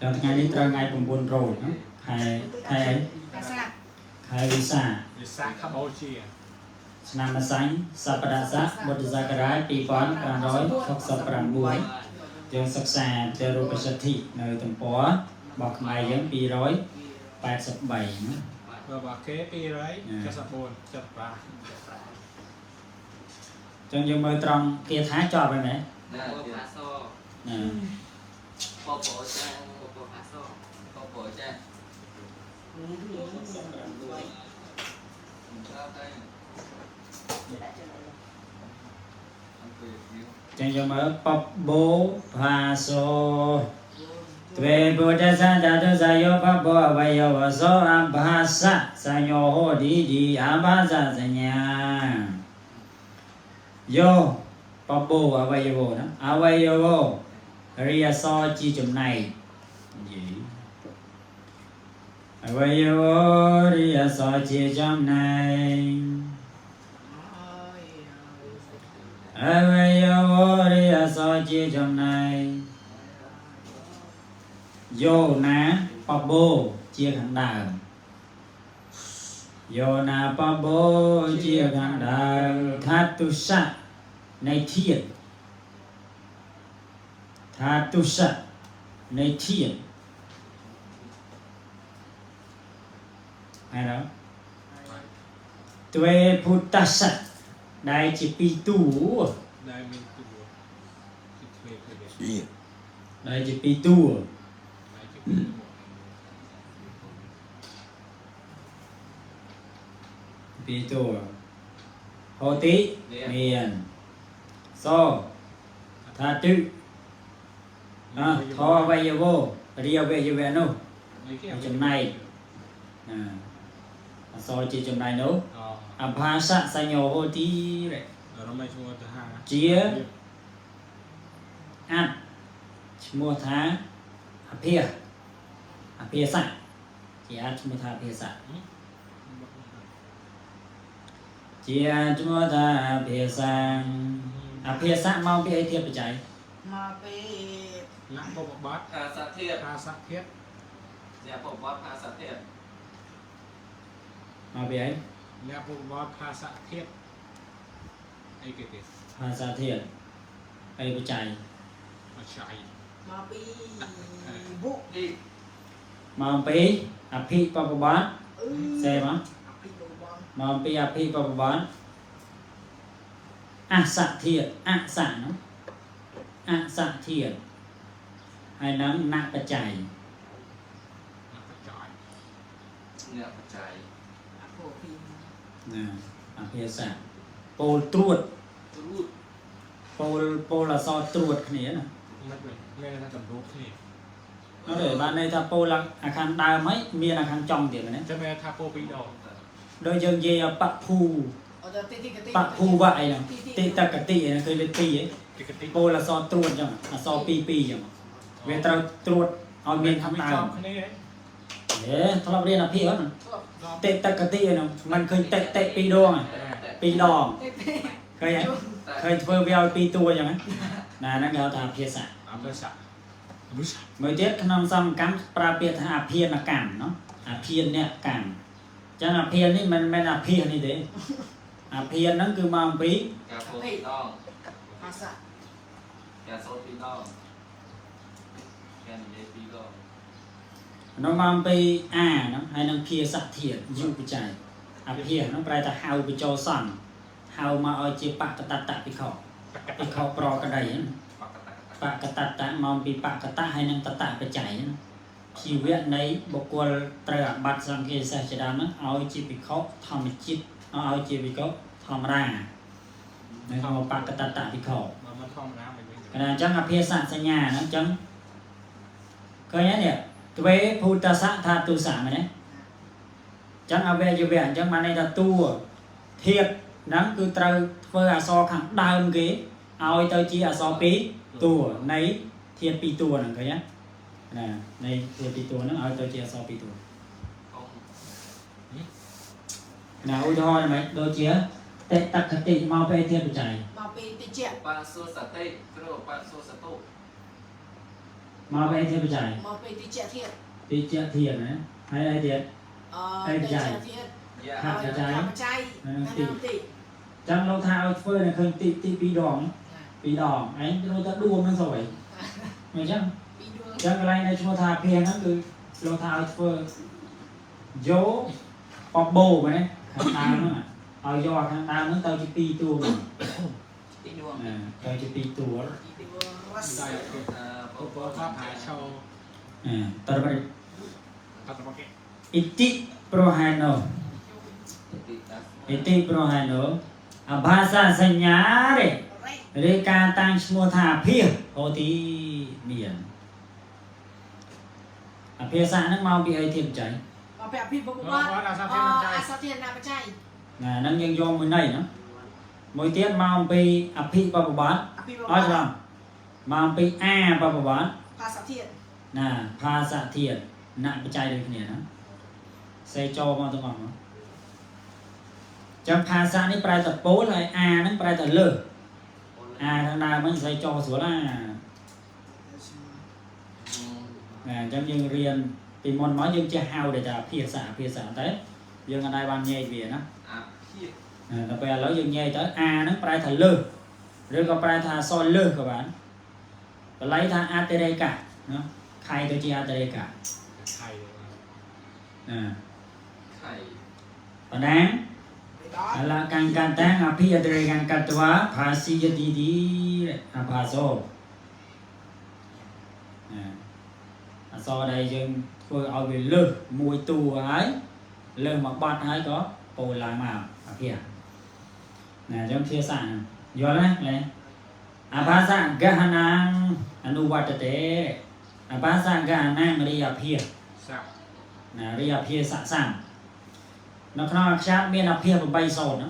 ចឹងថ្ងៃនេះត្រូវថ្ងៃ9រោចណាខែខែអី ភាសា ខែវិសា វិសាខបូជា ឆ្នាំម្សាញ់សប្តាហ៍ស័កបុទ្ធសករាជ2569យើងសិក្សាទៅរូបសិទ្ធិនៅទំព័ររបស់ខ្មែរយើង283ណា បើគេ274 75 ចឹងយើងមើលត្រង់គាថាចប់ហើយមែន ណា ព ទៀត ផាស ណា បបោចា ពផាស បបោចាដល់តែអង្គុយយូរ ចឹងយើងមើលបបោភាសោទ្វេពុទ្ធសន្តតុសយោបបោអវយវសោអဘာសសញ្ញោហោတိတိអဘာសសញ្ញាយោបបោអវយវណាអវយវរិយសជាចំណែកនិយាយអវយវរិយសជាចំណែក អវយវរិយសជាចំណែកយោណាបបោជាខាងដើមយោណាបបោជាខាងដើមថាទុសៈនៃធាតុថាទុសៈនៃធាតុហើយដល់ទ្វេពុទ្ធសៈដែលជាពីរតួ ដែលមានតួជាទ្វេគឺវា ដែលជាពីរតួ ដែលជាតួ ពីរតួហោតិមានសថាទុអធវយវោរិយវយវៈនោះ នេះគេ ចំណែកណាអសរជាចំណែកនោះ អ អភាសៈសញ្ញោហោតិរៈ រមៃឈ្មោះទៅហា ជាអត្តឈ្មោះថាអភិយអភិយសៈជាអត្តឈ្មោះថាអភិយសៈជាអត្តឈ្មោះថាអភិយសៈអភិយសៈមកពីអីធៀបបច្ច័យ មកពី លក្ខបបត្តិ ភាសាធៀប ភាសាធាត អ្នកបបោភាសាធៀប មកពីអី អ្នកបបត្តិភាសាធាតអីគេទៀត ភាសាធាតុអីបច្ច័យ អចៃ មកពីបុ នេះ មកពីអភិបពបត្តិ អឺ សេមក អភិបុបង មកពីអភិបពបត្តិអសធាតុអសៈនោះអសធាតុហើយនឹងណបច្ច័យ អ្នកបច្ច័យ អ្នកបច្ច័យ អភោពី ណាអភិសៈពោលត្រួត ត្រួត ពោលពោលអសរត្រួតគ្នាណា មិនវិញមានថាតម្រូវគ្នា នោះទេបានន័យថាពោលអាខាងដើមហើយមានអាខាងចុងទៀតមែនទេ ចាំមានថាពោពីរដង ដូចយើងនិយាយបភូ អត់តិតិកតិ បភូវៈអីហ្នឹងតិតកតិអីហ្នឹងឃើញវាពីរហ៎ តិកតិ ពោលអសរត្រួតអញ្ចឹងអសរពីរពីរអញ្ចឹងវាត្រូវត្រួតឲ្យមានខាងដើម គ្នា ហេធ្លាប់រៀនអភិអត់តិតកតិអីហ្នឹងมันឃើញតិតិពីរដងហ៎ពីរដងឃើញហ៎ឃើញធ្វើវាឲ្យពីរតួអញ្ចឹងណាហ្នឹងគេហៅថាភាសា អភិសាអភិសា មួយទៀតក្នុងសង្កម្មប្រើពាក្យថាអភិនកម្មណោះអភិនកម្មអញ្ចឹងអភិននេះមិនមែនអភិនេះទេអភិនហ្នឹងគឺមកអំពី ការពោពីរដង ភាសា ការសូត្រពីរដងការនិយាយពីរដង នោះមកអំពីអាហ្នឹងហើយនឹងភាសធាតុយុបច្ច័យអភិហ្នឹងប្រែថាហៅបញ្ចូលសង្ឃហៅមកឲ្យជាបកតតភិក្ខុភិក្ខុប្រកដីហ្នឹង បកតកត បកតតមកអំពីបកតហើយនឹងតតបច្ច័យហ្នឹងជីវៈនៃបុគ្គលត្រូវអាបត្តិសង្ឃេសេះជាដើមហ្នឹងឲ្យជាភិក្ខុធម្មជាតិឲ្យជាភិក្ខុធម្មរានៅក្នុងបកតតភិក្ខុ បើមិនធម្មតាមិនវិញ កណ្ដាលអញ្ចឹងអភិសសញ្ញាហ្នឹងអញ្ចឹងឃើញទេនេះទ្វេភូតសៈថាទុសៈមែនទេអញ្ចឹងអវយវៈអញ្ចឹងបានន័យថាតួធាតុហ្នឹងគឺត្រូវធ្វើអក្សរខាងដើមគេឲ្យទៅជាអក្សរពីរតួនៃធាតុពីរតួហ្នឹងឃើញទេណានៃធាតុពីរតួហ្នឹងឲ្យទៅជាអក្សរពីរតួ កុំ ណាឧទាហរណ៍ហ្មងដូចជាតេតកតិមកពេលធាតុបច្ច័យ មកពីតិច បាសុសតិគ្រូបាសុសតុ មកពីអីទៀតបច្ច័យ មកពីតិចធាតុ ទីជាធាតុណាហើយអីទៀត អឺតិចធាតុ យ៉ា ខាត់បច្ច័យ បច្ច័យហើយនឹងទី ចឹងលោកថាឲ្យធ្វើនៅឃើញទីទីពីរដងពីរដងឯងលោកថាដួមហ្នឹងស្រួយមិនចឹង ពីដួង ចឹងកន្លែងដែលឈ្មោះថាភាហ្នឹងគឺលោកថាឲ្យធ្វើយកបបោមែនទេខាងដើមហ្នឹងឲ្យយកខាងដើមហ្នឹងទៅជាពីរតួមក ពីដួង ទៅជាពីរតួ ពីដួងរស ได้ ឧ ឧបថាផាឆោ តើ តតបកេ អ៊ីតិប្រហែណោ តិតា អ៊ីតិប្រហែណោអಭಾសសញ្ញារេ រេ ឬការតាំងឈ្មោះថាភាហោទីមានអភាសៈហ្នឹងមកពីអីធៀបចៃ មកពីអភិបុកបា បាទអាសាធានចៃ អាសធានបច្ច័យ ណាហ្នឹងយើងយកមួយនៃណាមួយទៀតមកអំពីអភិបបបត្តិ អភិបុក អត់ច្រឡំមកអំពីអាបបបត្តិ ភាសាធាតុ ណាភាសៈធាតណបច្ច័យដូចគ្នាណាសេចូលមកទាំងអស់មកចឹងភាសានេះប្រែតែពោលហើយអាហ្នឹងប្រែតែលើសអាខាងដើមហ្នឹងសេចូលស្រួលណា ណាអញ្ចឹងយើងរៀនពីមុនមកយើងចេះហៅដែលថាភាសាភាសាតែយើងអត់ដែលបានញែកវាណា អាភិ ណាដល់ពេលឥឡូវយើងញែកទៅអាហ្នឹងប្រែថាលើសឬក៏ប្រែថាអក្សរលើសក៏បានបល័យថាអតិរេកៈណាខៃទៅជាអតិរេកៈ ไข่ ណា ខៃ បណ្ណាង ដល់ អលកង្កតាំងអភិអតិរេកង្កតវៈភាស៊ីយតិទីអភាសោណាអក្សរដែលយើងធ្វើឲ្យវាលើសមួយតួហើយលើសមកបាត់ហើយក៏ពោលឡើងមកអភិណាអញ្ចឹងភាសាយល់ណាឡែអភាសកហនាងអនុវត្តតេអភាសកហនាងរិយភិ សាប់ ណារិយភិសសាំនៅក្នុងអក្សរមានអភិ8សូត្រណា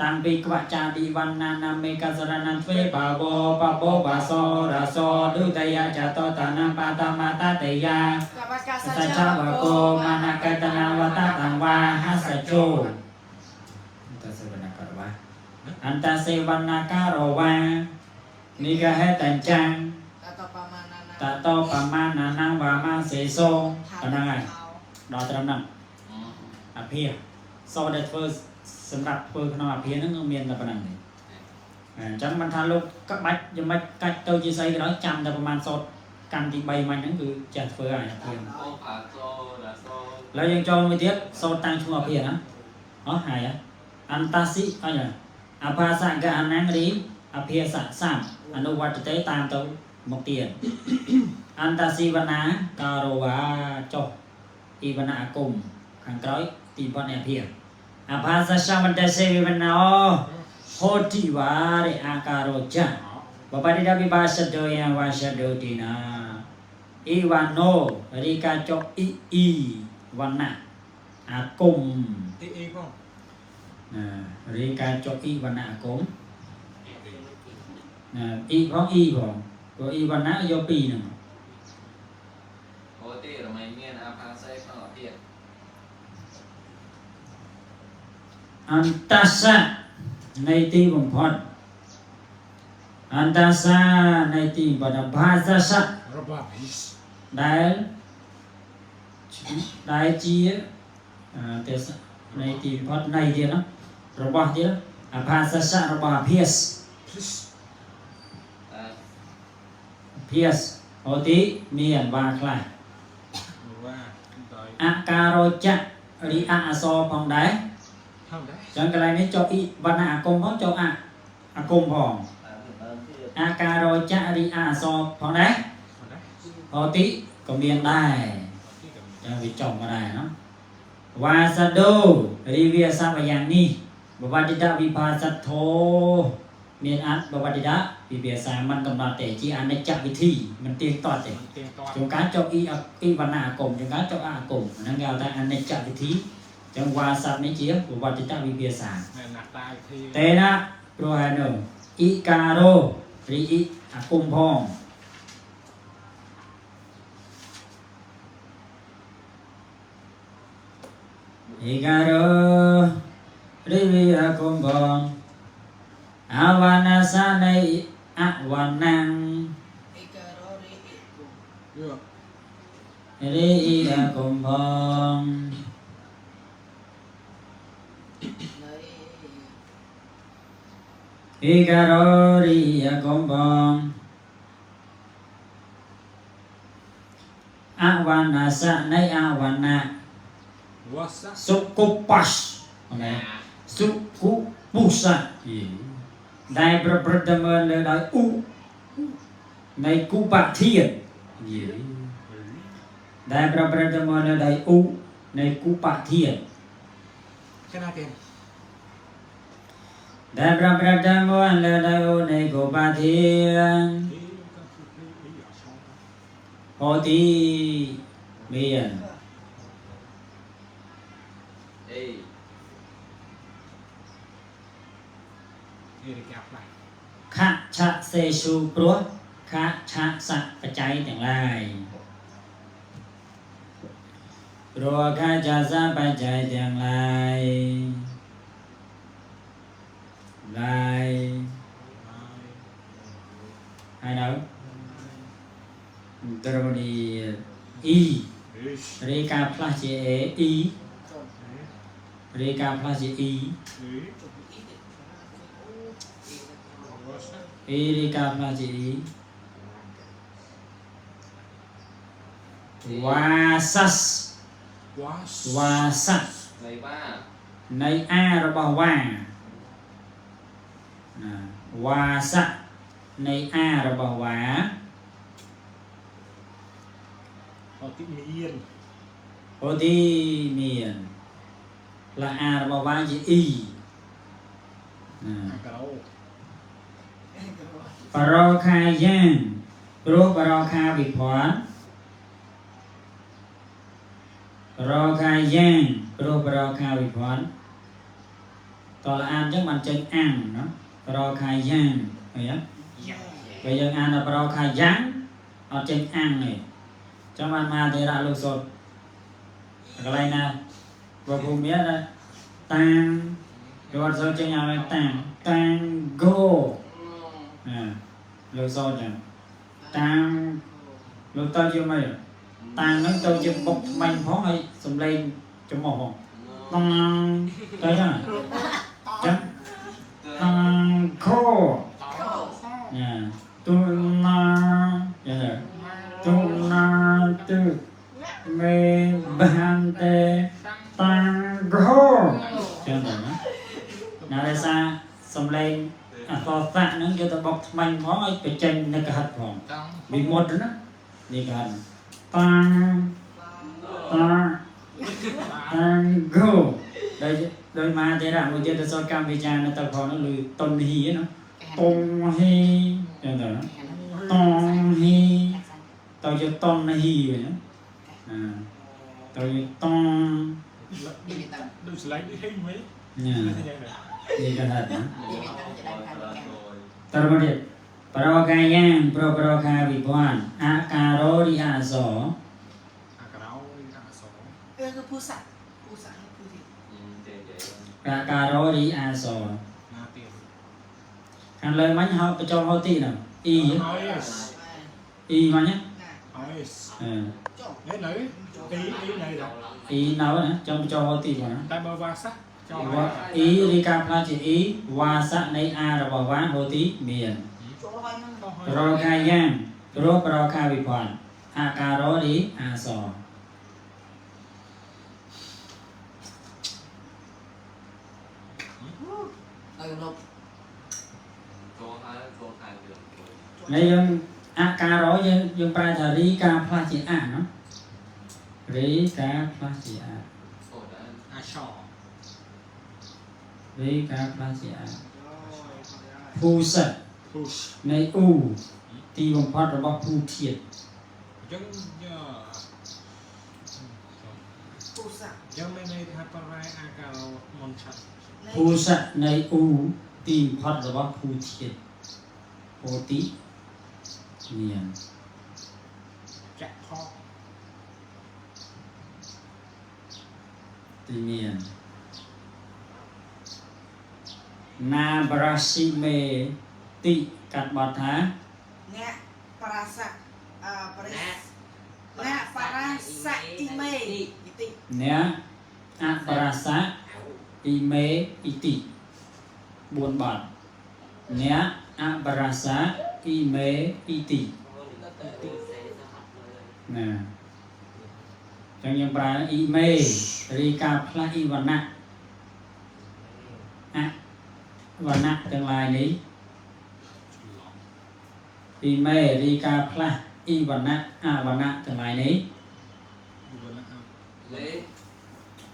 តាំងពីក្វចាតិវណ្ណានាមេកសរណន្ទ្វេបាវោបបោបាសោរសោឌុតយចតតនាបាតមតតយា កវកា សច្ចវកោមនកតនវតតង្វាហសជោអន្តសេវនករវាអន្តសេវនការវានិកហេតញ្ចាំង តតបមាណា តតោបមាណានងវាមាសេសូប៉ុណ្ណឹងហើយដល់ត្រឹមហ្នឹងអភិសដែលធ្វើសម្រាប់ធ្វើក្នុងអភិហ្នឹងគឺមានតែប៉ុណ្្នឹងទេអញ្ចឹងមិនថាលោកក្បាច់យ៉ាងម៉េចកាច់ទៅជាស្អីក៏ដោយចាំតែប្រហែលសតកម្មទី3មិញហ្នឹងគឺចេះធ្វើហើយអភិ អូផាសូរ៉ាសូ ឥឡូវយើងចូលមួយទៀតសូត្រតាំងឈ្មោះអភិណាអស់ហើយអន្តសិអញ្ញអភាសកអនងរីអភិសៈសាមអនុវត្តទេតាមទៅមកទៀតអន្តសិវនាការវាចុះអ៊ីវនាអាគមខាងក្រោយទីបនអភិអភាសសមន្តសេវិវណោហោតិវារិអាការោចៈបបរិដវិបាសតោយវាសតោទីណាអ៊ីវ៉ាណូរីកាចុអ៊ីអ៊ីវណ្ណៈអាគម ទីអ៊ីផង ណារីកាចុអ៊ីវណ្ណៈអាគមណាអ៊ីផងអ៊ីផងព្រោះអ៊ីវណ្ណៈយកពីរហ្នឹង អូទីរមៃមានអាផាសេក្នុងអាភិ អន្តសៈនៃទីបំផុតអន្តសៈនៃទីបំផុតបាសសៈ របស់ភិស ដែលដែលជាអទេសៈនៃទីបំផុតនៃទៀតណារបស់ទៀតអភាសសៈរបស់អភិស ភិស តា ភាសហោទីមានវាខ្លះ វ៉ាដោយ អការោចៈរីអអសរផងដែរ ហំដែរ ចឹងកន្លែងនេះចុះអ៊ីវណ្ណៈអាគមផងចុះអអាគមផង តាមទៅដើមទៀត អាការោចៈរីអអសរផងដែរ ហំដែរ ហោទីក៏មានដែរ ទីកំ ចឹងវាចុះមកដែរណោះវាសដូរីវាសវយ៉ាងនេះបវតិតវិភាសត្ថោមានអត្តបវតិតវិភាសាមិនកំណត់ទេជាអនិច្ចវិធីមិនទៀងទាត់ទេ ទៀងត ជួនកាលចុះអ៊ីអ៊ីវណ្ណៈអាគមជួនកាលចុះអអាគមហ្នឹងគេហៅថាអនិច្ចវិធីចឹងវាស័ព្ទនេះជាវត្តិតវិភាសា នៅណាតាវិធី តេណាព្រោះហើយនោះអ៊ីការោរីអ៊ីអាគមផងអ៊ីការោរីវីអាគមផងអវណ្ណសនៃអវណ្ណੰ អេការ៉ូរេអេគូ រិយកុំផង នៃ ဧကရောရိယကုံဘောអវណ្ណសៈនៃអវណ្ណៈ វសៈ សុគបសណាសុគពុសៈដែលប្រព្រឹត្តទៅមើលលើដោយឧនៃគូបធាតយេដែលប្រព្រឹត្តទៅមើលលើដោយឧនៃគូបធាត ឆណាទេ ដែលប្រព្រឹត្តទៅមើលលើដោយឧនៃគូបធាត អេកាភូអេអស ហោទីមាន អេ អេរិកាផ្លាស់ ខឆៈសេសុព្រោះខឆៈសៈបច្ច័យទាំងឡាយព្រោះខឆៈសៈបច្ច័យទាំងឡាយឡាយហើយនៅត្រមនីអ៊ី អេ រេកាផ្លាស់ជាអេអ៊ី ចុំ រេកាផ្លាស់ជាអ៊ី អេ ចុំអ៊ីទៀតអូ វសៈ អ៊ីរេកាផ្លាស់ជាអ៊ីវ៉ាសាស វ៉ាស វ៉ាសាស នៃវ៉ា នៃអារបស់វ៉ាណាវ៉ាសៈនៃអារបស់វ៉ា អតិមាន អូទីមានឡាអារបស់វ៉ាជាអ៊ីណា អាការ៉ូ បរោខាយ៉ាងព្រោះបរោខាវិភ័ណ្ឌបរោខាយ៉ាងព្រោះបរោខាវិភ័ណ្ឌតលអានអញ្ចឹងបានចេញអាំងណាបរោខាយ៉ាងឃើញទេ យ៉ា បើយើងអានដល់ប្រខាយ៉ាងអត់ចេញអាំងទេចាំបានមកទេរៈលោកសូត្រកន្លែងណាបើភូមិមានណាតាំងគេអត់សូវចេញឲ្យតាំងតាំងហ្គោណាលោកសូត្រចឹងតាំងលោកទៅជាម៉េចតាំងហ្នឹងទៅជាបុកថ្មិញផងហើយសំឡេងចំោះផងតាំងទៅចឹងចឹងតាំងខោ ណាទូណាយ៉ាងណាទូណាទូមេបានទេតាំងហ្គោចឹងទៅណាណារសារសំឡេងអក្សរសាក់ហ្នឹងយកទៅបុកថ្មិញផងឲ្យបញ្ចេញនឹកហិតផង តាំង វិមុតណានេះគេហៅតាំងតាំងតាំងហ្គោដោយដោយមកទេរៈមួយទៀតទៅសតកម្មវិចារនៅទៅផងនោះឬតុនហ៊ីណាតុងហ៊ីចឹងទៅណា តងហ៊ីតើជាតនហ៊ីវិញណាតើជាតង ដូចស្លែងដូចហេងវិញ ញ៉ា នេះយ៉ាងណា នេះគេថាណា ត តរមកទៀតប្រកាយ៉ាងប្រប្រខាវិភ័នអាការោរិអសោ អាការ៉ោអាស អឺគឺភូសៈភូសៈភូទី ចេះចេះ អាការោរិអសោ ណាទៀត ខាងលើមិញហៅបញ្ចូលហៅទីនោះអ៊ី អេស អ៊ីមិញណា ណា អេស អឺ ចុំ នេះនៅអ៊ីអ៊ីនៅដល់ អ៊ីនៅណាចាំបញ្ចូលហៅទីផងណា តែបើវ៉ាសៈចោល វ៉ាអ៊ីរីកាផ្លាជាអ៊ីវ៉ាសៈនៃអារបស់វ៉ាហៅទីមាន ចូលហើយហ្នឹង ប្រកាយ៉ាងព្រោះប្រកាវិភ័នអាការោរិអាសោ នៅលុប កោហើយកោខាយទៀត នេះយើងអាការោយើងយើងប្រែថារីកាផ្លាស់ជាអាណារីកាផ្លាស់ជាអា អូដែរ អាឆ រីកាផ្លាស់ជាអាភូសៈ ភូស នៃអ៊ូទីបំផុតរបស់ភូធាត អញ្ចឹង ភូសៈ យើងមានន័យថាប្រែអាការ៉ោមុនឆាត់ ភូសៈនៃអ៊ូទីបំផុតរបស់ភូធាតពោតិមាន ចាក់ផក ទីមានណាប្រាស៊ីមេតិកាត់បត់ថា អ្នកប្រាសៈអឺប្រេសអ្នកប្រា អ្នកអបរាសៈអ៊ីមេអ៊ីតិ4បាត់អ្នកអបរាសៈអ៊ីមេអ៊ីតិណាចឹងយើងប្រើអ៊ីមេរីការផ្លាស់អ៊ីវណ្ណៈអវណ្ណៈទាំងឡាយនេះ ច្រឡំ អ៊ីមេរីការផ្លាស់អ៊ីវណ្ណៈអវណ្ណៈទាំងឡាយនេះ វណ្ណៈ លេ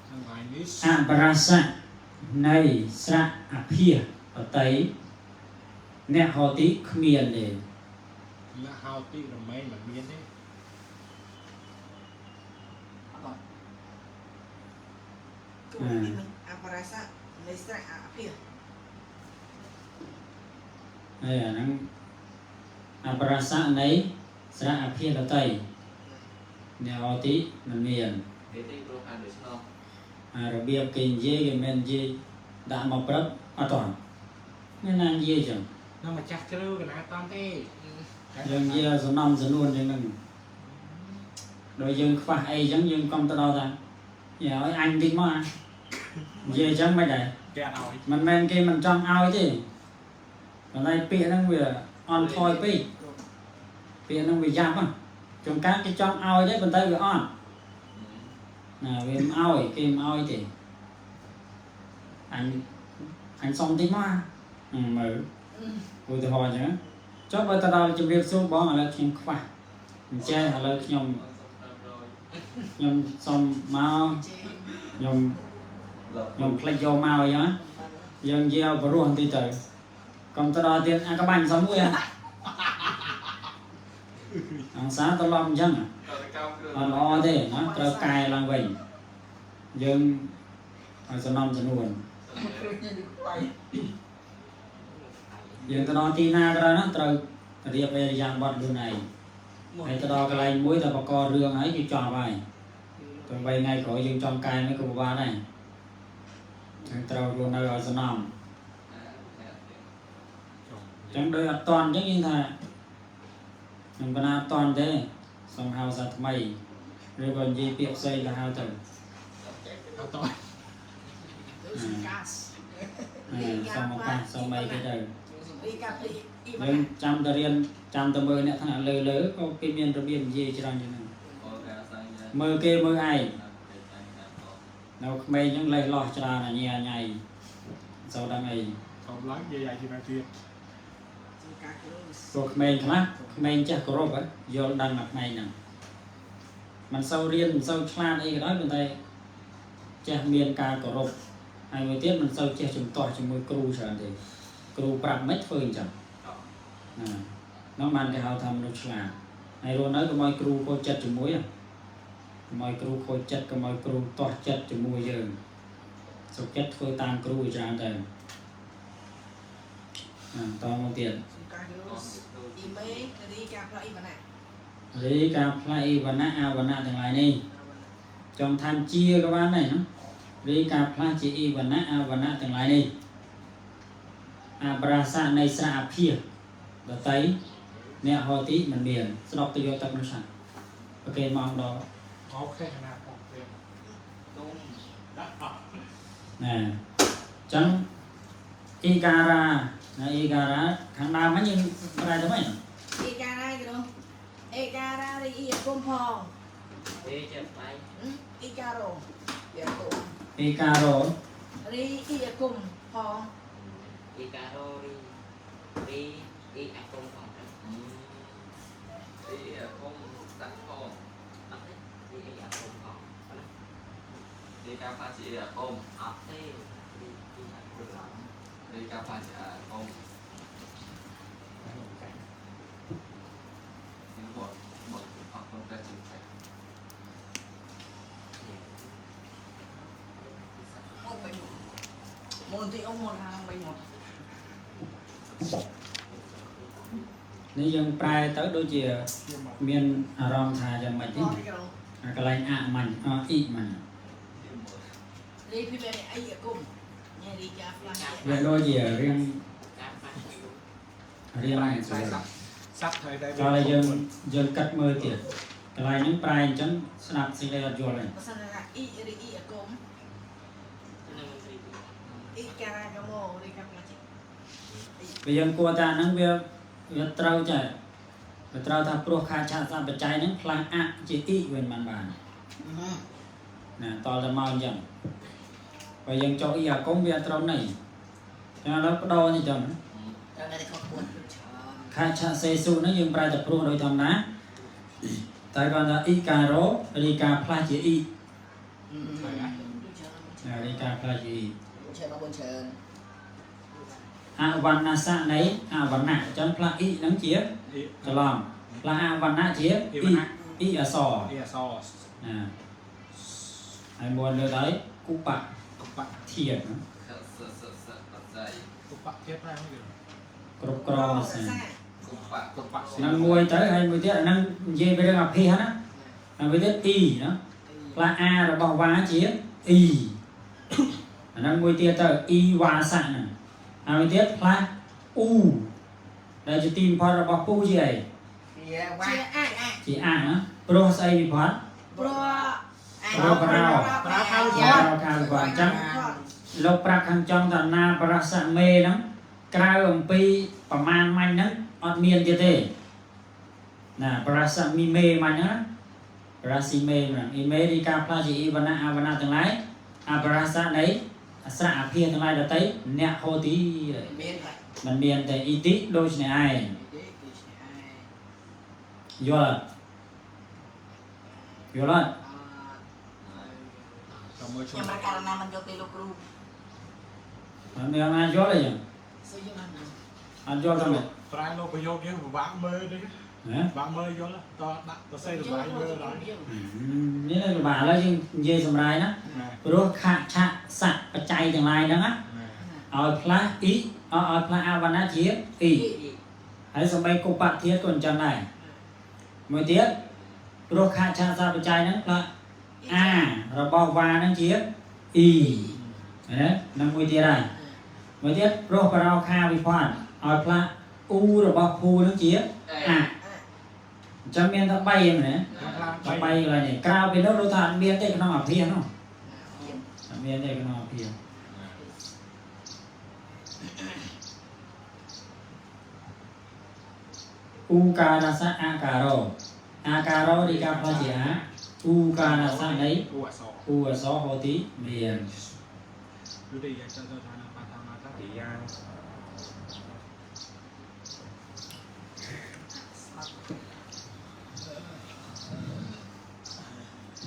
ទាំងឡាយនេះ អបរាសៈនៃស្រៈអភិយបតីអ្នកហោតិគ្មានទេ លហោតិរមែងមិនមានទេ អត់គឺនេះមិនអបរាសៈនៃស្រៈអភិ ហើយអាហ្នឹងអបរាសៈនៃស្រៈអភិយបតីអ្នកហោតិមិនមាន លេទីព្រោះអានដូច្នោះ អារបៀបគេនិយាយគេមិននិយាយដាក់មកព្រឹកអត់តមានណានិយាយចឹង នៅម្ចាស់ជ្រើកណាតាន់ទេ យើងនិយាយសំណំសំនួនចឹងហ្នឹងដោយយើងខ្វះអីចឹងយើងកុំទៅដល់ថាយាយឲ្យអញតិចមកអានិយាយចឹងមិនដែរ គេអត់ឲ្យ មិនមែនគេមិនចង់ឲ្យទេប៉ុន្តែពាក្យហ្នឹងវាអន់ថយពេកពាក្យហ្នឹងវាយ៉ាប់ហ្នឹងជួនកាលគេចង់ឲ្យទេប៉ុន្តែវាអត់ណាវាមិនឲ្យគេមិនឲ្យទេអញអញសុំតិចមកអាអឺមើលឧទាហរណ៍អញ្ចឹងចុះបើទៅដល់ជំរាបសួរបងឥឡូវខ្ញុំខ្វះអញ្ចឹងឥឡូវខ្ញុំខ្ញុំសុំមក ចេ ខ្ញុំ លោក ខ្ញុំផ្លេចយកមកអញ្ចឹងណា យើងនិយាយឲ្យព្រោះបន្តិចទៅកុំទៅដល់ទៀតអាក្បាញ់សំមួយអាអង្សាត្រឡប់អញ្ចឹង តើកម្មគ្រឿង អត់ល្អទេណាត្រូវកែឡើងវិញយើងឲ្យសំណំចំនួនយើងទៅដល់ទីណាក៏ដោយណាត្រូវរៀបអេរិយាបថខ្លួនឯងហើយទៅដល់កន្លែងមួយតែបកករឿងហើយគឺចប់ហើយទៅបីថ្ងៃក្រោយយើងចង់កែមិនក៏ពិបាកដែរយើងត្រូវរស់នៅឲ្យសំណំ ចុះ ចឹងដូចអត់តន់ចឹងយើងថាខ្ញុំកណាអត់តន់ទេសូមហៅសាថ្មីឬក៏និយាយពាក្យផ្សេងទៅហៅទៅ អត់តន់ ទៅសុកាស អឺសូមឱកាសសូមអីគេទៅ រីកាព្រីអ៊ីវ យើង ណ្ណៈ ចាំតែរៀនចាំតែមើលអ្នកថ្នាក់លើលើក៏គេមានរបៀបនិយាយច្រើនជាងហ្នឹង អូកាសាញ់ មើលគេមើលឯង ណា នៅក្មេងចឹងលេះលោះច្រើនអាញ៉ៃអាញ៉ៃសូវដឹងអី ធំឡើងនិយាយឲ្យជាងទៀត សុកាគ្រូ ព្រោះក្មេងខ្លះក្មេងចេះគោរពហ៎យល់ដឹងតែផ្នែកហ្នឹងមិនសូវរៀនមិនសូវឆ្លាតអីក៏ដោយប៉ុន្តែចេះមានការគោរពហើយមួយទៀតមិនសូវចេះជំទាស់ជាមួយគ្រូច្រើនទេគ្រូប្រាប់មិនធ្វើអញ្ចឹងណានោះបានគេហៅថាមនុស្សឆ្លាតហើយរស់នៅកុំឲ្យគ្រូខូចចិត្តជាមួយហ៎កុំឲ្យគ្រូខូចចិត្តកុំឲ្យគ្រូទាស់ចិត្តជាមួយយើងសុខចិត្តធ្វើតាមគ្រូឲ្យច្រើនទៅណាតមកទៀត សុកាគ្រូអ៊ីមេរីកាផ្លៃអ៊ីវណ្ណៈ រីការផ្លាស់អ៊ីវណ្ណៈអវណ្ណៈទាំងឡាយនេះចង់ថែមជាក៏បានដែរណារីការផ្លាស់ជាអ៊ីវណ្ណៈអវណ្ណៈទាំងឡាយនេះអបរាសៈនៃស្រៈអភិយដតីអ្នកហោតិមិនមានស្ដុកទៅយកទឹកនោះសាអូខេមកដល់ អូខេកណាផងទៀត ទុំ ដាក់អត់ ណាអញ្ចឹងអ៊ីការ៉ាណាអ៊ីការ៉ាខាងដើមហ្នឹងយើងប្រែទៅម៉េច អេការ៉ាគ្រូអេការ៉ារីអ៊ីគុំផងអ៊ីការ៉ូយ៉ាគុំ អ៊ីការ៉ូ រីអ៊ីគុំផង ទីគុំដាក់ផងទីការផ្លាស់ជាគុំទីការផ្លាស់ជាគុំនេះបត់បត់អត់ប្រជិញ មុនបីមុនទីអ៊ំមុនហាងបីមុន នេះយើងប្រែទៅដូចជា ជាមក មានអារម្មណ៍ថាយ៉ាងម៉េចទេ ផងគ្រូ អាកន្លែងអមាញ់អអ៊ីមាញ់ រីពីបែអ៊ីគុំញ៉ែរីកាផ្លាស់ វាដូចជារៀងរៀង ប្រែ ស្រួល សាប់សាប់ត្រូវតែ ដល់ហើយយើងយើងកាត់មើលទៀតក ន្លែងហ្នឹងប្រែអញ្ចឹងស្ដាប់សេចក្តីអត់យល់ទេ បើសិនថាអ៊ីឬអ៊ីអាគុំអ៊ីការកមោឬកាផ្លាច់ វាយើងគួរតែអាហ្នឹងវាវាត្រូវចាវាត្រូវថាព្រោះខាឆាសបច្ច័យហ្នឹងផ្លាស់អជាអ៊ីវិញបានបានណាតតែមកអញ្ចឹងបើយើងចូលអ៊ីអាគមវាអត់ត្រូវន័យចឹងឥឡូវបដូរនេះចឹង ត្រូវតែខុសគួនច្រើន ខាឆាសេស៊ូហ្នឹងយើងប្រែតែព្រោះដោយធម្មតាតែគាត់ថាអ៊ីការ៉ូរីកាផ្លាស់ជាអ៊ី ច្រើន ណារីកាផ្លាស់ជាអ៊ី ច្រើនមកបងច្រើន អវណ្ណសៈនៃអវណ្ណៈអញ្ចឹងផ្លាស់អ៊ីហ្នឹងជា អ៊ី ច្រឡំផ្លាស់អវណ្ណៈជាអ៊ីអ៊ីអសរ អ៊ីអស ណាហើយមួយលើដល់គុបៈ កបៈ ធាតណា ខសសសបច្ច័យ កបៈទៀតណាគេ គ្រប់គ្រងសា គុបៈ កបៈ ហ្នឹងមួយទៅហើយមួយទៀតអាហ្នឹងនិយាយពីរឿងអភិហណាហើយមួយទៀតអ៊ីណាផ្លាស់អារបស់វ៉ាជាអ៊ីអាហ្នឹងមួយទៀតទៅអ៊ីវ៉ាសៈហ្នឹងហើយមួយទៀតផ្លាស់អ៊ូដែលជាទីបំផុតរបស់ពូជាអី ជាវ៉ាជាអា ជាអាណាព្រោះស្អីវិផុត ព្រោះ ប្រោប្រោ ប្រាខាវ ប្រោខាវិផុតអញ្ចឹងលោកប្រាប់ខាងចុងថាណាបរសៈមេហ្នឹងក្រៅអំពីប្រមាណមាញ់ហ្នឹងអត់មានទៀតទេណាបរសៈមីមេមាញ់ហ្នឹងណាបរស៊ីមេហ្នឹងអ៊ីមេរីកាផ្លាជាអ៊ីវណ្ណៈអវណ្ណៈទាំងឡាយអបរសៈនៃអស្រៈអភិទាំងឡាយដតីអ្នកហោទី មានហើយ มันមានតែអ៊ីតិដូចនេះឯង ទេដូចនេះឯង យល់អត់យល់អត់ ចាំមើលឈុ ខ្ញុំប្រកាសណាមិនយកទេលោកគ្រូ អត់មានណាយល់ទេចឹង សុយមកណា អត់យល់ទេមែន ប្រែលោកប្រយោគយើងពិបាកមើលនេះ ហ៎ ពិបាកមើលយល់តដាក់ទៅសេតម្លៃមើលឡើយ នេះលំបាកឥឡូវយើងនិយាយសម្រាយណា ណា ព្រោះខឆៈសៈបច្ច័យទាំងឡាយហ្នឹងណា ណា ឲ្យផ្លាស់អ៊ីឲ្យផ្លាស់អវណ្ណៈជាអ៊ីហើយសំបីគុបៈធាតក៏អញ្ចឹងដែរមួយទៀតព្រោះខឆៈសៈបច្ច័យហ្នឹងផ្លាស់អារបស់វ៉ាហ្នឹងជាអ៊ីណានឹងមួយទៀតហើយមួយទៀតព្រោះបរោខាវិភ័ណ្ឌឲ្យផ្លាស់អ៊ូរបស់ភូហ្នឹងជាអាអញ្ចឹងមានតែ3ឯងណា ខ្លាំង បីកន្លែងនេះក្រៅពីនោះលោកថាអត់មានទេក្នុងអភិនោះអត់មានទេក្នុងអភិឧការសៈអាការោអាការោរីកាផ្លាជាអាឧការសៈនៃ អ៊ូអស ឧអសហោតិមាន ဒုတိယចតឋានបឋមតតិយា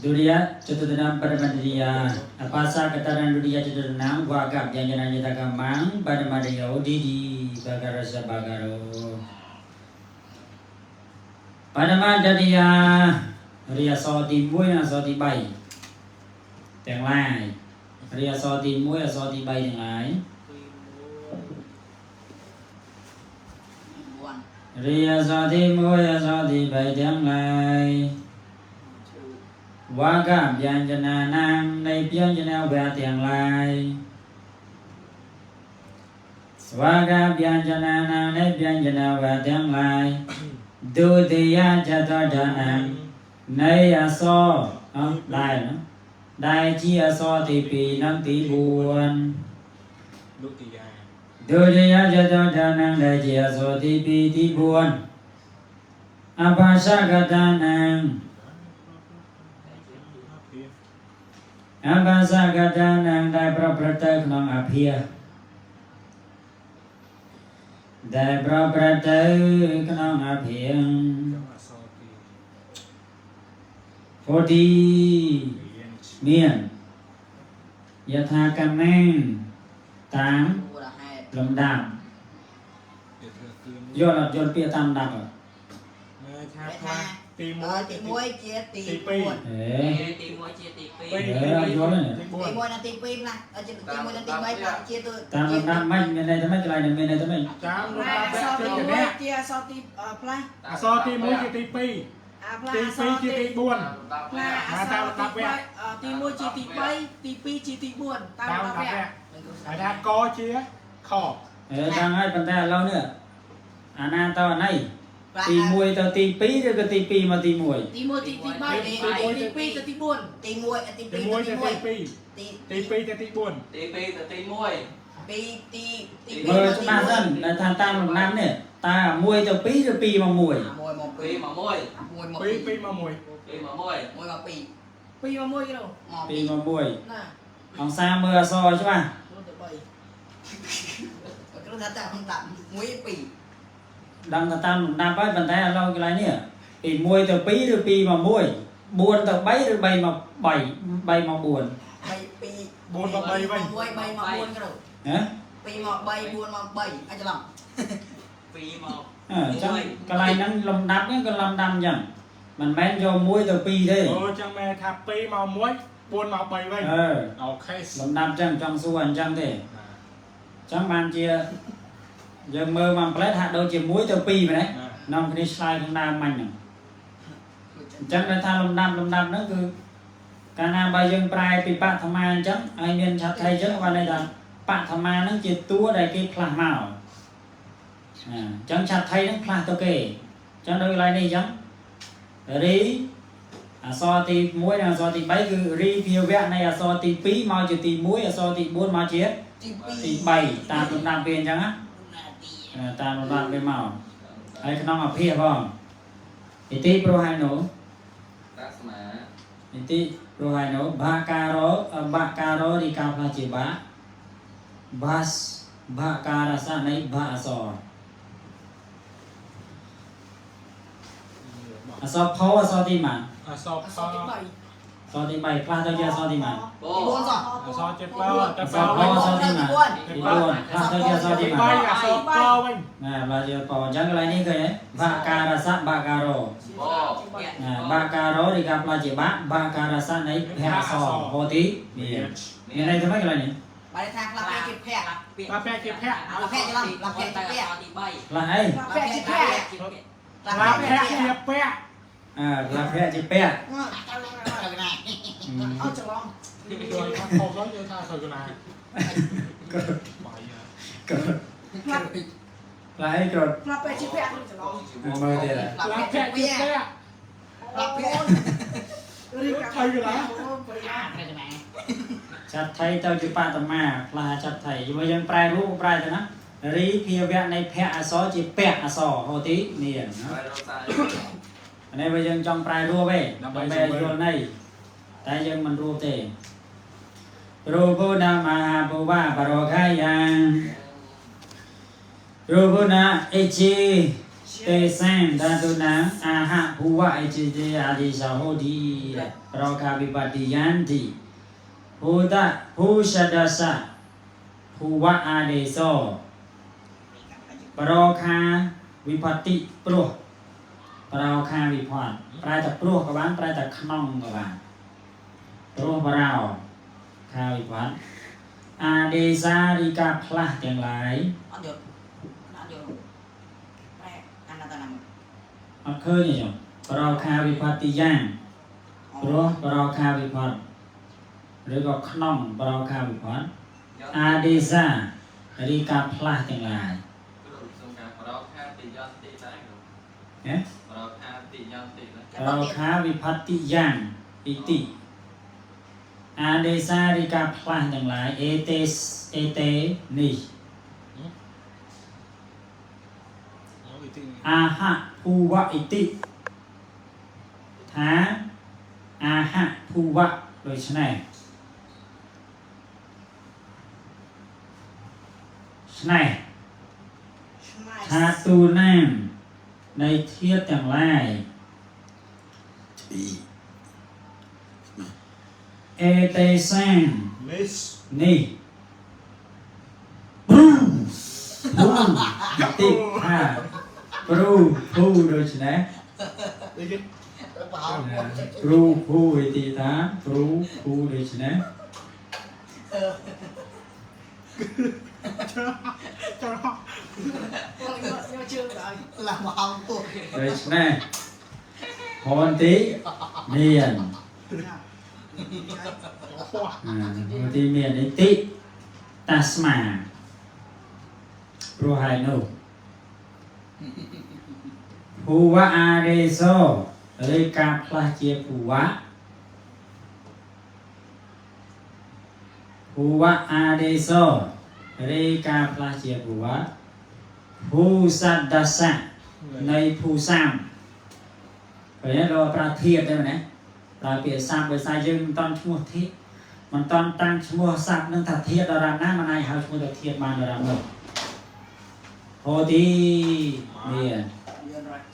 ဒုတိယចតុតនំបរមតិយាអបាសាកតរនဒုတိယចតុតនំវាកವ್ಯಂಜನយតកមੰបរមតិយោឌីឌីបករសបករោបរមតិយារិយអសរទី1និងអសរទី3ទាំងឡាយរិយអសរទី1អសរទី3ទាំងឡាយ 1 រិយអសរទី1អសរទី3ទាំងឡាយវាកವ್ಯੰចនានាងនៃព្យញ្ជនវៈទាំងឡាយស្វាកព្យញ្ជននាងនៃព្យញ្ជនវៈទាំងឡាយဒုတိယចតឋានំនៃអសរអត់ដែរណាដែលជាអសរទី2និងទី4 ဒုတိယ ဒုတိယចតឋានំដែលជាអសរទី2ទី4អបាសកតានំ អបាសកតានំដែលប្រព្រឹត្តទៅក្នុងអភិយដែលប្រព្រឹត្តទៅក្នុងអភិយ ចអសទី 40មានយថាកម្មំតាម មូលហេតុ លំដាប់ ទៅធ្វើគឿន យល់អត់យល់ពាក្យតាមលំដាប់អត់ មើលថាខ្លះទី អ 1 ទី1ជាទី4 អេ ទី1ជាទី2 ទី អេអត់យល់ទេ ទី ទី1និងទី2ផ្លាស់ទី1និងទី3ផ្លាស់ជាទៅ តាមលំដាប់មិនមានន័យថាម៉េចកន្លែងនេះមានន័យថាម៉េច 4តាមលំ អ ដាប់ ក្សរទី ជាអ្នក 1ជាអក្សរទីផ្លាស់ អសទី1ជាទី2 អាផ្លាស់ ទី អក្សរ 2ជាទី4 ផ្លាស់អក្សរទី3ទី1ជាទី3ទី2ជាទី4តាម តាម លំដាប់ លំដាប់ហើយថាកជាខ អេដឹងហើយប៉ុន្តែឥឡូវនេះអាណាតអាណី ទី1ទៅទី2ឬក៏ទី2មកទី1 ទី1ទីទី3ទីទី2ទៅទី4 ទី1ទី ទី 2 1ទៅ ទី ទី 1 2ទី2ទៅទី4 ទី2ទៅទី1 2ទីទី មើលច្បាស់សិនដែលថាតាមលំដាប់នេះតើ1ទៅ2ឬ2មក1 1មក 2 2 មក1 1មក 2 2មក1 2មក1 1មក2 2មក1គេនោះ មក 2មក1 ណា អង្សាមើលអក្សរច្បាស់ 4ទៅ3 គ្រូថាតាមតាម1 2 ដឹងថាតាមលំដាប់ហើយប៉ុន្តែឥឡូវកន្លែងនេះពី1ទៅ2ឬ2មក1 4ទៅ3ឬ3មក3 3មក4 3 2 4មក3វិញ 1 3មក4គ្រូ ហ៎ 2មក3 4មក3អញ្ចឹង 2មក អញ្ចឹងកន្លែងហ្នឹងលំដាប់ហ្នឹងក៏លំដាប់អញ្ចឹងមិនមែនយក1ទៅ2ទេ អូចឹងមែនថា2មក1 4មក3វិញ អឺ អូខេ លំដាប់អញ្ចឹងចង់សួរអញ្ចឹងទេអញ្ចឹងបានជាយើងមើលមកផ្លែតហាក់ដូចជា1ទៅ2មែនទេនាំគ្នាឆ្លើយក្នុងដើមមាញ់ហ្នឹងអញ្ចឹងដែលថាលំដាប់លំដាប់ហ្នឹងគឺកាលណាបើយើងប្រែពីបឋមាអញ្ចឹងហើយមានឆាត់ថៃអញ្ចឹងបានន័យថាបឋមាហ្នឹងជាតួដែលគេផ្លាស់មកអញ្ចឹងឆាត់ថៃហ្នឹងផ្លាស់ទៅគេអញ្ចឹងដូចកន្លែងនេះអញ្ចឹងរីអក្សរទី1និងអក្សរទី3គឺរីភាវៈនៃអក្សរទី2មកជាទី1អក្សរទី4មកជា ទី ទី3តាមលំដាប់វាអញ្ចឹងណាតាមលំដាប់វាមកហើយក្នុងអភិផងឥតិប្រហែលនោះ តាស្មា ឥតិប្រហែលនោះបាការោបាការោរីកាផ្លាជាបាបាសបាការសៈនៃបាអសរអសរផអសរទីម៉ាន អសរ អក្សរទី3 អសរទី3ផ្លាស់ទៅជាអសរទីម៉ាន បោ 4សោះ អសរជាប៉តែ អស ប៉ រផអសរទីម៉ានទី4ផ្លាស់ទៅជាអសរទី ទី ម៉ាន 3អសរកវិញ ណាផ្លាស់ជាបអញ្ចឹងកន្លែងនេះឃើញទេបាការសៈបាការោ បោ ណាបាការោរីកាផ្លាជាបាបាការសៈនៃភៈអសរហោទីមានមានន័យថាម៉េចកន្លែងនេះ បែរថាខ្លះគេជាភ័ក្រ ឡាភៈជាភៈ ឡាភ័ក្រច្រឡំឡាភ័ក្រជាភ័ក្រ ទី3 ផ្លាស់អី ភ័ក្រជាភ័ក្រ ឡាភៈជាពៈ អើផ្លាស់ភៈជាពៈ អត់ច្រឡំ ជួយថាខុសទៅយើងថាខុសកណា ក្រត់ បាយ ក្រត់ផ្លាស់អីក្រត់ ផ្លាស់ភ័ក្រជាភ័ក្រច្រឡំ មើលទៀត ឡាភៈជាពៈ ឡាភ័ក្រ រីកា ថៃកណា ចាត់ថៃទៅជាបតមាផ្លាស់ចាត់ថៃជាមួយយើងប្រែរូបប្រែទៅណារីភាវៈនៃភៈអសរជាពៈអសរហោទីមានណា បាយរកសាយ អានេះបើយើងចង់ប្រែរូបទេដើម្បីឲ្យយល់ន័យតែយើងមិនរូបទេរូបណាមហាពុវៈបរោខយារូបណាអេជីទេសានដាតុណាអាហភុវៈអេជីទេអាទិសហោទីបរោខាវិបត្តិយន្តិភូតភូសដសៈភុវៈអាដេសោបរោខាវិបត្តិព្រោះ ប្រោខាវិភ័ណ្ឌប្រែតែព្រោះក៏បានប្រែតែក្នុងក៏បានព្រោះប្រោខាវិភ័ណ្ឌអាដេសារិកាផ្លាស់ទាំងឡាយ អត់យល់អត់យល់ប្រែអានតាណា អត់ឃើញទេចុះប្រោខាវិភ័តិយ៉ាងព្រោះប្រោខាវិភ័ណ្ឌឬក៏ក្នុងប្រោខាវិភ័ណ្ឌអាដេសារិកាផ្លាស់ទាំងឡាយ គ្រូសុំការប្រោខាទីយន្តិដែរគ្រូ ណា ប្រោខាទីយន្តិដែរ ប្រោខាវិភ័តិយ៉ាងអ៊ីតិអាដេសារិកាផ្លាស់ទាំងឡាយអេតេអេតេនេះ អូទី អាហៈភូវៈអិតិថាអាហៈភូវៈដូច្នេះស្នេហ៍ថាទូណាមនៃធាតុទាំងឡាយអេតេសាន នេះ នេះព្រូព្រូអិតិថាព្រូភូដូច្នេះ នេះគេ គ្រូភូវិធីថាគ្រូភូដូច្នេះ ចរ ខ្ញុំជឿដល់ ឡាមកអង្គពួក ដូច្នេះហនទីមាន ពោះ ហនទីមាននីតិតាស្មាព្រោះហើយនោះភ ភូវៈអារេសោឬការផ្លាស់ជាភូវៈភូវៈអារេសោឬការផ្លាស់ជាភូវៈភូសត្តសៈនៃភូសាមឃើញទេរកប្រាធៀបទេមែនទេប្រើពាក្យសាមដោយសារយើងមិនតន់ឈ្មោះធៀបមិនតន់តាំងឈ្មោះសัตว์នឹងថាធៀបដល់រាមណាមិនអាចហៅឈ្មោះថាធៀបបានដល់រាមនោះហោទីនេះ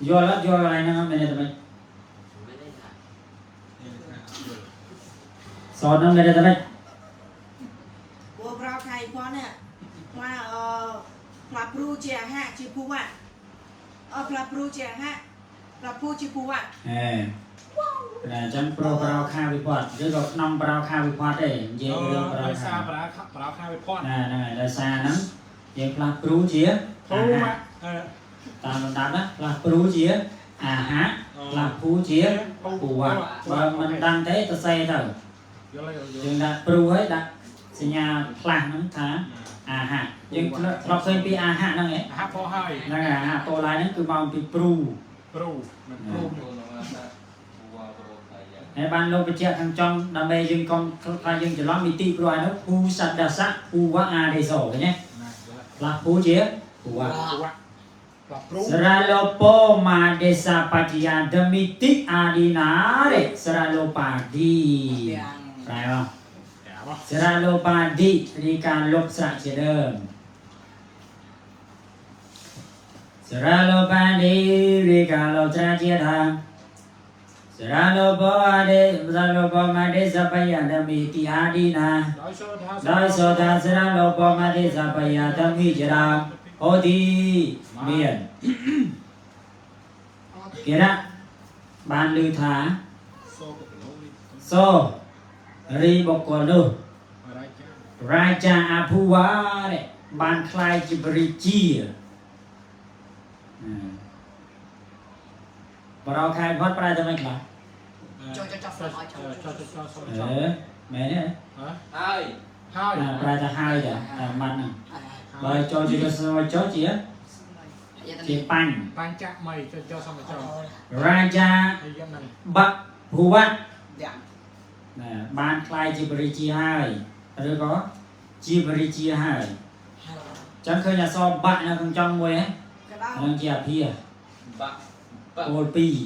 យល់រយល់អត់យល់កន្លែងហ្នឹងអត់មែនទេតែម៉េច មិនได้ថា សតហ្នឹងមែនទេតែម៉េច ព្រោះប្រោខៃផងនេះផ្លាអឺផ្លាព្រូជាអាហារជាភូវៈអផ្លាព្រូជាអាហារផ្លាភូជាភូវៈ ហេតែអញ្ចឹងប្រុសប្រោខាវិវត្តឬក៏ក្នុងប្រោខាវិវត្តទេនិយាយរឿងប្រោ ដោយ ខា សារប្រាប្រាខាវិផត ណាហ្នឹងហើយដោយសារហ្នឹងយើងផ្លាស់ព្រូជា ភូ អាហារ វៈអឺ តាមលំដាប់ណាផ្លាស់ព្រូជាអាហារផ្លាស់ភូជាភូវៈបើមិនដឹងទេទៅសេទៅ យល់ហើយយល់ យើងដាក់ព្រូហើយដាក់សញ្ញាផ្លាស់ហ្នឹងថាអាហារយើងធ្លាប់ឃើញពីអាហារហ្នឹងឯង អាហារពោហើយ ហ្នឹងហើយអាហារពោឡាយហ្នឹងគឺមកពីព្រូ ព្រូមិនព្រូ ទូនងថាភូវៈប្រូថៃយ៉ា ហើយបានលោកបញ្ជាក់ខាងចុងដើម្បីយើងកុំខ្លាចយើងច្រឡំមីតិព្រោះអានោះភូសត្តសៈភូវៈអារិសោឃើញទេ ណាយល់ ផ្លាស់ភូជាភូវៈ ភូវៈប្រាប់ព្រូ សរាលោពោមាដេសាបច្ចយាដមិតិអាឌីណារេសរាលោបាឌី ទាំង ប្រែមក យ៉ាបោះ សរាលោបាឌីរីការលុបស្រៈជាដើមសរាលោបាឌីរីការលុបស្រៈជាដើមសរាលោពោអាដេសរាលោពោមាដេសបច្ចយាដមិតិអាឌីណា ដោយសូថា ដោយសោតាសរលោបមតិសបយាតមិចរាហោទីមានគេរៈបានឮថា សូកបលោនេះ សូរីបុគ្គលនោះ រាជា រាជាអភូវ៉ារៈបានក្លាយជាបរិជាបរោខែផតប្រែទៅមិនខ្លះ ចូលចូលចុះចូលចូល ចូលចូលចូល អ ចូល ឺមែនទេ ហ៎ ហើយ ហើយ ប្រែទៅហើយតាតាមម៉ាត់ហ្នឹងបើចូលជាចូលជាជាបាញ់ បញ្ចមីចូលចូលសមចូល រាជា ហើយយ៉ាងហ្នឹង បភូវៈ ទាំង ណាបានខ្លាយជាបរិជាហើយឬក៏ជាបរិជាហើយចឹងឃើញអក្សរបាក់នៅក្នុងចុងមួយហ៎ កដោ នឹងជាអភិ បាក់បាក់ ពោលពីរ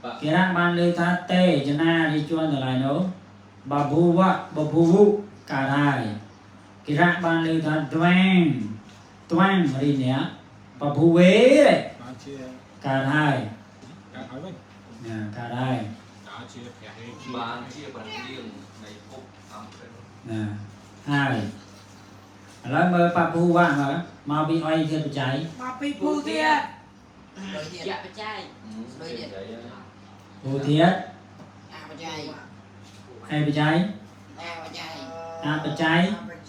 បាក់ គេរ៉ាបានលើថាតេចនារិជនទាំងឡាយនោះបភូវៈបភូវុកើតហើយគេរ៉ាបានលើថាត្វាងត្វាងរីអ្នកបភូវេ បានជា កើតហើយ កើតហើយវិញ ណាកើតហើយ កើតជាព្រះហេជា បានជាប្រធាននៃភពអំពើ ណាហើយឥឡូវមើលបភូវៈមើលមកពីអុយធាតុបច្ច័យ មកពីភូទៀត ដូចទៀត យ៉ាបច្ច័យ ភូធាតុ អាបច្ច័យ អេបច្ច័យ អាបច្ច័យ អបច្ច័យ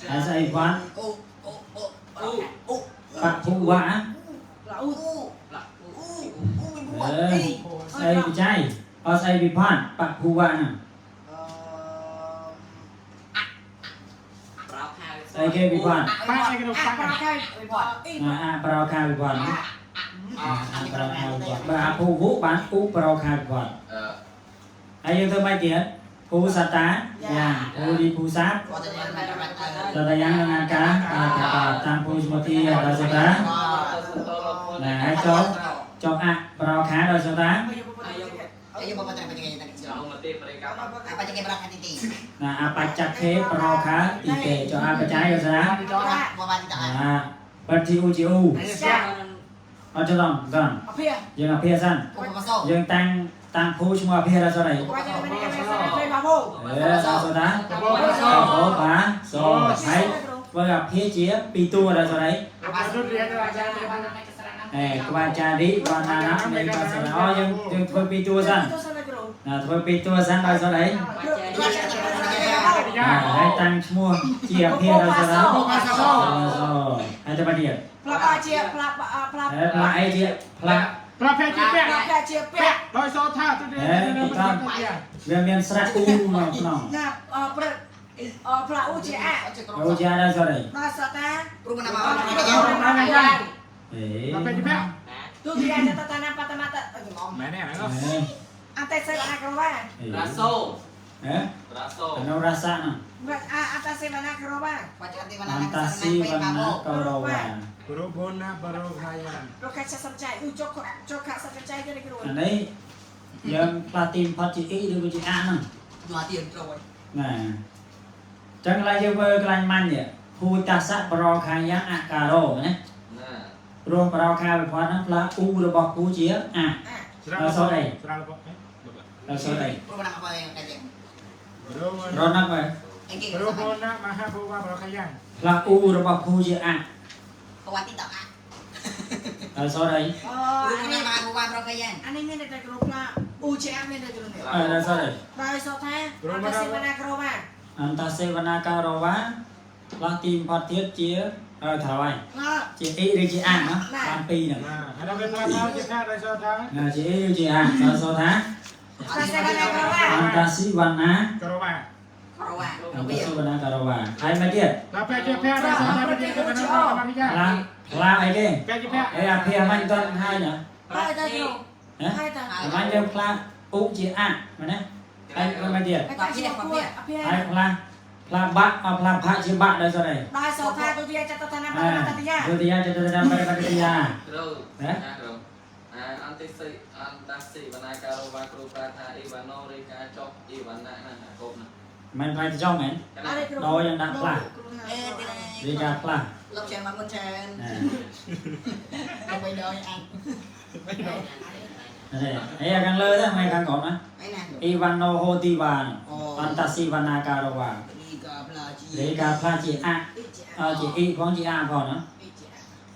ហើយស្អីវត្ត អូអូអូអូអូ បភូវៈ ឡាអ៊ូ ឡា អូអូមាន អ ពួ ឺ អី ស្អីបច្ច័យអត់ស្អីវិផាត់បភូវៈហ្នឹង អឺ ប្រោខា ស្អីគេវិផាត់ ប៉ាអីគេទៅប៉ា ប្រខែអ៊ី អាអាប្រោខាវិផាត់ អា អាប្រោខាវិផាត់បើអភូវុបានឧប្រោខាវិផាត់ អឺ ហើយយើងធ្វើម៉េចទៀតភូសតាយ៉ាងភូរីភូសា គាត់ទៅបានបាន តតយ៉ាងនឹងអាការតាមភូសមតិដល់សតាណាហើយចុះចុះអប្រោខាដល់សតា អីយកមកតែបច្ច័យតែ ចងមតិប្រេកា អាបច្ច័យប្រាក់ទីទី ណាអបច្ចខេប្រោខាទីទេចុះអបច្ច័យដល់សតា មកបានទីតា អាបតិឧជាឧ ចា អត់ច្រឡំដល់ អភិ យើងអភិសិន ឧបសោ យើងតាំងតាំងភូឈ្មោះអភិដល់សតា បាច់តែមិនគេបាបោ អេដល់សតាអូបាសូហើយធ្វើអភិជាពីរតួដល់សតា អារុរៀនអាចារ្យ អេក្បាចារិវណ្ណានៈនៃបាសនាអូយើងយើងធ្វើពីរតួសិន តួសិនគ្រូ ណាធ្វើពីរតួសិនដល់សតាហើយតាំងឈ្មោះជាអភិដល់សតា បាសោ សូហើយទៅបាទៀត ផ្លាប់ជាផ្លាប់ផ្លាប់ ហើយផ្លាក់អីជាផ្លាក់ ប្រភេទជាពាក់ ផ្លាប់ជាពាក់ ដោយសូថាទៅរៀន វាមានស្រៈអ៊ូនៅក្នុង ណាប្រផ្លាអ៊ូជាអា អូជាដល់សតា ដល់សតា ព្រោះមិនមក អ អេ ប្រភេទជាពាក់ ណា ទុតិយាចតតានាបតមតច្រឡំ មែនទេអាហ្នឹង អន្តសេវនាករវា រ៉ាសូ ហ៎ រ៉ាសូ អានោះរសៈហ្នឹង អន្តសេវនាករវា បច្ចាតិវ អ ណា ន្តស៊ីវណ្ណៈករវា ប្របណាបរោខាយ៉ាង រកខសំចៃអ៊ូចុកចុកសចៃទៅគ្រូ អានេះយើងផ្លាស់ទីផុតជាអ៊ីឬក៏ជាអាហ្នឹង យកទៀតត្រូវហើយ ណាចឹងកន្លែងយើងមើលកន្លែងម៉ាញ់នេះភូតសៈបរោខាយៈអការោណា ណា ព្រោះបរោខាវិភ័ណ្ឌហ្នឹងផ្លាស់អ៊ូរបស់ភូជាអា ស្រាលស្រាលបង ដល់សូត្រអី ព្រោះណាអីកាច់ ប្រប រនឹកមើល អីគេ ប្របណាមហាភវបរោខាយ៉ាង ផ្លាស់អ៊ូរបស់ភូជាអា ប្រវត្តិតអា ដល់សូត្រអី អូ ព្រោះ អានេះ ណាមហាភវបរោខាយ៉ាង អានេះមានតែគ្រូផ្លាអ៊ូជាមានតែគ្រូនេះ អឺដល់សូត្រអី ដោយសថាអន្តសេវនាករវា អន្តសេវនាការវាផ្លាស់ទីផុតទៀតជាអឺត្រូវហើយ ណា ជាអ៊ីឬជាអាណាបានពីរហ្នឹង ណាហើយដល់ពេលផ្លាស់មកជាថាដោយសារថា ណាជាអ៊ីឬជាអាដល់សូត្រថា អន្តសេវនាករវា អន្តសិវណ្ណា ករវ៉ា ក្រវ៉ា អន្តសិវណ្ណាការវាហើយមកទៀត ដល់ពេលជាភៈដោយសារថាជាទៅណាបរិយា ផ្លាស់ផ្លាស់អីគេ ពេលជាភៈ អេអាភាមិញតន់ហើយណា ហើយតែគ្រូ ហ៎ ហើយតែ អាមិញយើងផ្លាស់អ៊ូជាអាមែនទេហើយមកទៀត ហើយតែជាគួរអភិ ហើយផ្លាស់ផ្លាស់បាក់អផ្លាស់ផាក់ជាបាក់ដល់សូត្រអី ដោយសថាទុតិយាចតតានាបតមតតិយា ទុតិយាចតុតាបរិបតិយា គ្រូណាគ្រូអាអន្តសិអន្តសិវនាការវ៉ាគ្រូប្រាថាអ៊ីវ៉ាណូរីកាចុកអ៊ីវ៉ាណាណាកូនណា មិនផ្លាស់ទៅចង់មែន ណា អរេគ្រូ ដល់យ៉ាងដាក់ផ្លាស់ អេទី រីកាផ្លាស់ លោកច្រើនមកមុនច្រើន ណា ទៅដល់អាន នេះអេខាងលើទៅមិនខាងក្រោមណា អីណា អ៊ីវ៉ាណូហូទីវ៉ា អូ អន្តសិវណ្ណាការវា រីកាផ្លាជី រីកាផ្លាស់ជាអា អ៊ីជា អជាអ៊ីផងជាអាផងណា អ៊ីជា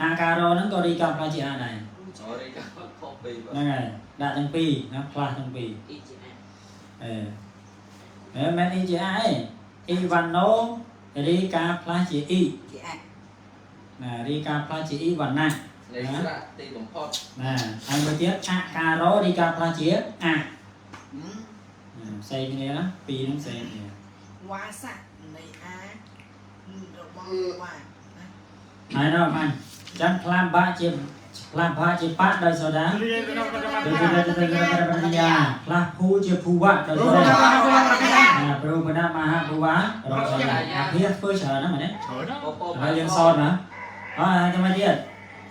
អាការ៉ហ្នឹងក៏រីកាផ្លាស់ជាអាដែរ អូរីកាខុសពី ហ្នឹងហើយដាក់ទាំងពីរណាផ្លាស់ទាំងពីរ អ៊ីជាអា អេអេមែនអ៊ីជាអាឯងអ៊ីវ៉ាណូរីកាផ្លាស់ជាអ៊ី ជាអា ណារីកាផ្លាស់ជាអ៊ីវ៉ាណា នៃស្រៈទីបំផុត ណាហើយមួយទៀតអាការ៉ូរីកាផ្លាស់ជាអាផ្សេងគ្នាណាពីរហ្នឹងផ្សេងគ្នា វ៉ាសៈនៃអារបស់វ៉ា ហើយដល់បានចឹងផ្លាបាក់ជាផ្លាបាក់ជាបាក់ដោយសូដា រៀនទៅដល់បរិ ដោយសូដាទៅទៅបរិយាផ្លាស់ភូជាភូវៈដោយសូដាណាព្រោះបណ្ណាមហាភូវៈរកសូដាអាភាធ្វើច្រើនណាស់មែនទេ ច្រើនណា ពព ហើយយើងសតណាអើហើយទៅមកទៀត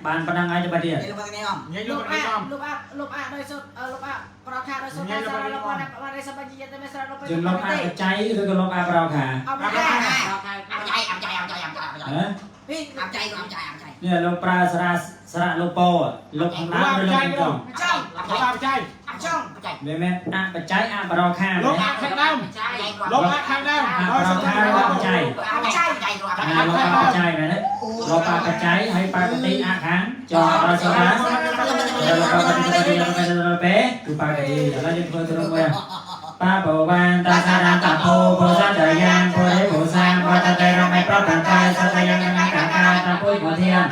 បានប៉ុណ្ណឹងហើយទៅមកទៀត នេះលោកនេះអម ញ៉ៃ លុ លោក បអា អម លុបអាលុបអាដោយសុតលុបអាប្រខាដោយសុតសារលុបអាបានសបញ្ញតមេស្រលុប យើងលុបអាបច្ច័យឬក៏លុបអាប្រោខា អបខា អាប់ចៃអាប់ចៃអាប់ចៃអាប់ចៃអាប់ចៃ ហ៎ ពី អាប់ចៃអាប់ចៃអាប់ចៃ នេះលោកប្រើសារៈសារៈលោកពោលុបខាងដើមឬលុបខាងចុង ចង់ លោកអាបចៃ ចង់ អាប់ចៃ វាមែនអបច្ច័យអបរោខា លោកអាខាងដើម ចៃ លោកអាខាងដើម អបរោខាអបច្ច័យ អាប់ចៃអាប់ចៃអាប់ចៃ អាលោកអបច្ច័យមែនទេលោកអបច្ច័យហើយបកតិអខាងចរដល់សូដាលោកបកតិតិតិពេគឺបកតិឥឡូវយើងធ្វើទៅមួយបាបវានតាសារតាភោភោសតយ៉ាងភោរិភោសាងវតតេរមេប្រតកាយសតយ៉ាងនកាកាតាពុយភធាន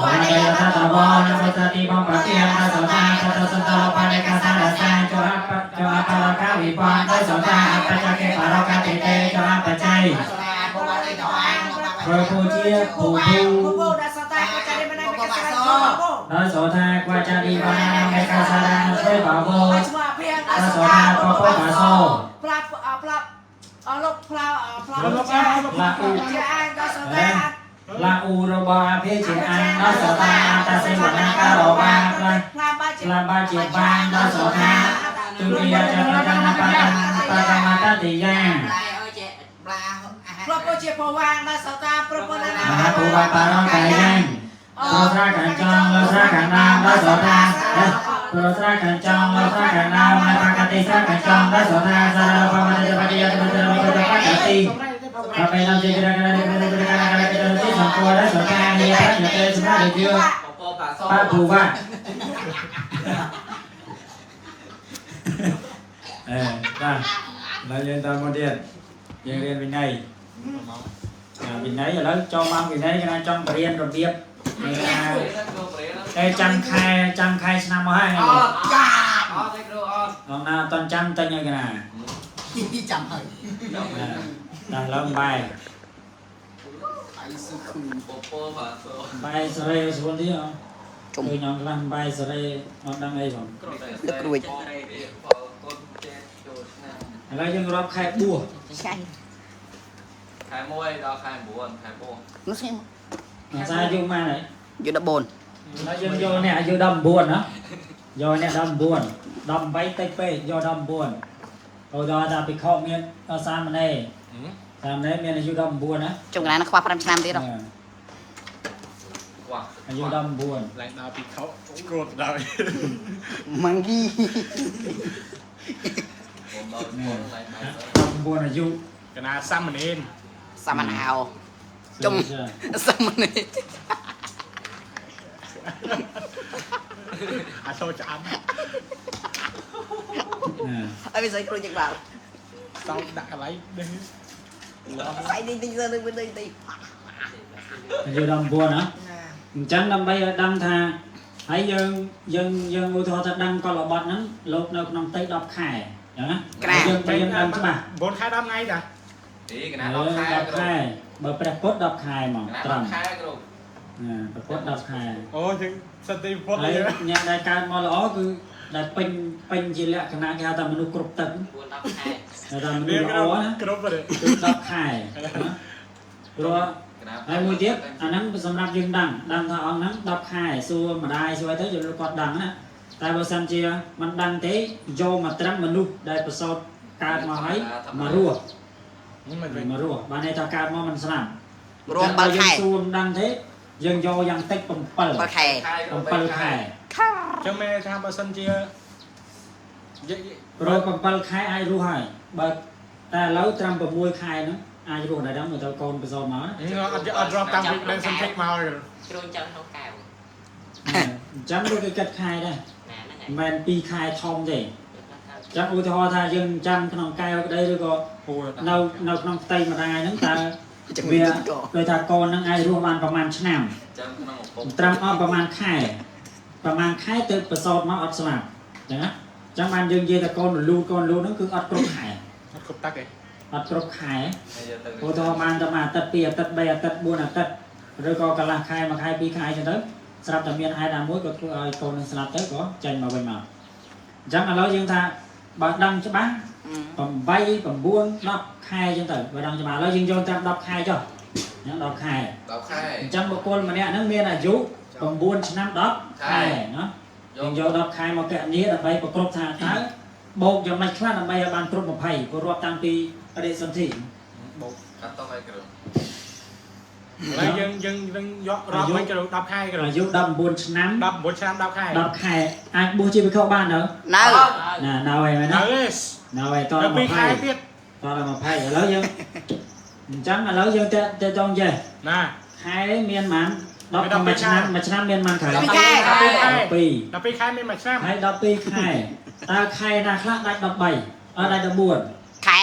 វណ្ណយតតវនសតតិបំប្រតិយតសតាតតសន្តលបនិកសារសាចអបចអបរកាវិបាតសតាអបចកេបរកាតិតេចអបច្ច័យព្រោះពូជាពូពូ ពូពូដល់សតាក៏ចារិមណាកសារពូ ដល់សោថាក្វាចារីបាណាមេកាសារៈធ្វើបាវោ ដល់ឈ្មោះអភិ ដល់សោថាពពបាសោ ផ្លាផ្លាអលុបផ្លាផ្លា លោកអា ផ្លាអ៊ូ ជាអានដល់សតា ផ្លាអ៊ូរបស់អាភិជាអានដល់សោតាអន្តសិវនាការបាផ្លា ផ្លាបាជា ផ្លាបាជាបានដល់សោថាទុតិយចរណបតបតមតតិយា ឡៃអើចេ ប្លាអា ផ្លាពជាពវាងដល់សតាប្រពន្ធណា មហាភូវបារងកាយ៉ាង លោស្រាខាងចងលោស្រាខាងដើមដល់សោថាលោស្រាខាងចងលោស្រាខាងដើមហើយបកតិស្រាខាងចងដល់សោថាសារៈបមតិបតិយតិបតិបតិបតិតិប្របេណជាក្រកណេក្រកណេក្រកណេក្រកណេសង្គវរសោថានិយយតេសម្រាប់យ ពពបាសូ បាភូវៈអេបាទឡើយយើងតមកទៀតយើងរៀនវិន័យវិន័យឥឡូវចូលមកវិន័យគេថាចង់បរៀនរបៀបគេថា គ្រូប្រេ តែចាំខែចាំខែឆ្នាំមកហើយ អត់ ចា អត់ទេគ្រូអត់ ឡងណាអត់តន់ចាំតែញ៉ៃកណា ចាំហើយ ដល់ឡើងបាយ អៃសុខូ ពពបាសូ បាយសរេស្រួលទីអ ជុំ ឃើញអង្គខ្លះបាយសេរីអត់ដឹងអីផង ដឹករួច ផលគុណចេតចូលឆ្នាំ ឥឡូវយើងរាប់ខែបួស ឆ្ងាញ់ ខែ1ដល់ខែ9ខែបួស នោះស្ងៀម អសាអាយុម៉ានហើយ យូ14 ឥឡូវយើងយកអ្នកអាយុ19ណាយកអ្នក19 18តិចពេកយក19ឧទាហរណ៍ថាភិក្ខុមានដល់សាមណេរសាមណេរមានអាយុ19ណា ចុងកណ្ដាលនឹងខ្វះ5ឆ្នាំទៀតហ៎ ខ្វះ អាយុ19 ឡើងដល់ពីខោឆ្កួតដល់ ម៉ាំងគី ผมដល់ខ្ញុំឡើងបាយស 19អាយុ កណាសាមណេរ សាមណៅ ជុំ សាមណេរ អាចូលឆ្អាំ ណា អើវាស្អីគ្រូចឹងបាទ សោកដាក់កន្លែងនេះ ស្អីនេះតិចទៅនឹងវិញតិច អាយុ19ណា ណា អញ្ចឹងដើម្បីឲ្យដឹងថាហើយយើងយើងយើងឧទាហរណ៍ថាដឹងកលបត្តិហ្នឹងលោកនៅក្នុងផ្ទៃ10ខែអញ្ចឹងណាយើងតែយើងដឹងច្បាស់ 9ខែ10ថ្ងៃតា អីកណា10ខែ 10ខែបើព្រះពុទ្ធ10ខែហ្មង កណា ត្រឹម 10ខែគ្រូ ណាព្រះពុទ្ធ10ខែ អូយើងសិតទីពុត ហើយ នេះ អ្នកដែលកើតមកល្អគឺដែលពេញពេញជាលក្ខណៈគេហៅថាមនុស្សគ្រប់ទឹក 9 10ខែ គេថាមនុស្សល្អណា គ្រប់ទេ គឺ10ខែណាព្រោះ កណា ហើយមួយទៀតអាហ្នឹងសម្រាប់យើងដឹងដឹងថាអង្គហ្នឹង10ខែសួរម្ដាយសួរអីទៅយើងគាត់ដឹងណាតែបើសិនជាមិនដឹងទេយកមកត្រឹមមនុស្សដែលប្រសូតកើតមកហើយមករស់ មិនវិញ មករស់បានន័យថាកើតមកមិនស្លាប់ រង7ខែ យើងសួរមិនដឹងទេយើងយកយ៉ាងតិច7 7ខែ 7ខែ ចឹងមែនថាបើសិនជា ព្រោះ7ខែអាចរស់ហើយបើតែឥឡូវត្រឹម6ខែហ្នឹងអាចរស់ដែរដល់មើលទៅកូនប្រសូតមកណា អត់អត់រាប់តាមពីដែលសំថិចមកហើយ ជ្រុញចាំក្នុងកែវ អញ្ចឹងដូចគេគិតខែដែរ ណាហ្នឹងហើយ មិនមែន2ខែធំទេអញ្ចឹងឧទាហរណ៍ថាយើងចាំក្នុងកែវក្តីឬក៏ ពូ នៅនៅក្នុងផ្ទៃម្ដាយហ្នឹងតើ ចឹង វា វាក ដូចថាកូនហ្នឹងអាចរស់បានប្រហែលឆ្នាំ ចាំក្នុងឪពុក ត្រឹមអស់ប្រហែលខែប្រហែលខែទៅប្រសូតមកអត់ស្លាប់អញ្ចឹងណាអញ្ចឹងបានយើងនិយាយថាកូនរលូកូនរលូហ្នឹងគឺអត់គ្រប់ខែ អត់គ្រប់តាក់ទេ អត់គ្រប់ខែ ហើយយកទៅ ឧទាហរណ៍បានតែមួយអាទិត្យពីរអាទិត្យបីអាទិត្យ4អាទិត្យឬក៏កន្លះខែមួយខែពីរខែអញ្ចឹងទៅស្រាប់តែមានហេតុណាមួយក៏ធ្វើឲ្យកូននឹងស្លាប់ទៅក៏ចេញមកវិញមកអញ្ចឹងឥឡូវយើងថាបើដឹងច្បាស់8 9 10ខែអញ្ចឹងទៅបើដឹងច្បាស់ឥឡូវយើងយកត្រឹម10ខែចុះអញ្ចឹង10ខែ 10ខែ អញ្ចឹងបុគ្គលម្នាក់ហ្នឹងមានអាយុ9ឆ្នាំ10ខែណាយើងយក10ខែមកកណនីដើម្បីប្រគ្រប់ថាតើបូកយ៉ាងម៉េចខ្លះដើម្បីឲ្យបានគ្រប់20ព្រោះរាប់តាំងពីបដិសន្ធិ បូក កាត់តឲ្យគ្រូ ឥឡូវយើងយើងយើងយករាប់វិញគ្រូ10ខែគ្រូ អាយុ19ឆ្នាំ 19ឆ្នាំ10ខែ 10ខែអាចបួសជាភិក្ខុបាននៅ នៅ ណានៅហើយមែនណា នៅទេ នៅហើយត ដល់2ខែ 20 ទៀត តដល់20ឥឡូវយើងអញ្ចឹងឥឡូវយើងតតតងចេះ ណា ខែមានប៉ុន្មាន10មួយឆ្នាំមួយឆ្នាំមានប៉ុន្មានខែ 12ខែ 12 12ខែមានមួយឆ្នាំ ហើយ12ខែតើខែណាខ្លះដាច់13អត់ដាច់14 ខែ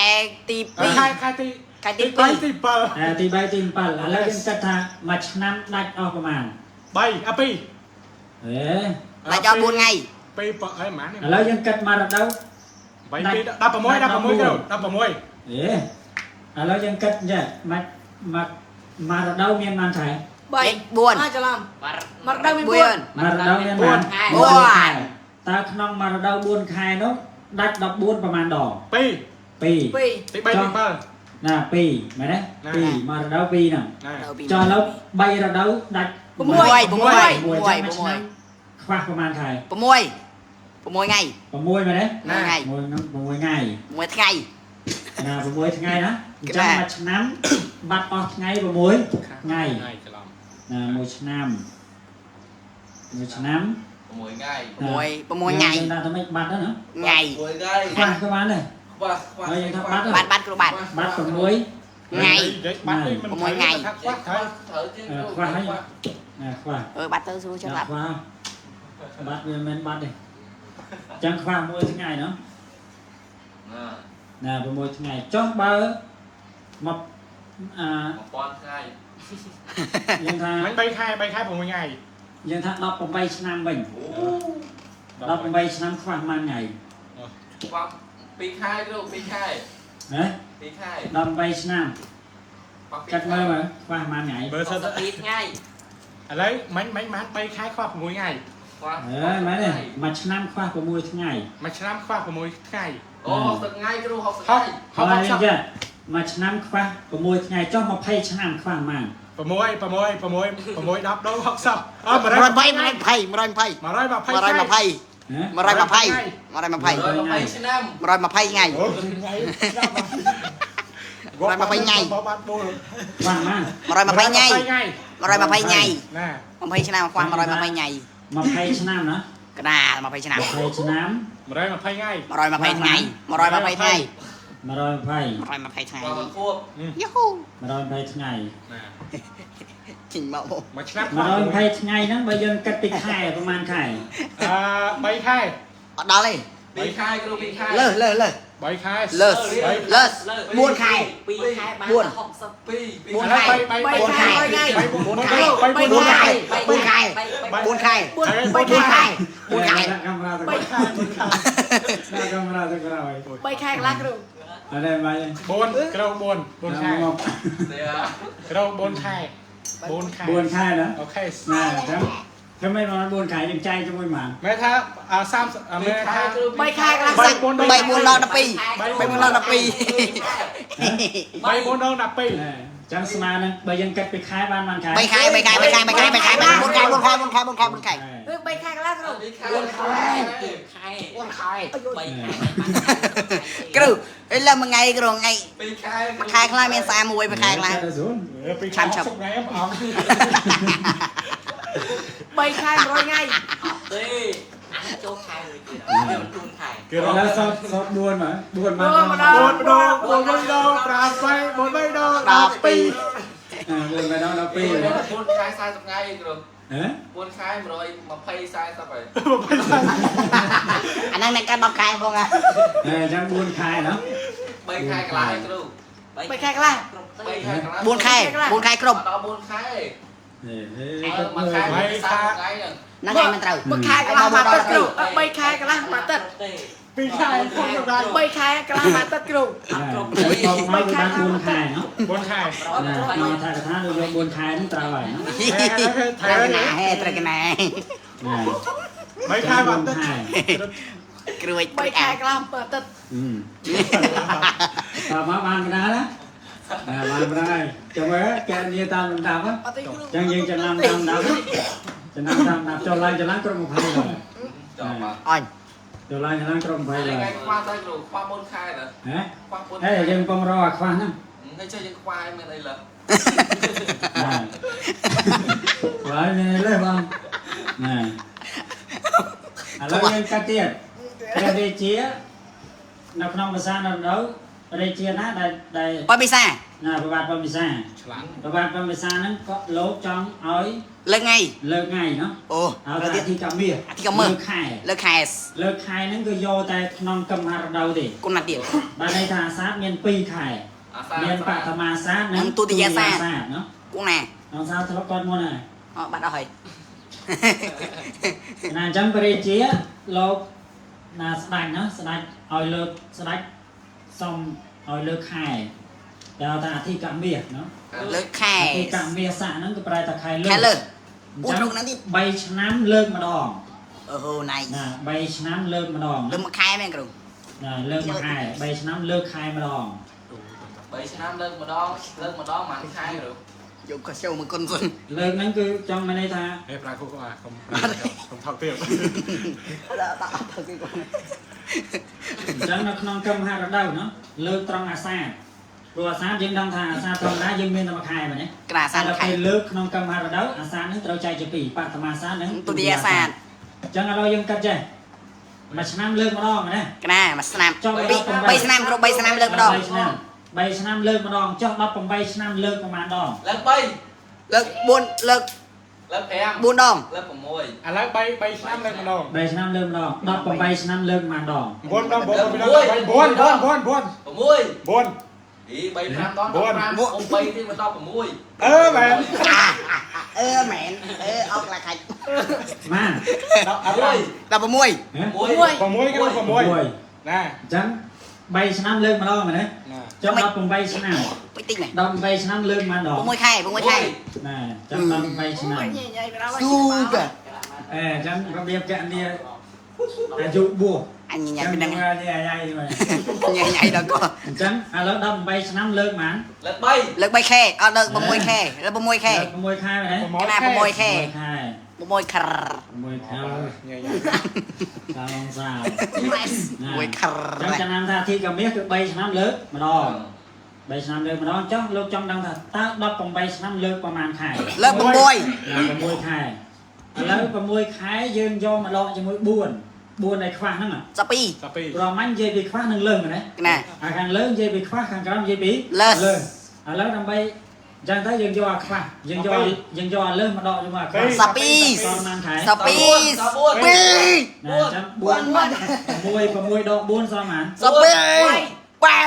ទី ខែខែទី 2ខែទី 3ទី7 ខែទី3ទី7ឥឡូវយើងគិតថាមួយឆ្នាំដាច់អស់ប្រហែល 3អា2 ហេ 2ដាច់អស់4ថ្ងៃ 2បើអីហ្មង ឥឡូវយើងគិតមករដូវ 3 2 16 16គ្រូ16 អេឥឡូវយើងគិតចេះមកមកមករដូវមានប៉ុន្មានខែ 3 4 អច្រឡំ បាត់ មករដូវមាន 4 មករដូវមានប៉ុន្មាន បួន ខែតើក្នុងមករដូវ4ខែនោះដាច់14ប្រហែលដង 2 2 ទី3ទី7 ណា2មែនទេ2មករដូវ2ហ្នឹង ណា ចុះឥឡូវ3រដូវដាច់ 6 6 6 6 6 ឆ្នាំខ្វះប្រហែលខែ 6 6ថ្ងៃ 6មែនទេ 6ថ្ងៃ 1ហ្នឹង6ថ្ងៃ 1ថ្ងៃ ណា6ថ្ងៃណាអញ្ចឹងមួយឆ្នាំបាត់អស់ថ្ងៃ6ថ្ងៃ ថ្ងៃច្រឡំ ណាមួយឆ្នាំមួយឆ្នាំ 6ថ្ងៃ 6 6ថ្ងៃ យើងដាក់ទៅមិនបាត់ហ្នឹងណា ថ្ងៃ 6ថ្ងៃ ខ្វះក៏បានដែរ ខ្វះខ្វះ ហើយយើងថាបាត់ បាត់បាត់គ្រូបាត់ បាត់6 ថ្ងៃ បាត់នេះមិន 6ថ្ងៃ ថាខ្វះត្រូវ ត្រូវជាងគ្រូ ខ្វះហើយណាខ្វះ អើបាត់ទៅស្រួលចឹងបាត់ ណាខ្វះបាត់វាមិនមែនបាត់ទេអញ្ចឹងខ្វះមួយថ្ងៃណោះ ណា ណា6ថ្ងៃចុះបើមកអា 1000ថ្ងៃ យើងថា មិន3ខែ3ខែ6ថ្ងៃ យើងថា18ឆ្នាំវិញ18ឆ្នាំខ្វះប៉ុន្មានថ្ងៃ ខ្វះ2ខែគ្រូ2ខែ ណា 2ខែ 18ឆ្នាំ ខ្វះ កាត់មើលមើលខ្វះប៉ុន្មានថ្ងៃ បើសិន 62ថ្ងៃ ឥឡូវមិញមិញបាន3ខែខ្វះ6ថ្ងៃ ខ្វះ អើមែនទេមួយឆ្នាំខ្វះ6ថ្ងៃ មួយឆ្នាំខ្វះ6ថ្ងៃ អូ60ថ្ងៃគ្រូ60 ហុក ថ្ងៃ ហុក ហើយចាមួយឆ្នាំខ្វះ6ថ្ងៃចុះ20ឆ្នាំខ្វះប៉ុន្មាន 6 6 6 6 10ដង60អើ 120 120 120 120 120 ហ៎ 120 120 120ឆ្នាំ 120ថ្ងៃ អូថ្ងៃ 120ថ្ងៃ បាត់បូល ខ្វះប៉ុន្មាន 120ថ្ងៃ ថ្ងៃ 120ថ្ងៃ ណា 20ឆ្នាំខ្វះ120ថ្ងៃ 20ឆ្នាំណា កដាល20ឆ្នាំ 20ឆ្នាំ 120ថ្ងៃ 120ថ្ងៃ120ថ្ងៃ 120 120ថ្ងៃ ខ្វះមួយខួប យូហ៊ូ 120ថ្ងៃ ណា ជីងមកមក មួយឆ្នាំខ្វះ 120ថ្ងៃហ្នឹងបើយើងគិតពីខែប្រហែលខែ អឺ3ខែ អត់ដល់ទេ 2ខែគ្រូ2ខែ លើសលើសលើស 3ខែ លើសលើស4ខែ 2ខែបាន 4 60 4ខែ 3 4ខែ 4ខែ 4ខែ4ខែ4ខែ 4 4ខែ4ខែ ដាក់កាមេរ៉ាទៅ 3 ខែ4ខែ ដាក់កាមេរ៉ាទៅក្រោយ 3ខែកន្លះគ្រូ អត់ទេបាយ 4គ្រូ4 4ខែ មក គ្រូ4ខែ4ខែ 4ខែណា អូខេ ណាអញ្ចឹងធ្វើម៉េចមក4ខែយើងចែកជាមួយម៉ាន មែនថា30មែនថា 3ខែកន្លះ 3 4ដង 3 4ដល់12 3 4ដល់12 3 4ដង12 អញ្ចឹងស្មើនឹងបើយើងគិតពីខែបានបានខែ 3ខែ3ខែ3ខែ3ខែ3ខែ4ខែ4ខែ4ខែ4ខែ4ខែ ឬ3ខែកន្លះគ្រូ 2ខែ ខែ 4ខែ 3ខែ គ្រូឥឡូវមួយថ្ងៃគ្រូថ្ងៃ 2ខែ មួយខែខ្លះមាន31មួយខែខ្លះ 2 ឆាំឆាប់ ខែថ្ងៃអង 3ខែ100ថ្ងៃ អត់ទេអានេះចូលខែមួយទៀតវាមិនជូនខែ គេរក ឥឡូវសតសត4មក4មក 4ដង4 3ដង5 4 3ដង12 4 3ដង12 4ខែ40ថ្ងៃគ្រូ ហ៎ 4ខែ120 40ហើយ អាហ្នឹងអ្នកកាត់10ខែផងហ่ะ អញ្ចឹង4ខែណោះ 3ខែកន្លះហើយគ្រូ 3ខែកន្លះ គ្រប់ 3ខែកន្លះ 4ខែ4ខែគ្រប់ ដល់4ខែ ហេហេ អ គិតមើ ើ ល មួយខែ40ថ្ងៃហ្នឹង ហ្នឹងហើយមិនត្រូវ មួយខែកន្លះមួយអាទិត្យគ្រូ3ខែកន្លះមួយអាទិត្យ ទេ 2ខែខ្ញុំដល់ 3ខែកន្លះមួយអាទិត្យគ្រូ អត់គ្រប់មកវាបាន4ខែណោះ 4ខែ ណាមកថាកថាលោកយក4ខែហ្នឹងត្រូវហើយណោះ ត្រូវកណាហេត្រូវកណា ណា 3ខែបាត់ទៅ ខែ គ្រួចគ្រួច 3ខែ អា កន្លះមួយអាទិត្យ អឺតើមកបានកណ្ដាលណាបានបណ្ដាហើយចាំមើលកែនិយាយតាមលំដាប់ អត់ទេគ្រូ ចឹងយើងចំណាំតាមដាប់ចំណាំតាមដាប់ចូលឡើងចំឡើងគ្រប់20ហើយ ចប់បាទ អញ ចូលឡើងចំឡើងគ្រប់20ហើយ ថ្ងៃខ្វះតែគ្រូខ្វះ4ខែទៅ ហ៎ ខ្វះ4 ហេយើងកំពុងរកអាខ្វះហ្នឹង ហើយចេះយើងខ្វះមានអីលើ បាទហើយមានលើបងណាឥឡូវយើងកាត់ទៀតព្រះរាជានៅក្នុងភាសានៅនៅរាជាណាដែលដែល បើពិសា ណាប្របាទពំពិសា ឆ្លាំង ប្របាទពំពិសាហ្នឹងក៏លោកចង់ឲ្យ លើកថ្ងៃ លើកថ្ងៃណោះ អូ ឲ្យ លើកទៀត ថាអធិកមាស អធិកមាស លើកខែ លើកខែ លើកខែហ្នឹងគឺយកតែក្នុងកំហារដូវទេ គុណណាទៀត បានន័យថាអាសាទមាន2ខែ អាសា មានបឋមាសាទនិង និងទុតិយសាទ ទណោះ គុណណា អងសាធ្លាប់គាត់មុនហើយ អបាត់អស់ហើយ ណាអញ្ចឹងព្រះរាជាលោកណាស្ដេចណាស្ដេចឲ្យលើកស្ដេចសុំឲ្យលើកខែដែលហៅថាអធិកមាសណោះ លើកខែ អធិកមាសៈហ្នឹងគឺប្រែថាខែលើក ខែលើក អញ្ចឹង អូទ្រុកហ្នឹងទៀត 3ឆ្នាំលើកម្ដង អូហូណៃ ណា3ឆ្នាំលើកម្ដង លើកមួយខែមែនគ្រូ ណាលើកមួយខែ3ឆ្នាំលើកខែម្ដង 3ឆ្នាំលើកម្ដងលើកម្ដងប្រហែលខែគ្រូ យកក៏ចូលមកគុណសុន លើកហ្នឹងគឺចង់មានន័យថា ហេប្រាគូអាកុំកុំថោកទៀត ដាក់អត់ទៅគេគុណ អញ្ចឹងនៅក្នុងកម្មហារដូវណោះលើកត្រង់អាសាឍព្រោះអាសាឍយើងដឹងថាអាសាឍធម្មតាយើងមានតែមួយខែមែនទេ ក្រាសាន តែដល់ ខែ ពេលលើកក្នុងកម្មហារដូវអាសាឍហ្នឹងត្រូវចែកជាពីរបឋមាសាទនិង ទុតិយសាទ អញ្ចឹងឥឡូវយើងកាត់ចេះមួយឆ្នាំលើកម្ដងណា ក្រាមួយឆ្នាំ ចុះ ពី3ឆ្នាំគ្រប់3ឆ្នាំលើកម្ដង 3ឆ្នាំ3ឆ្នាំលើកម្ដងចុះ18ឆ្នាំលើកប្រហែលដង លើក3 លើក4លើក លើក5 4ដង លើក6 ឥឡូវ3 3ឆ្នាំលើកម្ដង 3ឆ្នាំលើកម្ដង18ឆ្នាំលើកប្រហែលដង 9ដង9 9 9 9 9 6 9 អី3 5ដង15 3ទៀតបន្ត6 អឺមែន អឺមែនអឺអอกឡាខាច់ ម៉ាន ដល់អត់ 16 ហ៎ 6 6គេ6 6 ណា អញ្ចឹង 3ឆ្នាំលើកម្ដងមែនទេ ណា ចុះ18ឆ្នាំ តិចតិចនេះ 18ឆ្នាំលើកប៉ុន្មានដង 6ខែ6ខែ ណាចឹង18ឆ្នាំ ញ៉ៃញ៉ៃបណ្ដោយ ស៊ូក អេចឹងរបៀបកណនីអាយុបួស អញញ៉ៃពីហ្នឹង ញ៉ៃញ៉ៃញ៉ៃ ញ៉ៃញ៉ៃដល់ក អញ្ចឹងឥឡូវ18ឆ្នាំលើកប៉ុន្មាន លើក3 លើក3ខែអត់លើក6ខែលើក6ខែ លើក6ខែមែនទេ កណា6ខែ 6ខែ 6ខែ 6ខែ ញ៉ៃញ៉ៃ សាឡងសា 6ខែ ចឹងចំណាំថាធិកមាសគឺ3ឆ្នាំលើកម្ដង3ឆ្នាំលើកម្ដងចុះលោកចង់ដឹងថាតើ18ឆ្នាំលើកប្រមាណខែ លើក6 6ខែឥឡូវ6ខែយើងយកមកដកជាមួយ4 4ដែលខ្វះហ្នឹង សាពី សាពី ប្រមាញ់និយាយពីខ្វះនឹងលើសមែនទេ កណា អាខាងលើនិយាយពីខ្វះខាងក្រោមនិយាយពី លើស ឥឡូវដើម្បីអញ្ចឹងទៅយើងយកអាខ្វះយើងយកយើងយកអាលើសមកដកជាមួយអាខ្វះ សាពី សល់ប៉ុន្មានខែ សាពីពី ណាអញ្ចឹង4 6 6ដក4សល់ប៉ុន្មាន សាពីបែ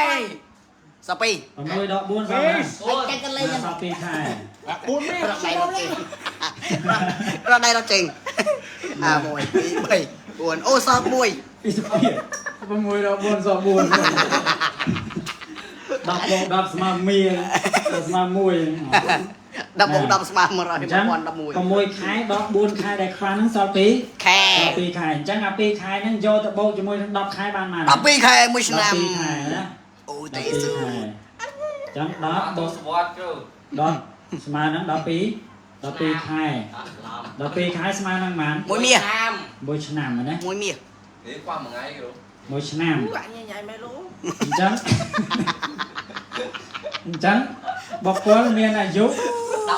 សាពី 6ដក4សល់ប៉ុន្មាន អញកាត់លេង សល់2ខែ 4នេះ រត់ដៃរត់ជើងរត់ដៃរត់ជើងអា1 2 3 4អូសល់1 ពីសុភា 6ដល់4សល់4 10បូក10ស្មើមីស្មើ1 10បូក10ស្មើ100 អញ្ចឹង 1011 6ខែដក4ខែដែលខ្វះហ្នឹងសល់2 ខែ សល់2ខែអញ្ចឹងអា2ខែហ្នឹងយកទៅបូកជាមួយនឹង10ខែបានប៉ុន្មាន 12ខែមួយឆ្នាំ 12ខែណា អូទេស៊ូ 12ខែអញ្ចឹង10បូក ទសវត្សគ្រូ 10ស្មើនឹង12 12ខែ12ខែស្មើនឹងប៉ុន្ មួយមាស មាន1ឆ្នាំណា មួយមាស នេះខ្វះមួយថ្ងៃគ្រូ មួយឆ្នាំ ញ៉ៃញ៉ៃមែនលោក អញ្ចឹងអញ្ចឹងបុគ្គលមានអាយុ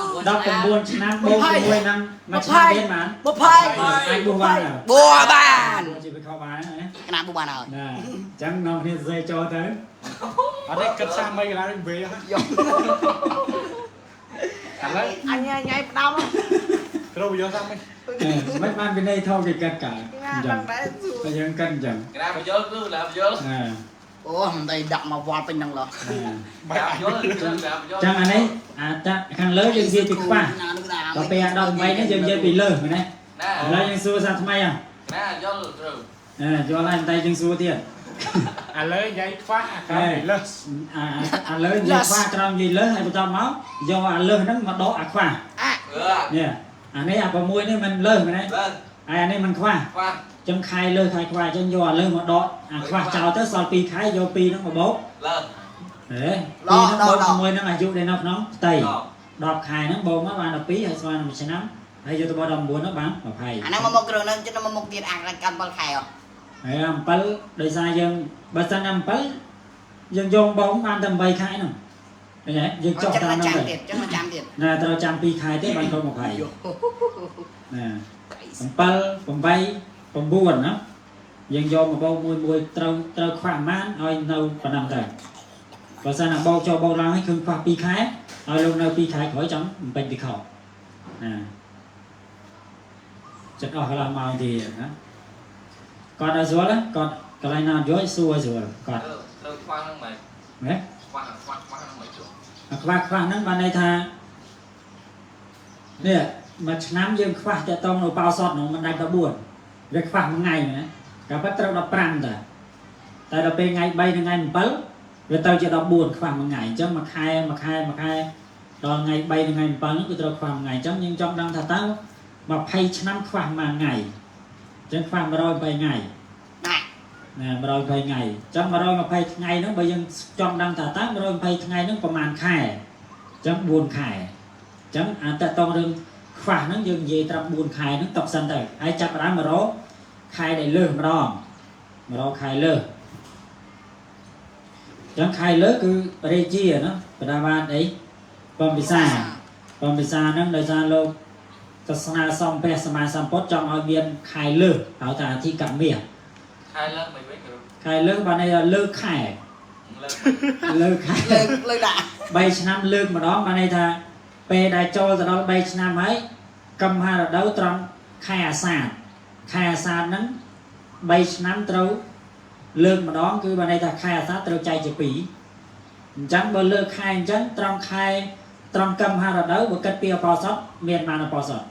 19ឆ្នាំបូកជាមួយនឹងមួយឆ្នាំទៀតបាន 20 អាចបួសបាន បួបាន ជាវិខបានណា កណាបួបានហើយ ណាអញ្ចឹងនាំគ្នាសរសេរចូលទៅ អត់ទេគិតសាសមីកន្លងវិញហ៎ យក ឥឡូវ អញញ៉ៃញ៉ៃផ្ដាំ គ្រូយកសាសមី មិនបានវិន័យថោកគេកាត់កា ណា អញ្ចឹង ដឹងដែរស៊ូ តែយើងកាត់អញ្ចឹង ក្រាបយល់គ្រូឡាបយល់ ណា អូមិនได้ដាក់មកវល់ពេញហ្នឹងឡោះ ក្រាបយល់ក្រាបយល់ ចឹងអានេះអាតាខាងលើយើងនិយាយពីខ្វះដល់ពេលអា18នេះយើងនិយាយពីលើសមែនទេ ណា ឥឡូវយើងសួរសាថ្មីហ៎ ណាយល់គ្រូ យល់ហើយតែយើងសួរទៀត ឥឡូវញ៉ៃខ្វះអាក្រោយលើស អាអាលើនិយាយខ្វះក្រោមនិយាយលើសហើយបន្តមកយកអាលើសហ្នឹងមកដកអាខ្វះ អឺ នេះអានេះអា6នេះមិនលើសមែនទេ លើ ហើយអានេះមិនខ្វះ ខ្វះ ចឹងខែលើសខែខ្វះចឹងយកអាលើសមកដកអាខ្វះចោលទៅសល់2ខែយក2ហ្នឹងមកបូក លើ ហេ2ហ្នឹងបូកជាមួយនឹងអាយុដែលនៅក្នុងផ្ទៃ10ខែហ្នឹងបូកមកបាន12ហើយស្មើនឹង1ឆ្នាំហើយយកទៅបូក19ហ្នឹងបាន20 អាហ្នឹងមកមុខគ្រឿងហ្នឹងចិត្តមកមុខទៀតអាកាន់7ខែហ៎ ហើយ7ដោយសារយើងបើសិនតែ7យើងយកបងបានតែ8ខែហ្នឹងឃើញទេយើងចុះ ចិត្ត តាមហ្នឹងទៅ មកចាំទៀតចឹងមកចាំទៀត ណាត្រូវចាំ2ខែទៀតបានគ្រប់20ណា7 8 9ណាយើងយកមកបោកមួយមួយត្រូវត្រូវខ្វះប្រហែលឲ្យនៅប៉ុណ្ណឹងទៅបើសិនណាបោកចូលបោកឡើងឲ្យឃើញខ្វះ2ខែឲ្យលោកនៅ2ខែក្រោយចាំបំពេញពីខណាចិត្តអស់កន្លះម៉ោងទៀតណាគាត់ឲ្យស្រួលណាគាត់កន្លែងណាអត់យល់សួរឲ្យស្រួលគាត់ ត្រូវខ្វះហ្នឹងមិន ណា ខ្វះខ្វះខ្វះហ្នឹងមិនជួ អាខ្វះខ្វះហ្នឹងបានន័យថានេះមួយឆ្នាំយើងខ្វះតកតងនៅប៉ោសតនោះមិនដាច់14វាខ្វះមួយថ្ងៃណាក៏ប៉ុតត្រូវ15តាតែដល់ពេលថ្ងៃ3និងថ្ងៃ7វាទៅជា14ខ្វះមួយថ្ងៃអញ្ចឹងមួយខែមួយខែមួយខែដល់ថ្ងៃ3និងថ្ងៃ7ហ្នឹងគឺត្រូវខ្វះមួយថ្ងៃអញ្ចឹងយើងចង់ដឹងថាតើ20ឆ្នាំខ្វះមួយថ្ងៃអញ្ចឹងខ្វះ120ថ្ងៃ ណា ណា120ថ្ងៃអញ្ចឹង120ថ្ងៃហ្នឹងបើយើងចង់ដឹងថាតើ120ថ្ងៃហ្នឹងប្រហែលខែអញ្ចឹង4ខែអញ្ចឹងអាតកតងរឿងខ្វះហ្នឹងយើងនិយាយត្រឹម4ខែហ្នឹងតបសិនទៅហើយចាប់ផ្ដើមមករកខែដែលលើសម្ដងមករកខែលើសអញ្ចឹងខែលើសគឺរាជាណាបដាបានអីបំពិសាបំពិសាហ្នឹងដោយសារលោកសាសនាសំព្រះសម្មាសម្ពុទ្ធចង់ឲ្យមានខែលើសហៅថាអធិកមាស ខែលើមិនវិញគ្រូ ខែលើកបានន័យថាលើកខែ លើ លើកខែ លើកលើកដាក់ 3ឆ្នាំលើកម្ដងបានន័យថាពេលដែលចូលទៅដល់3ឆ្នាំហើយកំហារដូវត្រង់ខែអាសាឍខែអាសាឍហ្នឹង3ឆ្នាំត្រូវលើកម្ដងគឺបានន័យថាខែអាសាឍត្រូវចែកជា2អញ្ចឹងបើលើកខែអញ្ចឹងត្រង់ខែត្រង់កំហារដូវបើគិតពីអបោសុតមានបានអបោសុត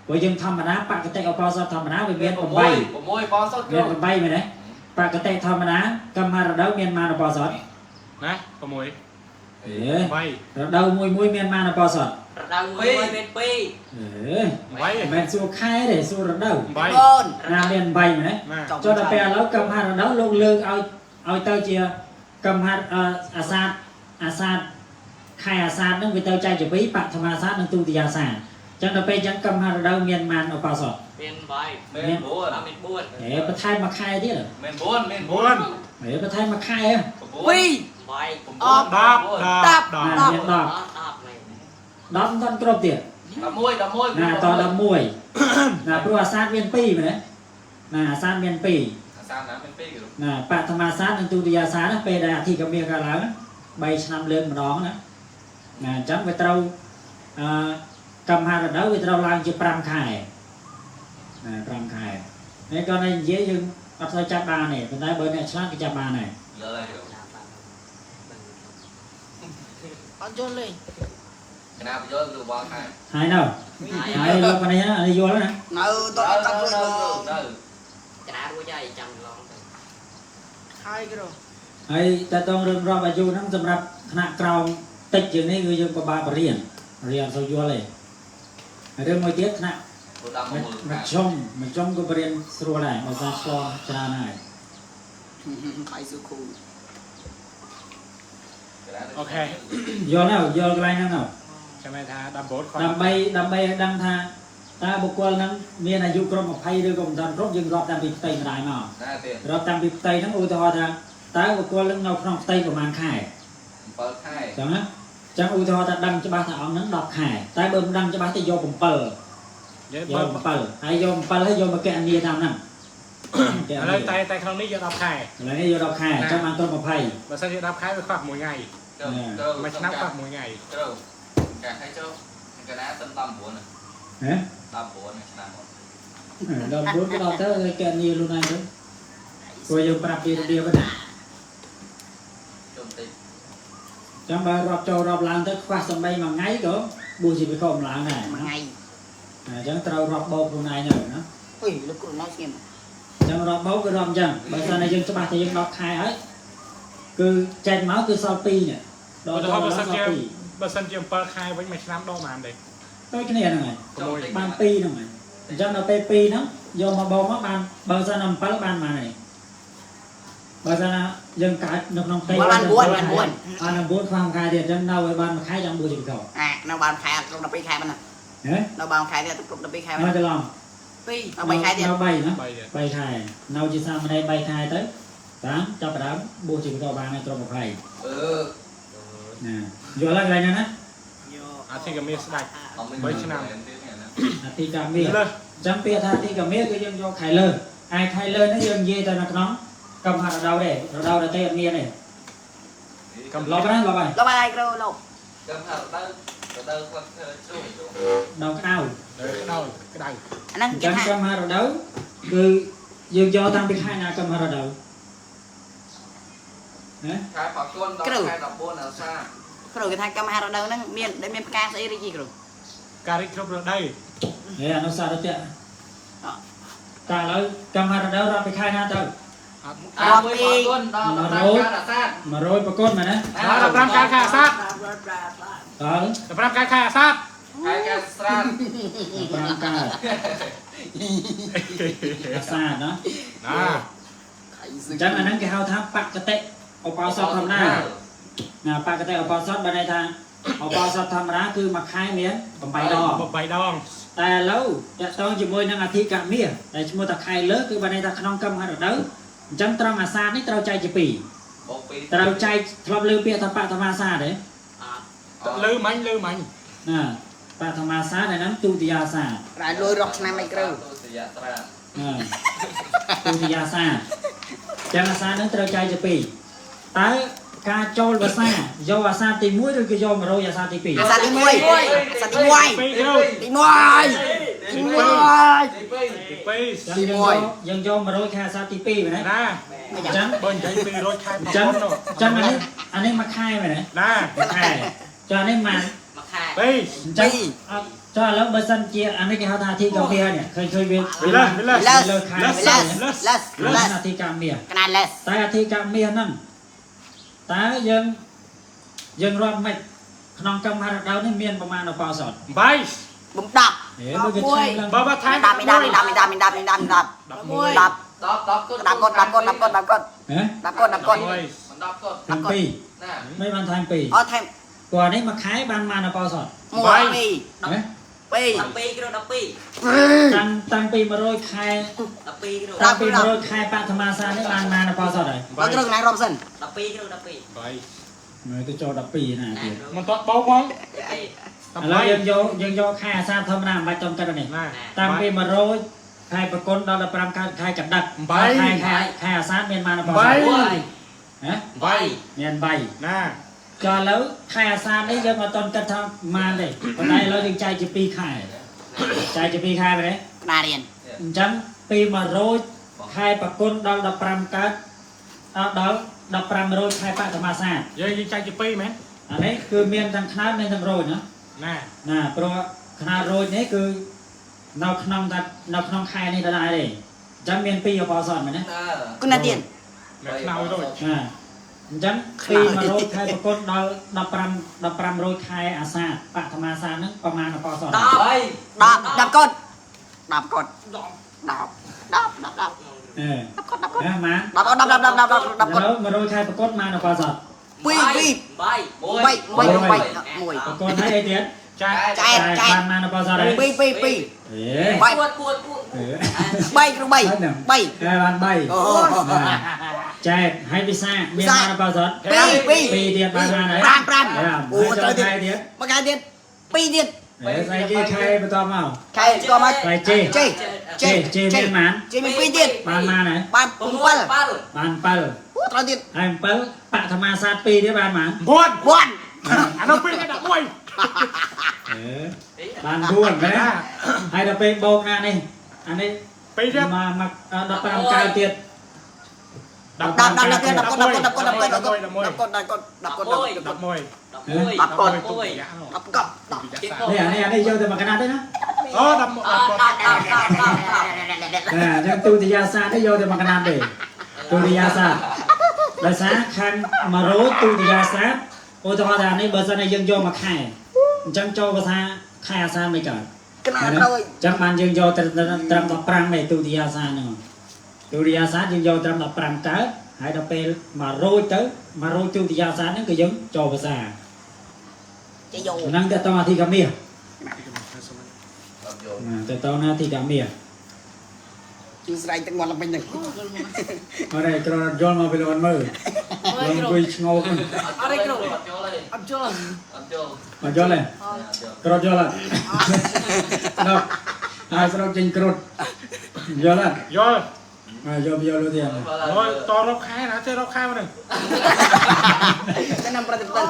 ព្រោះយើងធម្មតាបកតិអបោសុតធម្មតាវាមាន8 6បងសុតគ្ មាន រូ 8មែនទេ បកតិធម្មតាកម្មរដូវមានម៉ានឧបោសថ ណា6 អេ 8 រដូវមួយមួយមានម៉ានឧបោសថ រដូវមួយមួយមានពីរ អេ 8 មិនមែនសួរខែទេសួររដូវ 8 អូន ណាមាន8មែនទេ ណា ចុះដល់ពេលឥឡូវកម្មរដូវលោកលើកឲ្យឲ្យទៅជាកម្មអាសាទអាសាទខែអាសាទហ្នឹងវាទៅចែកជាពីរបឋមាសាទនិងទុតិយាសាទអញ្ចឹងដល់ពេលអញ្ចឹងកម្មរដូវមានម៉ានឧបោសថ មាន8 មាន អត់មាន4 អេបន្ថែមមួយខែទៀត 9មាន9មាន 9 អេបន្ថែមមួយខែហ៎ ពីរ 8 អប 10 10 ណា 10 មាន10 10មែន 10មិនទាន់គ្រប់ទៀត 11 11 ណាត11ណាព្រោះអាសាទមាន2មែនទេណាអាសាទមាន2 អាសាណាមាន2គ្រូ ណាបឋមាសាទនិងទុតិយាសាទណាពេលដែលអធិកមាកើតឡើង3ឆ្នាំលើកម្ដងណាណាអញ្ចឹងវាត្រូវអឺកម្មហារដូវវាត្រូវឡើងជា5ខែណា5ខែនេះគាត់តែនិយាយយើងអត់សូវចាប់បានទេប៉ុន្តែបើអ្នកឆ្លាតគេចាប់បានហើយ លើហើយគ្រូ អត់យល់ទេ កណាបញ្យល់គ្រូបងខែ ហើយនៅហើយលោកនេះណានេះយល់ណា នៅតតតរួចបង នៅ ចរារួចហើយចាំឡងទៅ ហើយគ្រូ ហើយតើតងរឿងរាប់អាយុហ្នឹងសម្រាប់ថ្នាក់ក្រោមតិចជាងនេះគឺយើងពិបាកបរៀនរៀនអត់សូវយល់ទេហើយរឿងមួយទៀតថ្នាក់ គ្រូតាម ម មួយ ធ្យមមធ្យមក៏បរៀនស្រួលដែរបើសិនឆ្លងច្រើនហើយ ខៃសុខូ អូខេ យល់ហើយយល់កន្លែងហ្នឹងហើយ ចាំថា19គាត់ ដើម្បីដើម្បីឲ្យដឹងថាតើបុគ្គលហ្នឹងមានអាយុគ្រប់20ឬក៏មិនទាន់គ្រប់យើងរាប់តាំងពីផ្ទៃម្ដាយមក ណាទៀត រាប់តាំងពីផ្ទៃហ្នឹងឧទាហរណ៍ថាតើបុគ្គលហ្នឹងនៅក្នុងផ្ទៃប្រហែលខែ 7ខែ ចឹងណាចឹងឧទាហរណ៍ថាដឹងច្បាស់ថាអង្គហ្នឹង10ខែតែបើមិនដឹងច្បាស់ទេយក7 យើង យក បើ 7ហើយយក7ហើយយកមកកណនាតាមហ្នឹង ឥឡូវតែតែក្នុងនេះយក10ខែ ឥឡូវនេះយក10ខែចឹងបានត្រឹម20 បើសិនជា10ខែវាខ្វះ1ថ្ងៃ គ្រូគ្រូ មួយឆ្នាំខ្វះ1ថ្ងៃ គ្រូកាខែចុះកណាសិន19 ហ៎ 19ឆ្នាំមុន ដល់9ក៏ដល់ទៅកណនាខ្លួនឯងទៅព្រោះយើងប្រាប់ពីរបៀបហ្នឹង ជុំតិច ចាំបើរាប់ចូលរាប់ឡើងទៅខ្វះសំបីមួយថ្ងៃក៏បួសជាវិខមិនឡើងដែរ មួយថ្ងៃ អញ្ចឹងត្រូវរាប់បោកខ្លួនឯងទៅណា អុយលោកគ្រូណៅស្ងៀម អញ្ចឹងរាប់បោកគឺរាប់អញ្ចឹងបើសិនតែយើងច្បាស់តែយើង10ខែហើយគឺចេញមកគឺសល់2នេះ ឧទាហរណ៍បើ ស សិនជា ល់2 បើសិនជា7ខែវិញមួយឆ្នាំដកប៉ុន្មានទេ ដូចគ្នាហ្នឹងហើយ 6 បាន2ហ្នឹងហើយអញ្ចឹងដល់ពេល2ហ្នឹងយកមកបោកមកបានបើសិនតែ7បានប៉ុន្មានហើយបើសិនណាយើងកើតនៅក្នុងផ្ទៃ បាន9បាន9 បាន9ខ្វះមួយខែទៀតអញ្ចឹងនៅឲ្យបានមួយខែចាំបួសជាវិខ អានៅបានខែអត់គ្រប់12ខែប៉ុណ្ណា ហ៎ នៅបានខែទៀតគ្រប់12ខែប៉ុណ្ណា មកច្រឡំ ពីរ នៅ3ខែទៀត នៅ3ណា 3ទៀត 3ខែនៅជាសាមណេរ3ខែទៅតាមចាប់ផ្ដើមបួសជីវិតបានឲ្យត្រឹម20 អឺ ណាយល់ហើយកន្លែងហ្នឹងណា យក អធិកមាស្ដាច់ អត់មានទៀតណា អតិកាមា លើស ចាំពាក្យថាអតិកាមាគឺយើងយកខែលើឯខែលើនេះយើងនិយាយតែនៅក្នុងកំហារដូវទេរដូវដទៃអត់មានទេ កំ លប់ណាលប់ហើយ លោកបាយគ្រូលោក កំហារដូវដូវគាត់ធ្វើជួយ ដៅក្តៅ ក្តៅក្តៅ អាហ្នឹង អញ្ចឹង គេថា កំហារដូវគឺយើងយកតាំងពីខែណាកំហារដូវណា ខែផកូនដល់ខែ14អាសា គ្រូគេថាកម្មហារដូវហ្នឹងមានដែលមានផ្កាស្អីរីជីគ្រូ ការរីកគ្រប់រដូវ ហេអនុសារតៈតើឥឡូវកំហារដូវរាប់ពីខែណាទៅ អត់ អាមួយផកូនដល់15ខែអាសា 100ប្រកួតមែនទេ ដល់15ខែខែអាសា ដល់ 15ខែខែអាសា ខែកែស្រាន 5កើតអាសាណា ណា អញ្ចឹងអាហ្នឹងគេហៅថាបកតិឧបោសថធម្មតាណាបកតិឧបោសថបានន័យថាឧបោសថធម្មតាគឺមួយខែមាន8ដង 8ដង តែឥឡូវតកតងជាមួយនឹងអធិកមាសដែលឈ្មោះថាខែលើគឺបានន័យថាក្នុងកម្មរដូវអញ្ចឹងត្រង់អាសានេះត្រូវចែកជាពីរប ូក2 ត្រូវចែកធ្លាប់លើពាក្យថាបឋមាសាទេ Ờ. លឺមាញ់លឺមាញ់ ណាបឋមាសាដែលហ្នឹងទុតិយាសា រ៉ាលួយរកឆ្នាំអីគ្រូ ទុតិយត្រា ណាទុតិយាសាចឹងអាសាហ្នឹងត្រូវចែកជាពីរតើការចូលវស្សាយកអាសាទី1ឬក៏យក100អាសាទី2 អាសាទី1អាសាទី1 ពីរគ្រូ ទី1ទី1 ទី2 ទី2 ចឹងយើងយកយើងយក100ខែអាសាទី2មែនទេ ណា អញ្ចឹង បើនិយាយ200ខែ អញ្ចឹងអញ្ចឹងអានេះអានេះមួយខែមែនទេ ណា មួយខែចុះអានេះម៉ាន មួយខែ ពីរ អញ្ចឹងអត់ ចុះឥឡូវបើសិនជាអានេះគេហៅថាអធិកម្មមាសនេះឃើញឃើញវា វាលើសវាលើស លើស លើខែ លើសលើស លើ លើស សអធិកម្មមាស កណាលើស តែអធិកម្មមាសហ្នឹងតើយើងយើងរាប់មិនក្នុងកម្មរដូវនេះមានប្រមាណឧបោសថ 8 បំ10 ហេដូចគេឆែកឡើង បើបើថែម 10 10 10 10 10 10 10 10 11 10 10 10គាត់ 10កូន10កូន10កូន10កូន ហ៎ 10កូន10កូន មិន10គាត់ ថែមពីរ ណា មិនបានថែមពីរ អត់ថែម ព្រោះនេះមួយខែបានប៉ុន្មានឧបោសថ 1 2 ហ៎ 2 12គ្រូ12 តាំងតាំងពី100ខែ 12គ្រូ តាំងពី100ខែបឋមាសានេះបានប៉ុន្មានឧបោសថហើយ ដល់គ្រូកណារាប់សិន 12គ្រូ12 8 មើលទៅចូល12ណាទៀត មិនតបោកផង ទេ ឥឡូវយើងយកយើងយកខែអាសាធម្មតាមិនបាច់តំកាត់នេះ ណា តាំងពី100ខែប្រគុណដល់15ខែខែកដឹកខែខែខែអាសាមានប៉ុន្មានឧបោសថហ៎ 8 មាន3 ណា ចុះឥឡូវខែអាសានេះយើងអត់តន់គិតថាម៉ានទេប៉ុន្តែឥឡូវយើងចែកជា2ខែចែកជា2ខែមែនទេ កណារៀន អញ្ចឹងពី100ខែប្រគុណដល់15កើតដល់1500ខែបឋមាសា យើងយើងចែកជា2មែន អានេះគឺមានទាំងខ្នើមានទាំងរោចណា ណា ណាព្រោះខ្នាតរោចនេះគឺនៅក្នុងតែនៅក្នុងខែនេះដដែលទេអញ្ចឹងមាន2ឧបោសថមែនទេ ណា គុណទៀន មែនខ្នើយដូច ណាអញ្ចឹងពី100ខែប្រគុណដល់15 1500ខែអាសាបឋមាសាហ្នឹងប្រមាណឧបោសថ 10 10 10កូន10កូន10 10 10 10 អេ 10កូន10កូន ណាម៉ា 10កូន10 10 10 10 10កូន 100ខែប្រគុណម៉ានឧបោសថ 2 2 8 3 3 3 ប្រគុណហើយអីទៀត ចែក ចែកចែក បានម៉ានឧបោសថហើយ 1 2 2 2 អេ 3 4 4 4 3គ្រូ3 3 តែបាន3 អូ ចែកហើយវិសាមានម៉ានឧបោសថ 2 2 2ទៀតបានម៉ានហើយ 5 5អូត្រូវទៀត ទៀត មកខែទៀត2ទៀត អេស្អីគេខែបន្តមក ខែក៏មក ខែជេ ជេ ជេជេមានម៉ាន ជេមាន2ទៀត បានម៉ានហើយ បាន7 7 បាន7 អូត្រូវទៀត ហើយ7បឋមាសាទ2ទៀតបានម៉ាន 9 1 អានោះ2គេ11 អេបាន4មែនហើយដល់ពេលបោកណានេះអានេះ 2ទៀត មកមក15កៅទៀត 10 10 10 10 10កូន10កូន10កូន10កូន10កូន10កូន10កូន10កូន 11 11 10កូន 10 10កូន10 នេះអានេះអានេះយកទៅមកកណាត់ទេណា អូ11 10 10 10 10 ណាអញ្ចឹងទូតិយាសាទនេះយកទៅមកកណាត់ទេទូតិយាសាទដោយសារខាង100ទូតិយាសាទឧទាហរណ៍ថានេះបើសិនជាយើងយកមកខែអញ្ចឹងចូលភាសាខែអាសាមិនកើត កណាត្រូវ ចឹងបានយើងយកត្រឹមត្រឹម15ឯទូតិយាសាហ្នឹងទូតិយាសាយើងយកត្រឹម15កើតហើយដល់ពេល100ទៅ100ទូតិយាសាហ្នឹងគឺយើងចូលភាសា ជយោ ហ្នឹងតើតអធិកមាសតើតណាអធិកមាស ជួយស្រែកទឹកមាត់ឡើងវិញហ្នឹង អរេក្រយល់មកពីលន់មើលលន់អង្គុយឆ្ងោកហ្នឹង អត់ទេគ្រូ អត់យល់ទេ អត់យល់ អត់យល់ អត់យល់ទេក្រយល់អត់ដល់ហើយស្រុកចេញគ្រុតយល់អត់ យល់ យល់យល់ទៀត អូយតរកខែណាចេះរកខែមកហ្នឹង តែនំប្រតិបត្តិ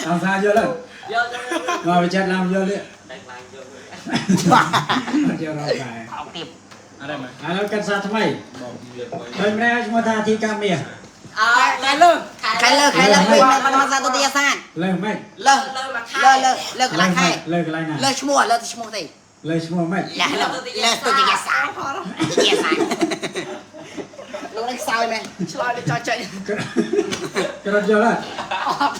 អង្សាយល់អត់ យល់ មកវិចិត្រឡើងយល់ទៀត តែឡើងយល់ យល់រកខែ អោទៀត អរេមែន ឥឡូវកាត់សាថ្មីឃើញម្នាក់ឈ្មោះថាអធិកាមាស អើ ខែលើ ខែលើខែលើពីបឋមសាទុតិយសាទ លើសម៉េច លើ លើមកខែ លើលើលើកន្លះខែ លើកន្លែងណា លើឈ្មោះលើឈ្មោះទេ លើឈ្មោះម៉េច លើលើទុតិយសាទទុតិយសាទលោកនេះខ្សោយមែន ឆ្លើយទៅចោចចេញ ក្រត់យល់អត់ អត់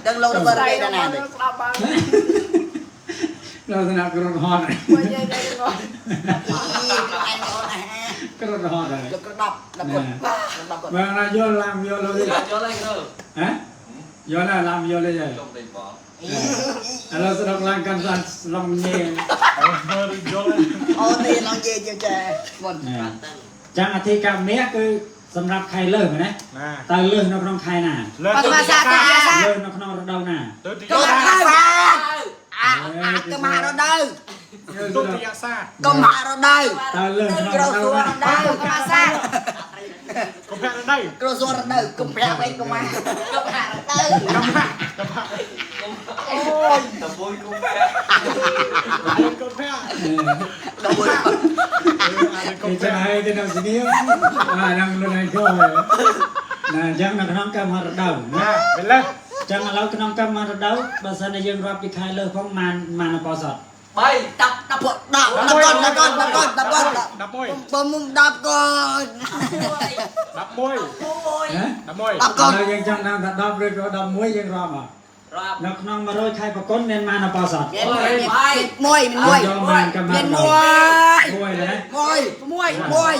ដឹងលោកទៅរៀនណាទេ ស្ដាប់បាន ដល់ថ្នាក់ក្រត់ហត់ បើនិយាយទៅងល់ អីអូនអា ក្រត់ហត់ហើយ លោកក្រ10 10កូន10កូន បើណាយល់ឡាំយល់លុយ អត់យល់ទេគ្រូ ហ៎យល់ណាឡាំយល់ទេ ចុំតិចបង ឥឡូវស្រុកឡើងកាន់សាស្លងញ៉េ អូយល់ អូទេឡងនិយាយជាចាមុន ចឹងអធិកាមាសគឺសម្រាប់ខែលើសមែនទេ ណា តើលើសនៅក្នុងខែណា លើ បឋមាសាទទុតិយសាទ លើសនៅក្នុងរដូវណា ទុតិយ កុំ សា ហាសាទអាអាកុំហារដូវ ទុតិយសា កុំហារដូវ តើលើសក្នុង ក្រ រដូ សួ វណា ររដូវ បឋមាសាទ កុំភៈរដូវ ក្រសួររដូវកុំប្រាក់អីកុំហា កុំហា រដូវ កំភៈកំភៈ អូយ តពួយកុំភៈ កុំភៈ ដល់មួយ កុំ គេ ភៈ ចាយទៅនៅស្ងៀមអានឹងលុយឯងក៏ណាអញ្ចឹងនៅក្នុងកម្មរដូវណា ណាពេលលើ ចឹងឥឡូវក្នុងកម្មរដូវបើសិនជាយើងរាប់ពីខែលើសផងម៉ានម៉ានអបសត 3 10 10 10 10កូន10កូន10កូន10កូន 11 បំមុំ10កូន 11 ណា 11 10កូន ឥឡូវយើងចង់ដឹងថា10ឬក៏11យើងរាប់មក រាប់ នៅក្នុង100ខែប្រគុណមានម៉ានអបសត មានមួយមួយ យកម៉ានកម្ម មាន រដូវ មួយ មួយណា មួយ 6 មួយ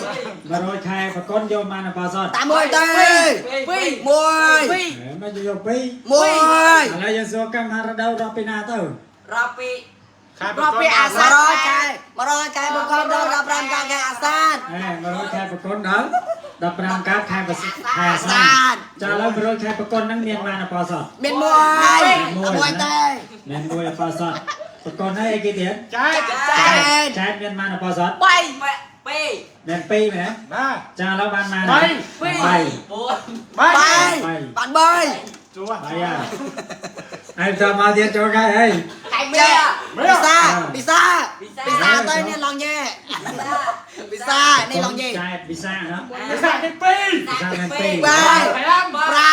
100ខែប្រគុណយកម៉ានអបសត តាមមួយទេ 2 មួយ 2 មិនយកពីរ មួយ ឥឡូវយើងសួរកម្មរដូវរាប់ពីណាទៅ រាប់ពី ខែ រាប់ពីអាសា 100ខែ100ខែប្រកបដល់15ខែខែអាសាន អេ100ខែប្រគុណដល់15កើតខែប្រសិទ្ធខែអាសា សាន ចាឥឡូវ100ខែប្រគុណហ្នឹងមានម៉ានអបសត មានមួយមួយទេ មានមួយអបសតប្រគុណហើយអីគេទៀត ចែក ចែក ចែកមានម៉ានអបសត 3 2 មាន2មែនទេ ណា ចាឥឡូវបានម៉ាន បី 3 បី បីបានបី ជួ បីហើយតមកទៀតចូលខែអី ខែមី ពិសាពិសាពិសាទៅនេះឡងញ៉ែពិសានេះឡងញ៉ែ ចែកវិសាណា ភាសាទី2 វិសាមាន2 បី ប្រា ប្រា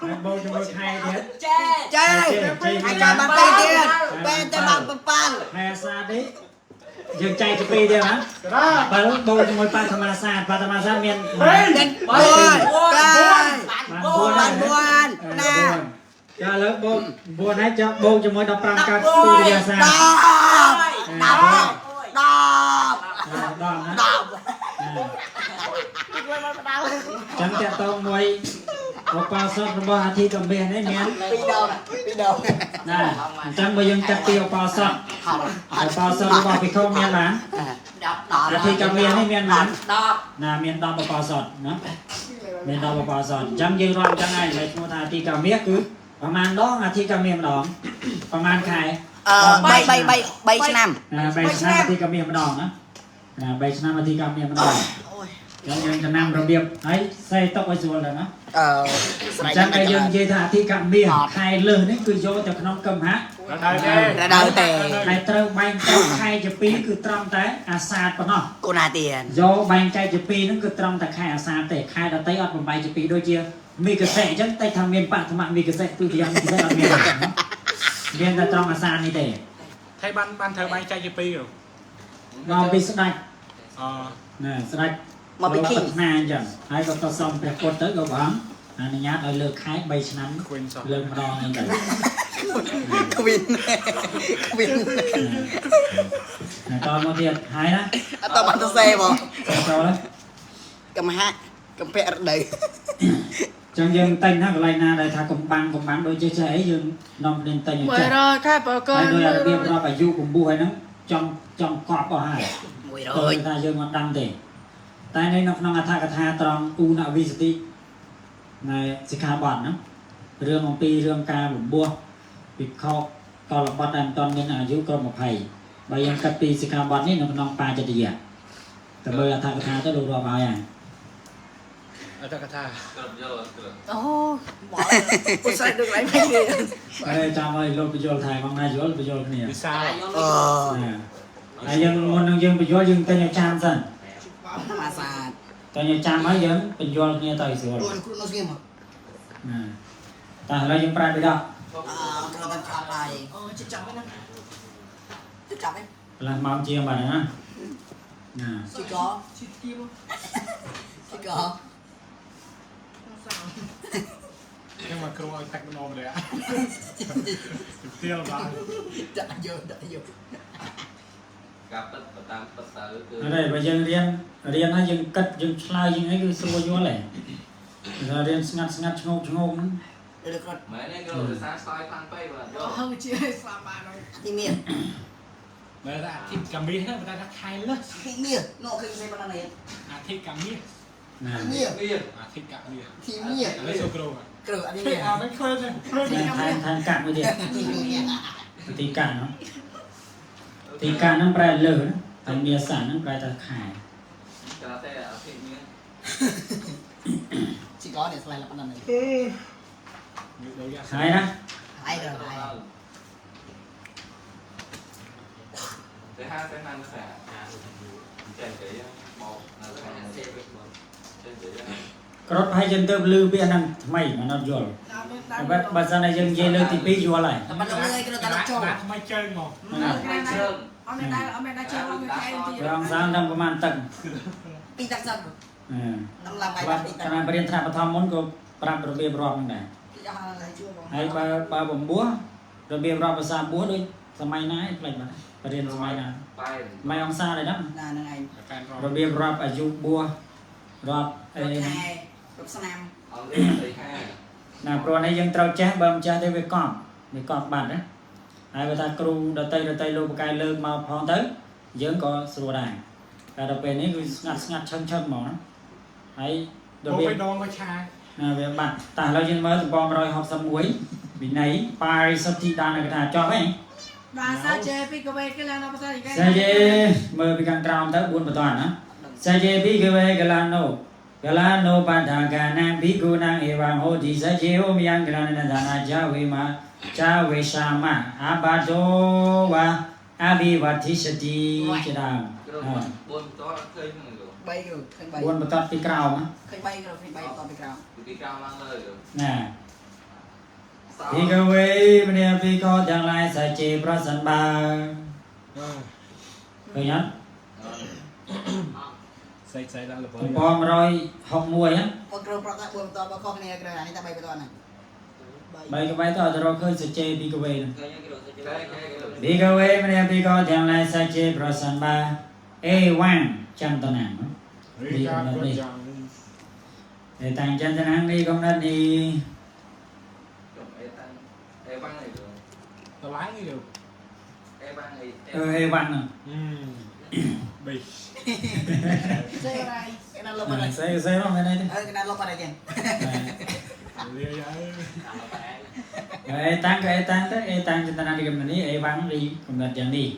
ហើយបូកជាមួយខែទៀត ចែ ចែហើយចាំបានពីរទៀតពេលទៅបាន7 ខែអាសានេះយើងចែកជាពីរទៀតណា ណា បើបូកជាមួយបឋមាសាបឋមាសាមាន មាន4 បាន បាន 4 4ណា ចាឥឡូវបូក9ហើយចុះបូកជាមួយ15កើតទូរិយាសា 10 10 10 10ណា 10 ចឹងតកតងមួយឧបសពរបស់អាធិកមាសនេះមាន ពីរដងពីរដង ណាអញ្ចឹងបើយើងកាត់ពីឧបសពឧបសពរបស់ភិក្ខុមានបាន 10 អាធិកមាសនេះមានបាន 10 ណាមាន10ឧបសពណាមាន10ឧបសពអញ្ចឹងយើងរាប់អញ្ចឹងហើយឈ្មោះថាអាធិកមាសគឺប្រហែលដងអាធិកមាសម្ដងប្រហែលខែ អឺ3 3 3 3ឆ្នាំ ណា3ឆ្នាំអាធិកមាសម្ដងណាណា3ឆ្នាំអាធិកមាសម្ដង អូយ អញ្ចឹងយើងចំណាំរបៀបហើយសេតុកឲ្យស្រួលដែរណា អឺ អញ្ចឹងតែយើងនិយាយថាអធិកមាសខែលើសនេះគឺយកទៅក្នុងកំហៈ ដល់ទេ រដូវទេ ហើយត្រូវបែងចែកខែជាពីរគឺត្រឹមតែអាសាឍប៉ុណ្ណោះ កូនអាទៀន យកបែងចែកជាពីរហ្នឹងគឺត្រឹមតែខែអាសាឍទេខែដទៃអត់បំបែកជាពីរដូចជាមីកសិអញ្ចឹងតែថាមានបឋមមីកសិទុតិយមីកសិអត់មានទេណាមានតែត្រង់អាសាឍនេះទេ ថៃបានបានត្រូវបែងចែកជាពីរ មកពីស្ដេច អ ណាស្ដេច មកពី king ប្រាថ្នាអញ្ចឹងហើយក៏ទៅសុំព្រះពុទ្ធទៅក៏ព្រះអង្គអនុញ្ញាតឲ្យលើកខែ3ឆ្នាំ ខ្វិនសោះ លើកម្ដងអញ្ចឹងទៅ ខ្វីនខ្វីន ណាតមកទៀតហើយណា អត់តបានទៅសេបង ចូលហើយ កំហាក់កំពាក់រដូវ ចឹងយើងតែងណាកន្លែងណាដែលថាកំបាំងកំបាំងដូចចេះចេះអីយើងនាំគ្នាតែងឲ្យចេះ 100ខែប្រក ហើយដោយរបៀបរាប់អាយុកម្ពស់ហើយហ្នឹងចង់ចង់កប់អស់ហើយតើ 100 ថាយើងអត់ដឹងទេតែនៅក្នុងអត្ថកថាត្រង់ឧណវិសតិនៃសិក្ខាបទហ្នឹងរឿងអំពីរឿងការបំពោះភិក្ខុកលបត្តិដែលមិនទាន់មានអាយុគ្រប់20បើយើងកាត់ពីសិក្ខាបទនេះនៅក្នុងបាចតិយៈតែមើលអត្ថកថាទៅលោករាប់ឲ្យហើយ អត្តកថា គ្រប់យល់គ្រប់ អូមកពុស្រីដូចឯងមិនទេ ហើយចាំឲ្យលោកបញ្យល់ថែបងណាយល់បញ្យល់គ្នា វិសាល អឺ ណាហើយយើងមុននឹងយើងបញ្យល់យើងតែញចាំសិន អាសាទ តែញចាំហើយយើងបញ្យល់គ្នាទៅស្រួល អូនគ្រូនោះស្ងៀម ណាតែឥឡូវយើងប្រើពីដល់ អឺគ្រូបានឆាប់ហើយ អូជិះចាប់ហ្នឹង ទៅចាប់ឯង កន្លះម៉ោងជាងបាត់ហើយណាណា ជីក ជិះទីមក ជីក ខ្ញុំមកគ្រូឲ្យតាក់ម្ដងម្នាក់ទៀលបាន ដាក់យកដាក់យក ការពិតតាមពិតទៅគឺ អត់ទេបើយើងរៀនរៀនហើយយើងគិតយើងឆ្លើយយើងអីគឺស្រួលយល់ហើយតែរៀនស្ងាត់ស្ងាត់ឆ្ងោកឆ្ងោកហ្នឹង លើគ្រូ មែនទេគ្រូភាសាឆ្លើយខ្លាំងពេកបាទយល់ អូជិះស្លាប់បានហើយ ទីមាន មែនថាអាធិកមាសហ្នឹងតែថាខែលើស ទីមាននោះគឺស្អីប៉ុណ្ណានេះ អាធិកមាស ណា ទីមាន មាន អាធិកមាស ទីមាន ឥឡូវចូលគ្រូ គ្រូអត់មាន អាមិនឃើញទេឃើញ ថែមថែមកាក់មួយទៀត ទីមាន ទីកាក់ហ្នឹងទីកាក់ហ្នឹងប្រែលើសណាតែមាសៈហ្នឹងប្រែថាខែ តែតែអាធិមាន ជីកនេះស្លែប៉ុណ្ណានេះ ដូចយ៉ាង ហើយណា ហើយដល់ហើយ តែហាតែហាសាចេះគេមកនៅខាងចេះគេ ក្រត់ប្រហែលយើងទៅលឺពាក្យហ្នឹងថ្មីមិនអត់យល់ អត់មានដើ តែបើសិនតែយើងនិយាយលើកទី2យល់ហើយ តែមិនលោកលឺអីគ្រូតែលោកចូល ថ្មីជើងមក ថ្មីជើង អត់មានដើរអត់មានដើរជើងអត់មានខែទី រងសាងដល់ប្រហែលទឹក ពីរទឹកសិន អឺ នឹងឡើងបាយ បាទ ពីរទឹក កាលបរិញ្ញាថ្នាក់បឋមមុនក៏ប្រាប់របៀបរាប់ហ្នឹងដែរ ពីអស់ហើយ ជួបង ហើយបើបើបំពោះរបៀបរាប់ភាសាបំពោះដូចសម័យណាឯងផ្លេចបាត់បរិញ្ញាសម័យណា បែន សម័យអង្សាដែរហ្នឹង ណាហ្នឹងឯង តែរ របៀបរាប់អាយុបួសរាប់អី រត់ ហ្នឹង ខែរត់ឆ្នាំ អង់គ្លេសស្អីហា ណាព្រោះនេះយើងត្រូវចេះបើមិនចេះទេវាកប់វាកប់បាត់ណាហើយបើថាគ្រូដតីដតីលោកបកែលើកមកផងទៅយើងក៏ស្រួលដែរតែដល់ពេលនេះគឺស្ងាត់ស្ងាត់ឆឹងឆឹងហ្មងណាហើយ ដល់ ដល់វា ពេលដងក៏ឆា ណាវាបាត់តោះឥឡូវយើងមើលទំព័រ161វិន័យបារិសុទ្ធិដានកថាចប់ហើយ បាទសាចេពីកវេគេឡើងដល់ភាសា សេយេមើលពីខាងក្រោមទៅ4បន្តណាសេយេភិក្ខវេកលានោកលានោបតាកានំភិក្ខុណងអេវងហោတိសេយេហោមយ៉ាងកលាននដានាចាវេមាចាវេសាមៈអបាតោវ៉ាអភិវតិសតិជាដើម គ្រូ4បន្តអត់ឃើញហ្នឹងគ្រូ 3គ្រូឃើញ3 4បន្តពីក្រោម ឃើញ3គ្រូឃើញ3តពីក្រោម ពីក្រោមឡើងលើគ្រូ ណា សោ ភិក្ខវេមនាភិក្ខុទាំងឡាយសេជេប្រសិនបើឃើញអត់ ស្អីស្អីឡើងល ទំព័រ161ហ៎ បងគ្រូប្រាប់ថា4បន្តបើខុសគ្នាគ្រូអានេះតែ3បន្តហ្នឹង បីកបៃទៅអត់រកឃើញសច្ចេពីកវេ ឃើញគ្រូគេគេគ្រូ ពីកវេមនាពីកទាំងឡាយសច្ចេប្រសិនបើអេវ៉ាំងចន្ទនាង រីកាគាត់យ៉ាង ឯតាំងចន្ទនាងនេះកំណត់នេះ ចុំអេតាំងអេវ៉ាំងអីគ្រូ តម្លៃនេះគ្រូ អេវ៉ាំងអី អឺអេវ៉ាំងហ្នឹង បេ សេរ៉ៃ គេណាលុបអត់ហើយ សេសេមកមែនទេ អឺគេណាលុបអត់ហើយចឹង លាយហើយ អេតាំងក៏អេតាំងទៅអេតាំងចន្ទនានេះកំណត់នេះអេវ៉ាំងនេះកំណត់យ៉ាងនេះ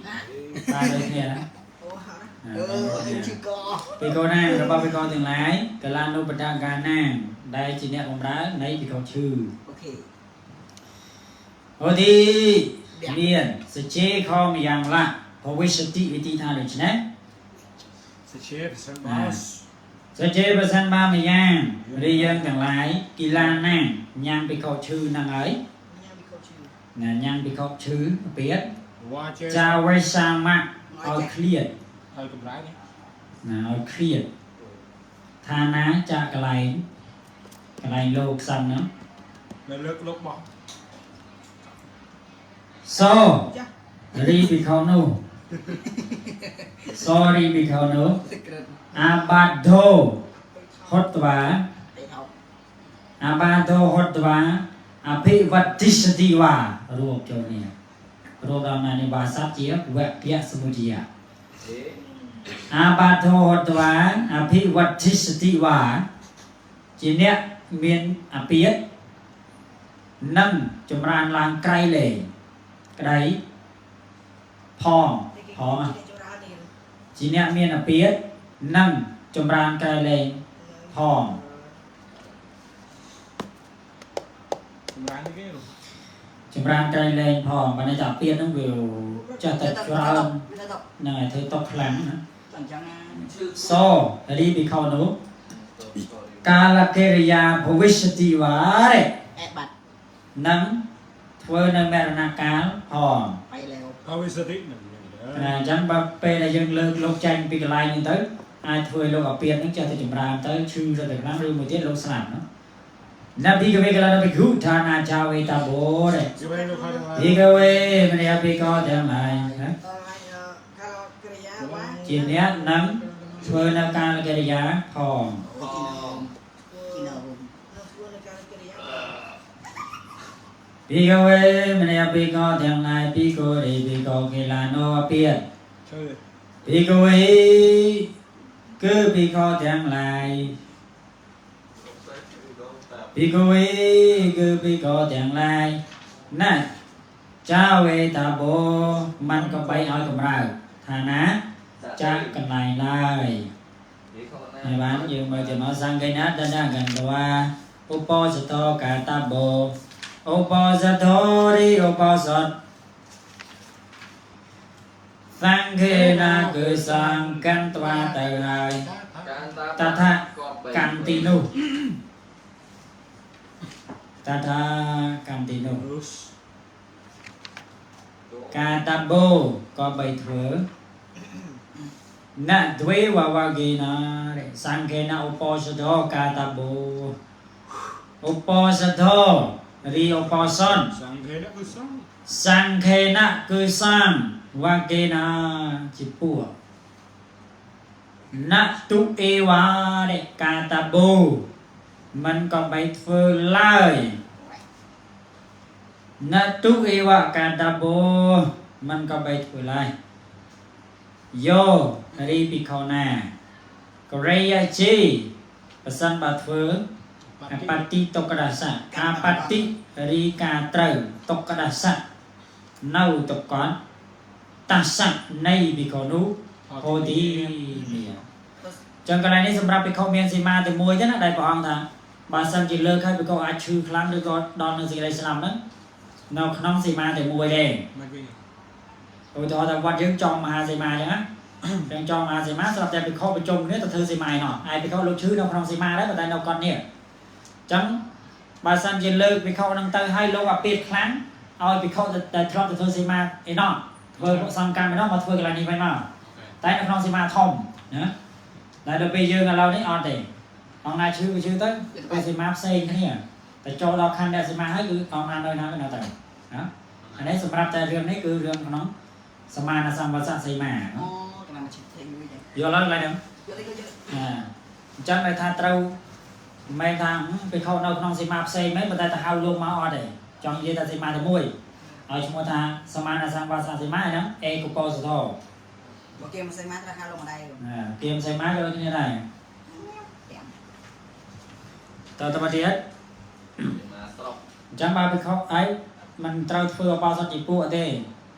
បាទដូចគ្នាណា អូហា អឺជីក ពីកូនណារបស់ពីកូនទាំងឡាយកលានុបតកាណាងដែលជាអ្នកបម្រើនៃពីកូនឈឺ អូខេ អូទីមានសច្ចេខមយ៉ាងឡាភវិសតិវិធីថាដូច្នេះ សេជាប្រសិនបើ សច្ចេប្រសិនបើម្យ៉ាងរីយើងទាំងឡាយគីឡាណាងញ៉ាំពីខោឈឺហ្នឹងហើយ ញ៉ាំពីកូឈឺ ណាញ៉ាំពីខោឈឺពៀត វ៉ាជើ ចាវេសាមៈឲ្យឃ្លាត ហើយកម្រៃនេះ ណាឲ្យឃ្លាតឋានាចាកកន្លែងកន្លែងលោកសិនហ្នឹង នៅលើកលោកបោះ សូ ចា រីពីខោនោះសូរីពីខោនោះ ក្រិត អាបាធោហតវា អីហោ អាបាធោហតវាអភិវតិសតិវារួមចូលនេះរួមដល់ណានេះវាស័ព្ទជាវគ្គសមុទយៈ អេ អាបាធោហតវាអភិវតិសតិវាជាអ្នកមានអាពាធនិងចម្រើនឡើងក្រៃលែងក្តីផងផងណា ចម្រើននេះ ជាអ្នកមានអាពាធនិងចម្រើនក្រៃលែងផង កម្រៃនេះគេគ្រូ ចម្រើនក្រៃលែងផងបើន័យថាអាពាធហ្នឹងវាចេះតែច្រើន វាទៅ ហ្នឹងហើយធ្វើຕົកខ្លាំងណា អញ្ចឹងណា ឈឺ សូរីពីខោនោះកាលកិរិយាភវិស្សតិវារេ អែបាត់ នឹងធ្វើនៅមរណកាលផង បៃលែវ ហើយវិសតិនឹង ណាអញ្ចឹងបើពេលដែលយើងលើកលោកចាញ់ពីកន្លែងហ្នឹងទៅអាចធ្វើឲ្យលោកអាពាធហ្នឹងចេះតែចម្រើនទៅឈឺទៅតែខ្លាំងឬមួយទៀតលោកស្លាប់ណានភិកវេកលនភិក្ខុឋានាចាវេតាបោរេ ជីវេលោកហើយទាំងឡាយ ភិក្ខវេមនាភិក្ខុទាំងឡាយណា អឺកាលកិរិយាវ៉ា ជាអ្នកនឹងធ្វើនៅកាលកិរិយាផង ផង ជីណូ នឹងធ្វើនៅកាលកិរិយា ភិក្ខវេមនាភិក្ខុទាំងឡាយភិក្ខុរិភិក្ខុគិលានោអពាធ ឈើ ភិក្ខវេគឺភិក្ខុទាំងឡាយភិក្ខវេគឺភិក្ខុទាំងឡាយណាចាវេតាបោมันក៏បីឲ្យកម្រើកឋានាចាកន្លែងឡើយ និយាយខុសណា ហើយបានយើងមើលទៅមកសង្ឃេណាតនកន្តវាឧបោសថោកាតបោឧបោសថោរិឧបោសថសង្ឃេណាគឺសង្កន្តវាទៅហើយ កានតា តថា ក៏ កម្មទីនោះតថាកម្មទីនោះ រុស កាតាបោក៏បីធ្វើណទ្វេវវគេណាសង្ឃេនឧបោសថោកាតាបោឧបោសថោរីឧបោសថ សង្ឃេគឺសង្ឃ សង្ឃេនគឺសង្ឃវគេណាជាពួកណតុអេវ៉ារកាតាបោមិនក៏បីធ្វើឡើយណតុអេវកាតាបោមិនក៏បីធ្វើឡើយយោរីភិក្ខុណាករិយាជីប្រសិនបើធ្វើអបតិតុក្កដសៈអបតិរីការត្រូវតុក្កដសៈនៅតុក្កតតសៈនៃភិក្ខុនោះហោទីមានចឹងកន្លែងនេះសម្រាប់ភិក្ខុមានសីមាតែមួយទេណាដែលព្រះអង្គថាបើសិនជាលើកហើយភិក្ខុអាចឈឺខ្លាំងឬក៏ដល់នឹងសេចក្តីស្លាប់ហ្នឹងនៅក្នុងសីមាតែមួយទេ មិនវិញ ឧទាហរណ៍ថាវត្តយើងចង់មហាសីមាអញ្ចឹងណា យើងចង់មហាសីមាស្រាប់តែភិក្ខុប្រជុំគ្នាទៅធ្វើសីមាឯណោះឯភិក្ខុលោកឈឺនៅក្នុងសីមាដែរប៉ុន្តែនៅកត់នេះអញ្ចឹងបើសិនជាលើកភិក្ខុនឹងទៅឲ្យលោកអាពាធខ្លាំងឲ្យភិក្ខុដែលធ្លាប់ទៅធ្វើសីមាឯណោះធ្វើសង្ឃកម្មឯណោះមកធ្វើកន្លែងនេះវិញមកតែនៅក្នុងសីមាធំណាតែដល់ពេលយើងឥឡូវនេះអត់ទេអង្គណាឈឺក៏ឈឺទៅធ្វើសីមាផ្សេងគ្នាតែចូលដល់ខណ្ឌអ្នកសីមាហើយគឺអង្គណានៅណាក៏នៅទៅណាអានេះសម្រាប់តែរឿងនេះគឺរឿងក្នុងសមានសម្បស្សសីមា អូកណ្ដាលមកឈិតទេមួយដែរ យល់ហើយកន្លែងហ្នឹង យកទៅយក អាអញ្ចឹងដែលថាត្រូវមិនមែនថាពេលខុសនៅក្នុងសីមាផ្សេងមែនប៉ុន្តែទៅហៅលោកមកអត់ទេចង់និយាយថាសីមាតែមួយឲ្យឈ្មោះថាសមានសម្បស្សសីមាហ្នឹងអេកុបោសធោ បើគេមកសេមាត្រូវហៅលោកម្ដាយ ណាគៀមសីមាក៏ដូចគ្នាដែរតទៅមកទៀត មកស្រុក អញ្ចឹងបើពេលខុសអីมันត្រូវធ្វើអបោសថជាពួកទេ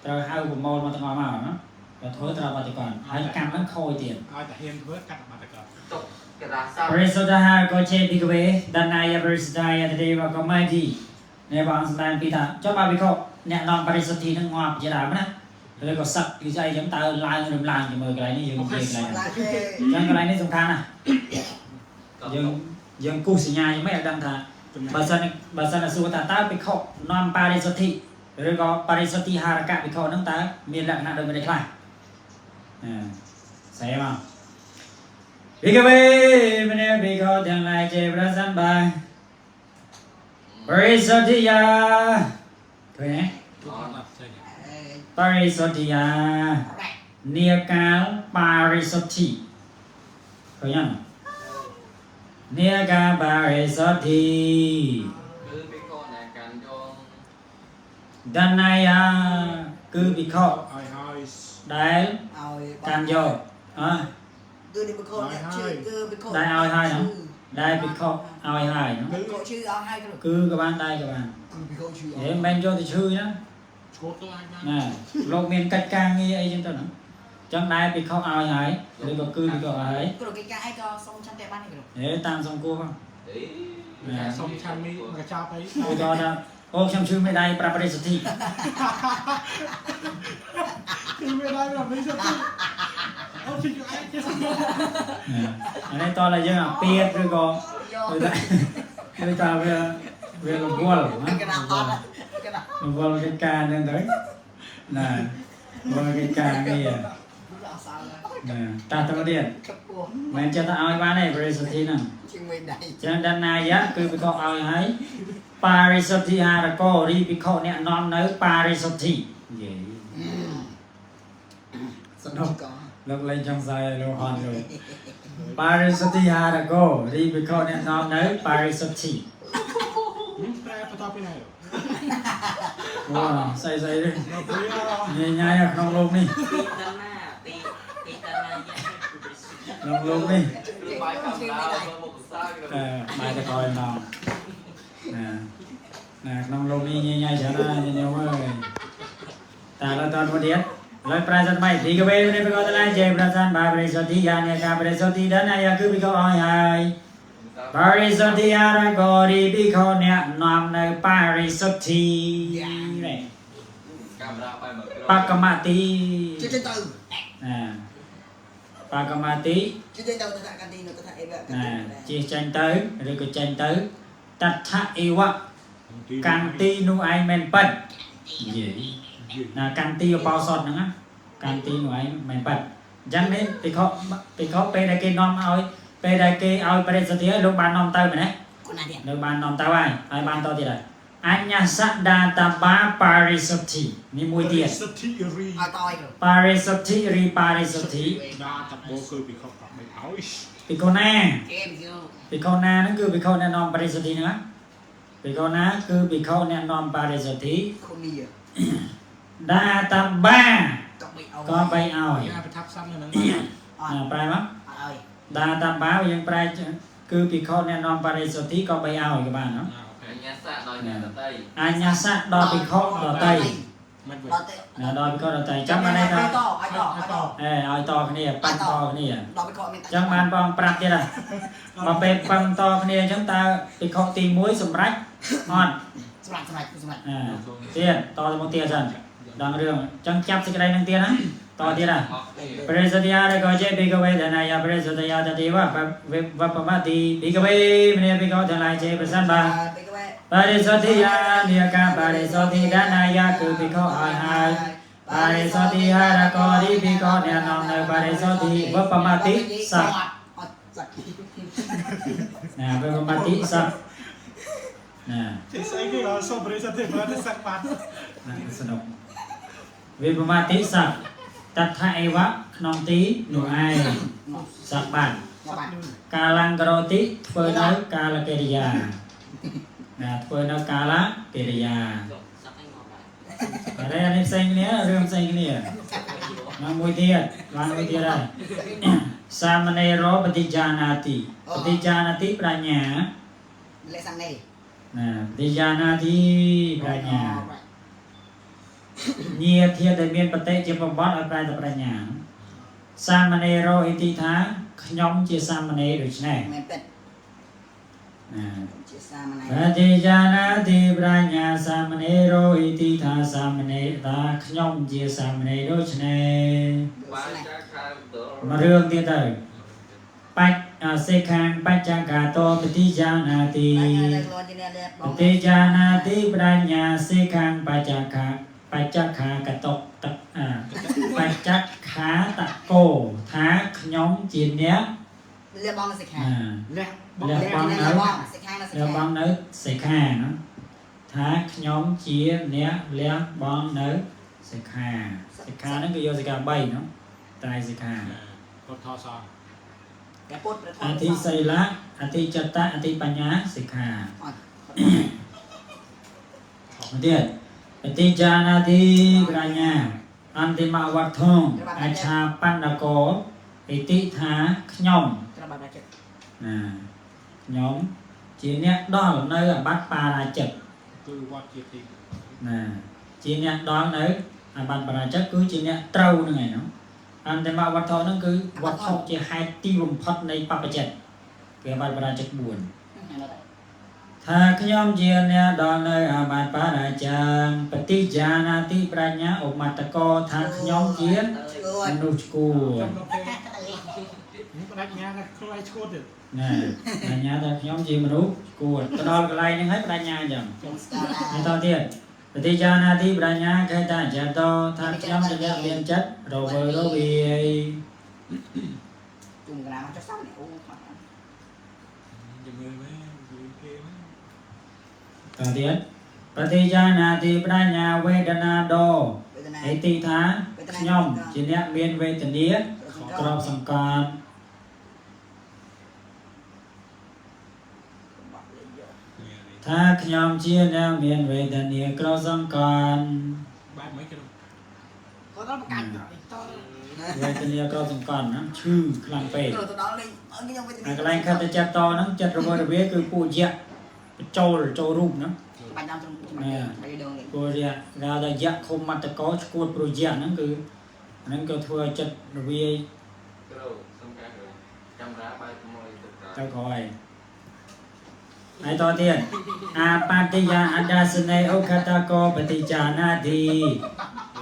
ត្រូវហៅប្រមូលមកទាំងអស់មកណាបើធ្វើត្រូវបฏิកណហើយកម្មហ្នឹងខូចទៀត ឲ្យតែហ៊ានធ្វើកាត់បាត់ក ទុកកដាស បរិសុទ្ធហាកោចេភិក្ខវេដនាយបរិសុទ្ធាយតេវកមតិនេះបងសម្ដែងពីថាចុះបើភិក្ខុអ្នកនាំបរិសុទ្ធីនឹងងាប់ជាដើមណាឬក៏សឹកគឺស្អីចឹងតើឡើងរំឡើងជាមួយកន្លែងនេះយើងនិយាយកន្លែង ឡើងទេ ចឹងកន្លែងនេះសំខាន់ណាស់យើងយើងគូសសញ្ញាយ៉ាងម៉េចឲ្យដឹងថាបើសិនបើសិនសួរថាតើភិក្ខុនាំបរិសុទ្ធិឬក៏បរិសុទ្ធិហារកភិក្ខុហ្នឹងតើមានលក្ខណៈដូចម្តេចខ្លះអឺស្អីមក ភិក្ខវេមនេភិក្ខុទាំងឡាយជាប្រសិនបើបរិសុទ្ធាឃើញទេ អត់ចេញ បរិសុទ្ធានាកាលបរិសុទ្ធិឃើញទេនាកាលបរិសុទ្ធិ គឺភិក្ខុណាកាន់យក ដនាយាគឺភិក្ខុ ឲ្យហើយ ដែល ឲ្យ កាន់យកអើ គឺនេះបកអ្នកជឿគឺបក ដែលឲ្យហើយហ្នឹងដែលភិក្ខុឲ្យហើយហ្នឹង កឈឺអស់ហើយគ្រូ គឺក៏បានដែរក៏បាន គឺបកជឿ ហេមិនមែនយកទៅឈឺណា ឈួតទៅអាចបាន ណាលោកមានកិច្ចការងារអីចឹងទៅហ្នឹងចឹងដែរភិក្ខុឲ្យហើយឬក៏គឺភិក្ខុឲ្យហើយ គ្រូគេការអីក៏សុំឆន្ទៈបានទេគ្រូ ហេតាមសង្គមហ្នឹង អី ណា សុំឆាន់មីមកចោលអី ឧទាហរណ៍ថាអូខ្ញុំឈឺមេដៃប្រាប់បរិសុទ្ធិ គឺវាដែរមិនមានសុទ្ធអូជិះឯងចេះ អានេះតោះតែយើងអាពាតឬក៏ យក ឬថាឬថាវាវារវល់ណា កណ្ដាលអត់កណ្ដាល រវល់កិច្ចការហ្នឹងទៅណារវល់កិច្ចការងារ អត់សល់ ណាតាទៅទៀត កពស់ មិនចេះតែឲ្យបានទេបរិសុទ្ធិហ្នឹង ជាមួយដៃ ចឹងដនាយៈគឺភិក្ខុឲ្យហើយបារិសុទ្ធិហារកោរីភិក្ខុអ្នកនាំនៅបារិសុទ្ធិយេសនុក ក លោកលេងចង់សាយលោកហនលោកបារិសុទ្ធិហារកោរីភិក្ខុអ្នកនាំនៅបារិសុទ្ធិ ប្រែបន្តពីណា អូស្អីស្អីនេះ នៅព្រា ញ៉ៃញ៉ៃនៅក្នុងលោកនេះ ពីតណាពីពីតណាយៈ ក្នុងលោកនេះ គឺបាយកំដៅមើលមុខសាគ្រូ អឺបាយតកយមកណាណាក្នុងលោកនេះញ៉ៃញ៉ៃច្រើនណាស់ញ៉ៃញ៉ៃអើយតាឡើយតទៅទៀតឡើយប្រែសិនថ្មីទីកវេនេះភិក្ខុទាំងឡាយជាប្រសិនបាបរិសុទ្ធិយានេកាបរិសុទ្ធិដនាយាគឺភិក្ខុអស់ហើយបរិសុទ្ធិអារកោរីភិក្ខុអ្នកនាំនៅបរិសុទ្ធិនេះ កាមេរ៉ាបាយមកគ្រូ បកមតិ ជិះទៅ ណា បាកមាតិ ជិះទៅតថាកាន់ទីនោះតថាអេវៈកាន់ ណា ទី ជិះចេញទៅឬក៏ចេញទៅតថអេវៈកាន់ទីនោះឯងមែនពិតនិយាយណាកាន់ទីអបោសុតហ្នឹងណាកាន់ទីនោះឯងមែនពិតអញ្ចឹងនេះភិក្ខុភិក្ខុពេលដែលគេនាំឲ្យពេលដែលគេឲ្យបរិសុទ្ធាលោកបាននាំទៅមែនទេ គុណណាទៀត នៅបាននាំទៅហើយហើយបានតទៀតហើយអញ្ញសដាតបាបរិសុទ្ធិនេះមួយទៀត សទ្ធិរី ឲ្យតឲ្យគ្រូ បរិសុទ្ធិរីបរិសុទ្ធិ ដាតបោគឺពិខុប្រាប់មិនឲ្យ ភិក្ខុណា គេមិនយល់ ភិក្ខុណាហ្នឹងគឺភិក្ខុអ្នកនាំបរិសុទ្ធិហ្នឹងណាភិក្ខុណាគឺភិក្ខុអ្នកនាំបរិសុទ្ធិ ខុនី ដាតបា ក៏បីឲ្យ ក៏បីឲ្យ គេអាចប្រថាប់សាំនៅហ្នឹង អត់ ណាប្រែមក ឲ្យ ដាតបាយើងប្រែគឺភិក្ខុអ្នកនាំបរិសុទ្ធិក៏បីឲ្យក៏បានណា អញ្ញាសៈដោយអ្នកដតី អញ្ញសៈដល់ភិក្ខុដតី មិនវិញ ដល់ទៅ ណាដល់ភិក្ខុដតីចាំបានន័យថា តឲ្យតឲ្យត អេឲ្យតគ្នាប៉ាច់តគ្នា ដល់ទៅខមាន ចឹងបានបងប្រាប់ទៀតហ่ะបើពេលប៉ឹងតគ្នាអញ្ចឹងតើភិក្ខុទី1សម្រេចអត់ សម្រាប់សម្រាប់សម្រាប់ អាទៀតតទៅមុខទៀតសិនដល់រឿងអញ្ចឹងចាប់សេចក្តីនឹងទៀតណាតទៀតហ่ะ មកទេ បរិសុទ្ធារកោចេភិក្ខវេធនាយបរិសុទ្ធាតတိវវបមតិភិក្ខវេមនេភិក្ខុទាំងឡាយចេប្រសិនបើ ទៅក្បែ បរិសុទ្ធានិយកាបរិសុទ្ធីដនាយគឺភិក្ខុឲ្យហើយបរិសុទ្ធារកោរិភិក្ខុអ្នកនាំនៅបរិសុទ្ធីវបមតិសៈ អត់សឹក ណាវបមតិសៈណា ចេះស្អីគេអត់សូមបរិស័ទទេបើតែសឹកបាត់ ណាសនុកវិបមតិសៈតថអេវៈក្នុងទីនោះឯងសៈបាន មកបាន កាលង្ករោតិធ្វើនៅកាលកិរិយាណាធ្វើនៅកាលកិរិយា សឹកឯងមកបាទ តែអានេះផ្សេងគ្នារឿងផ្សេងគ្នាមកមួយទៀតឡើងមួយទៀតហើយសាមណេរោបតិចានាតិបតិចានាតិប្រាជ្ញា លេខសាំងនេះ ណាបតិចានាតិប្រាជ្ញាញាធាដែលមានបតិជាប្រវត្តិឲ្យប្រែទៅប្រាជ្ញាសាមណេរោអិតិថាខ្ញុំជាសាមណេរដូច្នេះ មែនពិត ណា ជាសាមណេ បតិចានាតិប្រាជ្ញាសាមណេរោអិតិថាសាមណេរថាខ្ញុំជាសាមណេរដូច្នេះ បាចាខាដល មករឿងទៀតទៅបច្ចអសេខាងបច្ចកាតោបតិចានាតិ តែខ្លួនជាអ្នកលះ បតិចានាតិប្រាជ្ញាសេខាងបច្ចកាបច្ចខាកតុកតអាបច្ចខាតកោថាខ្ញុំជាអ្នក លះបងសិក្ខា អា លះបង លះបង់ លះ នៅ បងសិក្ខានៅសិក្ លះ ខា បង់នៅសិក្ខាណាថាខ្ញុំជាអ្នកលះបង់នៅសិក្ខាសិក្ខាហ្នឹងគឺយកសិក្ខា3នោះត្រៃសិក្ខា គាត់ថសង ព្រះពុទ្ធព្រះធម៌ អធិសីលៈអធិចិត្តៈអធិបញ្ញាសិក្ខា អត់ មកទៀតបតិចានាធិប្រាជ្ញាអន្តិមវត្ថុងអច្ឆាបណ្ណកោអិតិថាខ្ញុំ ត្របាត់ចិត្ត ណាខ្ញុំជាអ្នកដល់នៅអបត្តិបារាជិក គឺវត្តជាទី ណាជាអ្នកដល់នៅអបត្តិបារាជិកគឺជាអ្នកត្រូវហ្នឹងឯងនោះអន្តិមវត្ថុហ្នឹងគឺវត្ថុជាហេតុទីបំផុតនៃបព្វជិតគឺអបត្តិបារាជិក4ថាខ្ញុំជាអ្នកដល់នៅអបត្តិបារាជិកបតិចានាតិប្រាជ្ញាឧមត្តកោថាខ្ញុំជា ឈួត មនុស្សឈួត ខ្ញុំដល់ពេលខ្ញុំបដិញ្ញាថាខ្លួនឯងឈួតទៀត ណាបញ្ញាថាខ្ញុំជាមនុស្សឈួតទៅដល់កន្លែងហ្នឹងហើយបញ្ញាអញ្ចឹង ខ្ញុំស្គាល់ ហើយតទៀតបតិចានាតិប្រាជ្ញាខេតចតោថាខ្ញុំជាអ្នកមានចិត្តរវើរវាយ ជុំក្រាមចុះសំនេះអូខត់ ជំនឿមែនយូរគេមែន តទៀតបតិចានាតិប្រាជ្ញាវេទនាដោ វេទនា ហេតិថាខ្ញុំជាអ្នកមានវេទនាក្របសង្កត់ថាខ្ញុំជាអ្នកមានវេទនាក្របសង្កត់ បែបមិនគេ គាត់ដល់ប្រកាច់ត វេទនាក្របសង្កត់ណាឈឺខ្លាំងពេក ទៅដល់នេះខ្ញុំវេទនា អាកន្លែងខត្តចិត្តតហ្នឹងចិត្តរបស់រវាគឺពួកយៈបញ្ចូលចូលរូបណា បាច់ដើមត្រង់បាច់ដងនេះ ពួកយៈគេហៅថាយៈខុមត្តកោឈួតព្រោះយៈហ្នឹងគឺអាហ្នឹងក៏ធ្វើឲ្យចិត្តរវាយ គ្រូសំខាន់គ្រូកាមេរ៉ាបែកមួយទៅក្រោយ ទៅក្រោយហើយតទៀតអាបតិយាអដាសនេឧខតកោបតិចានាតិ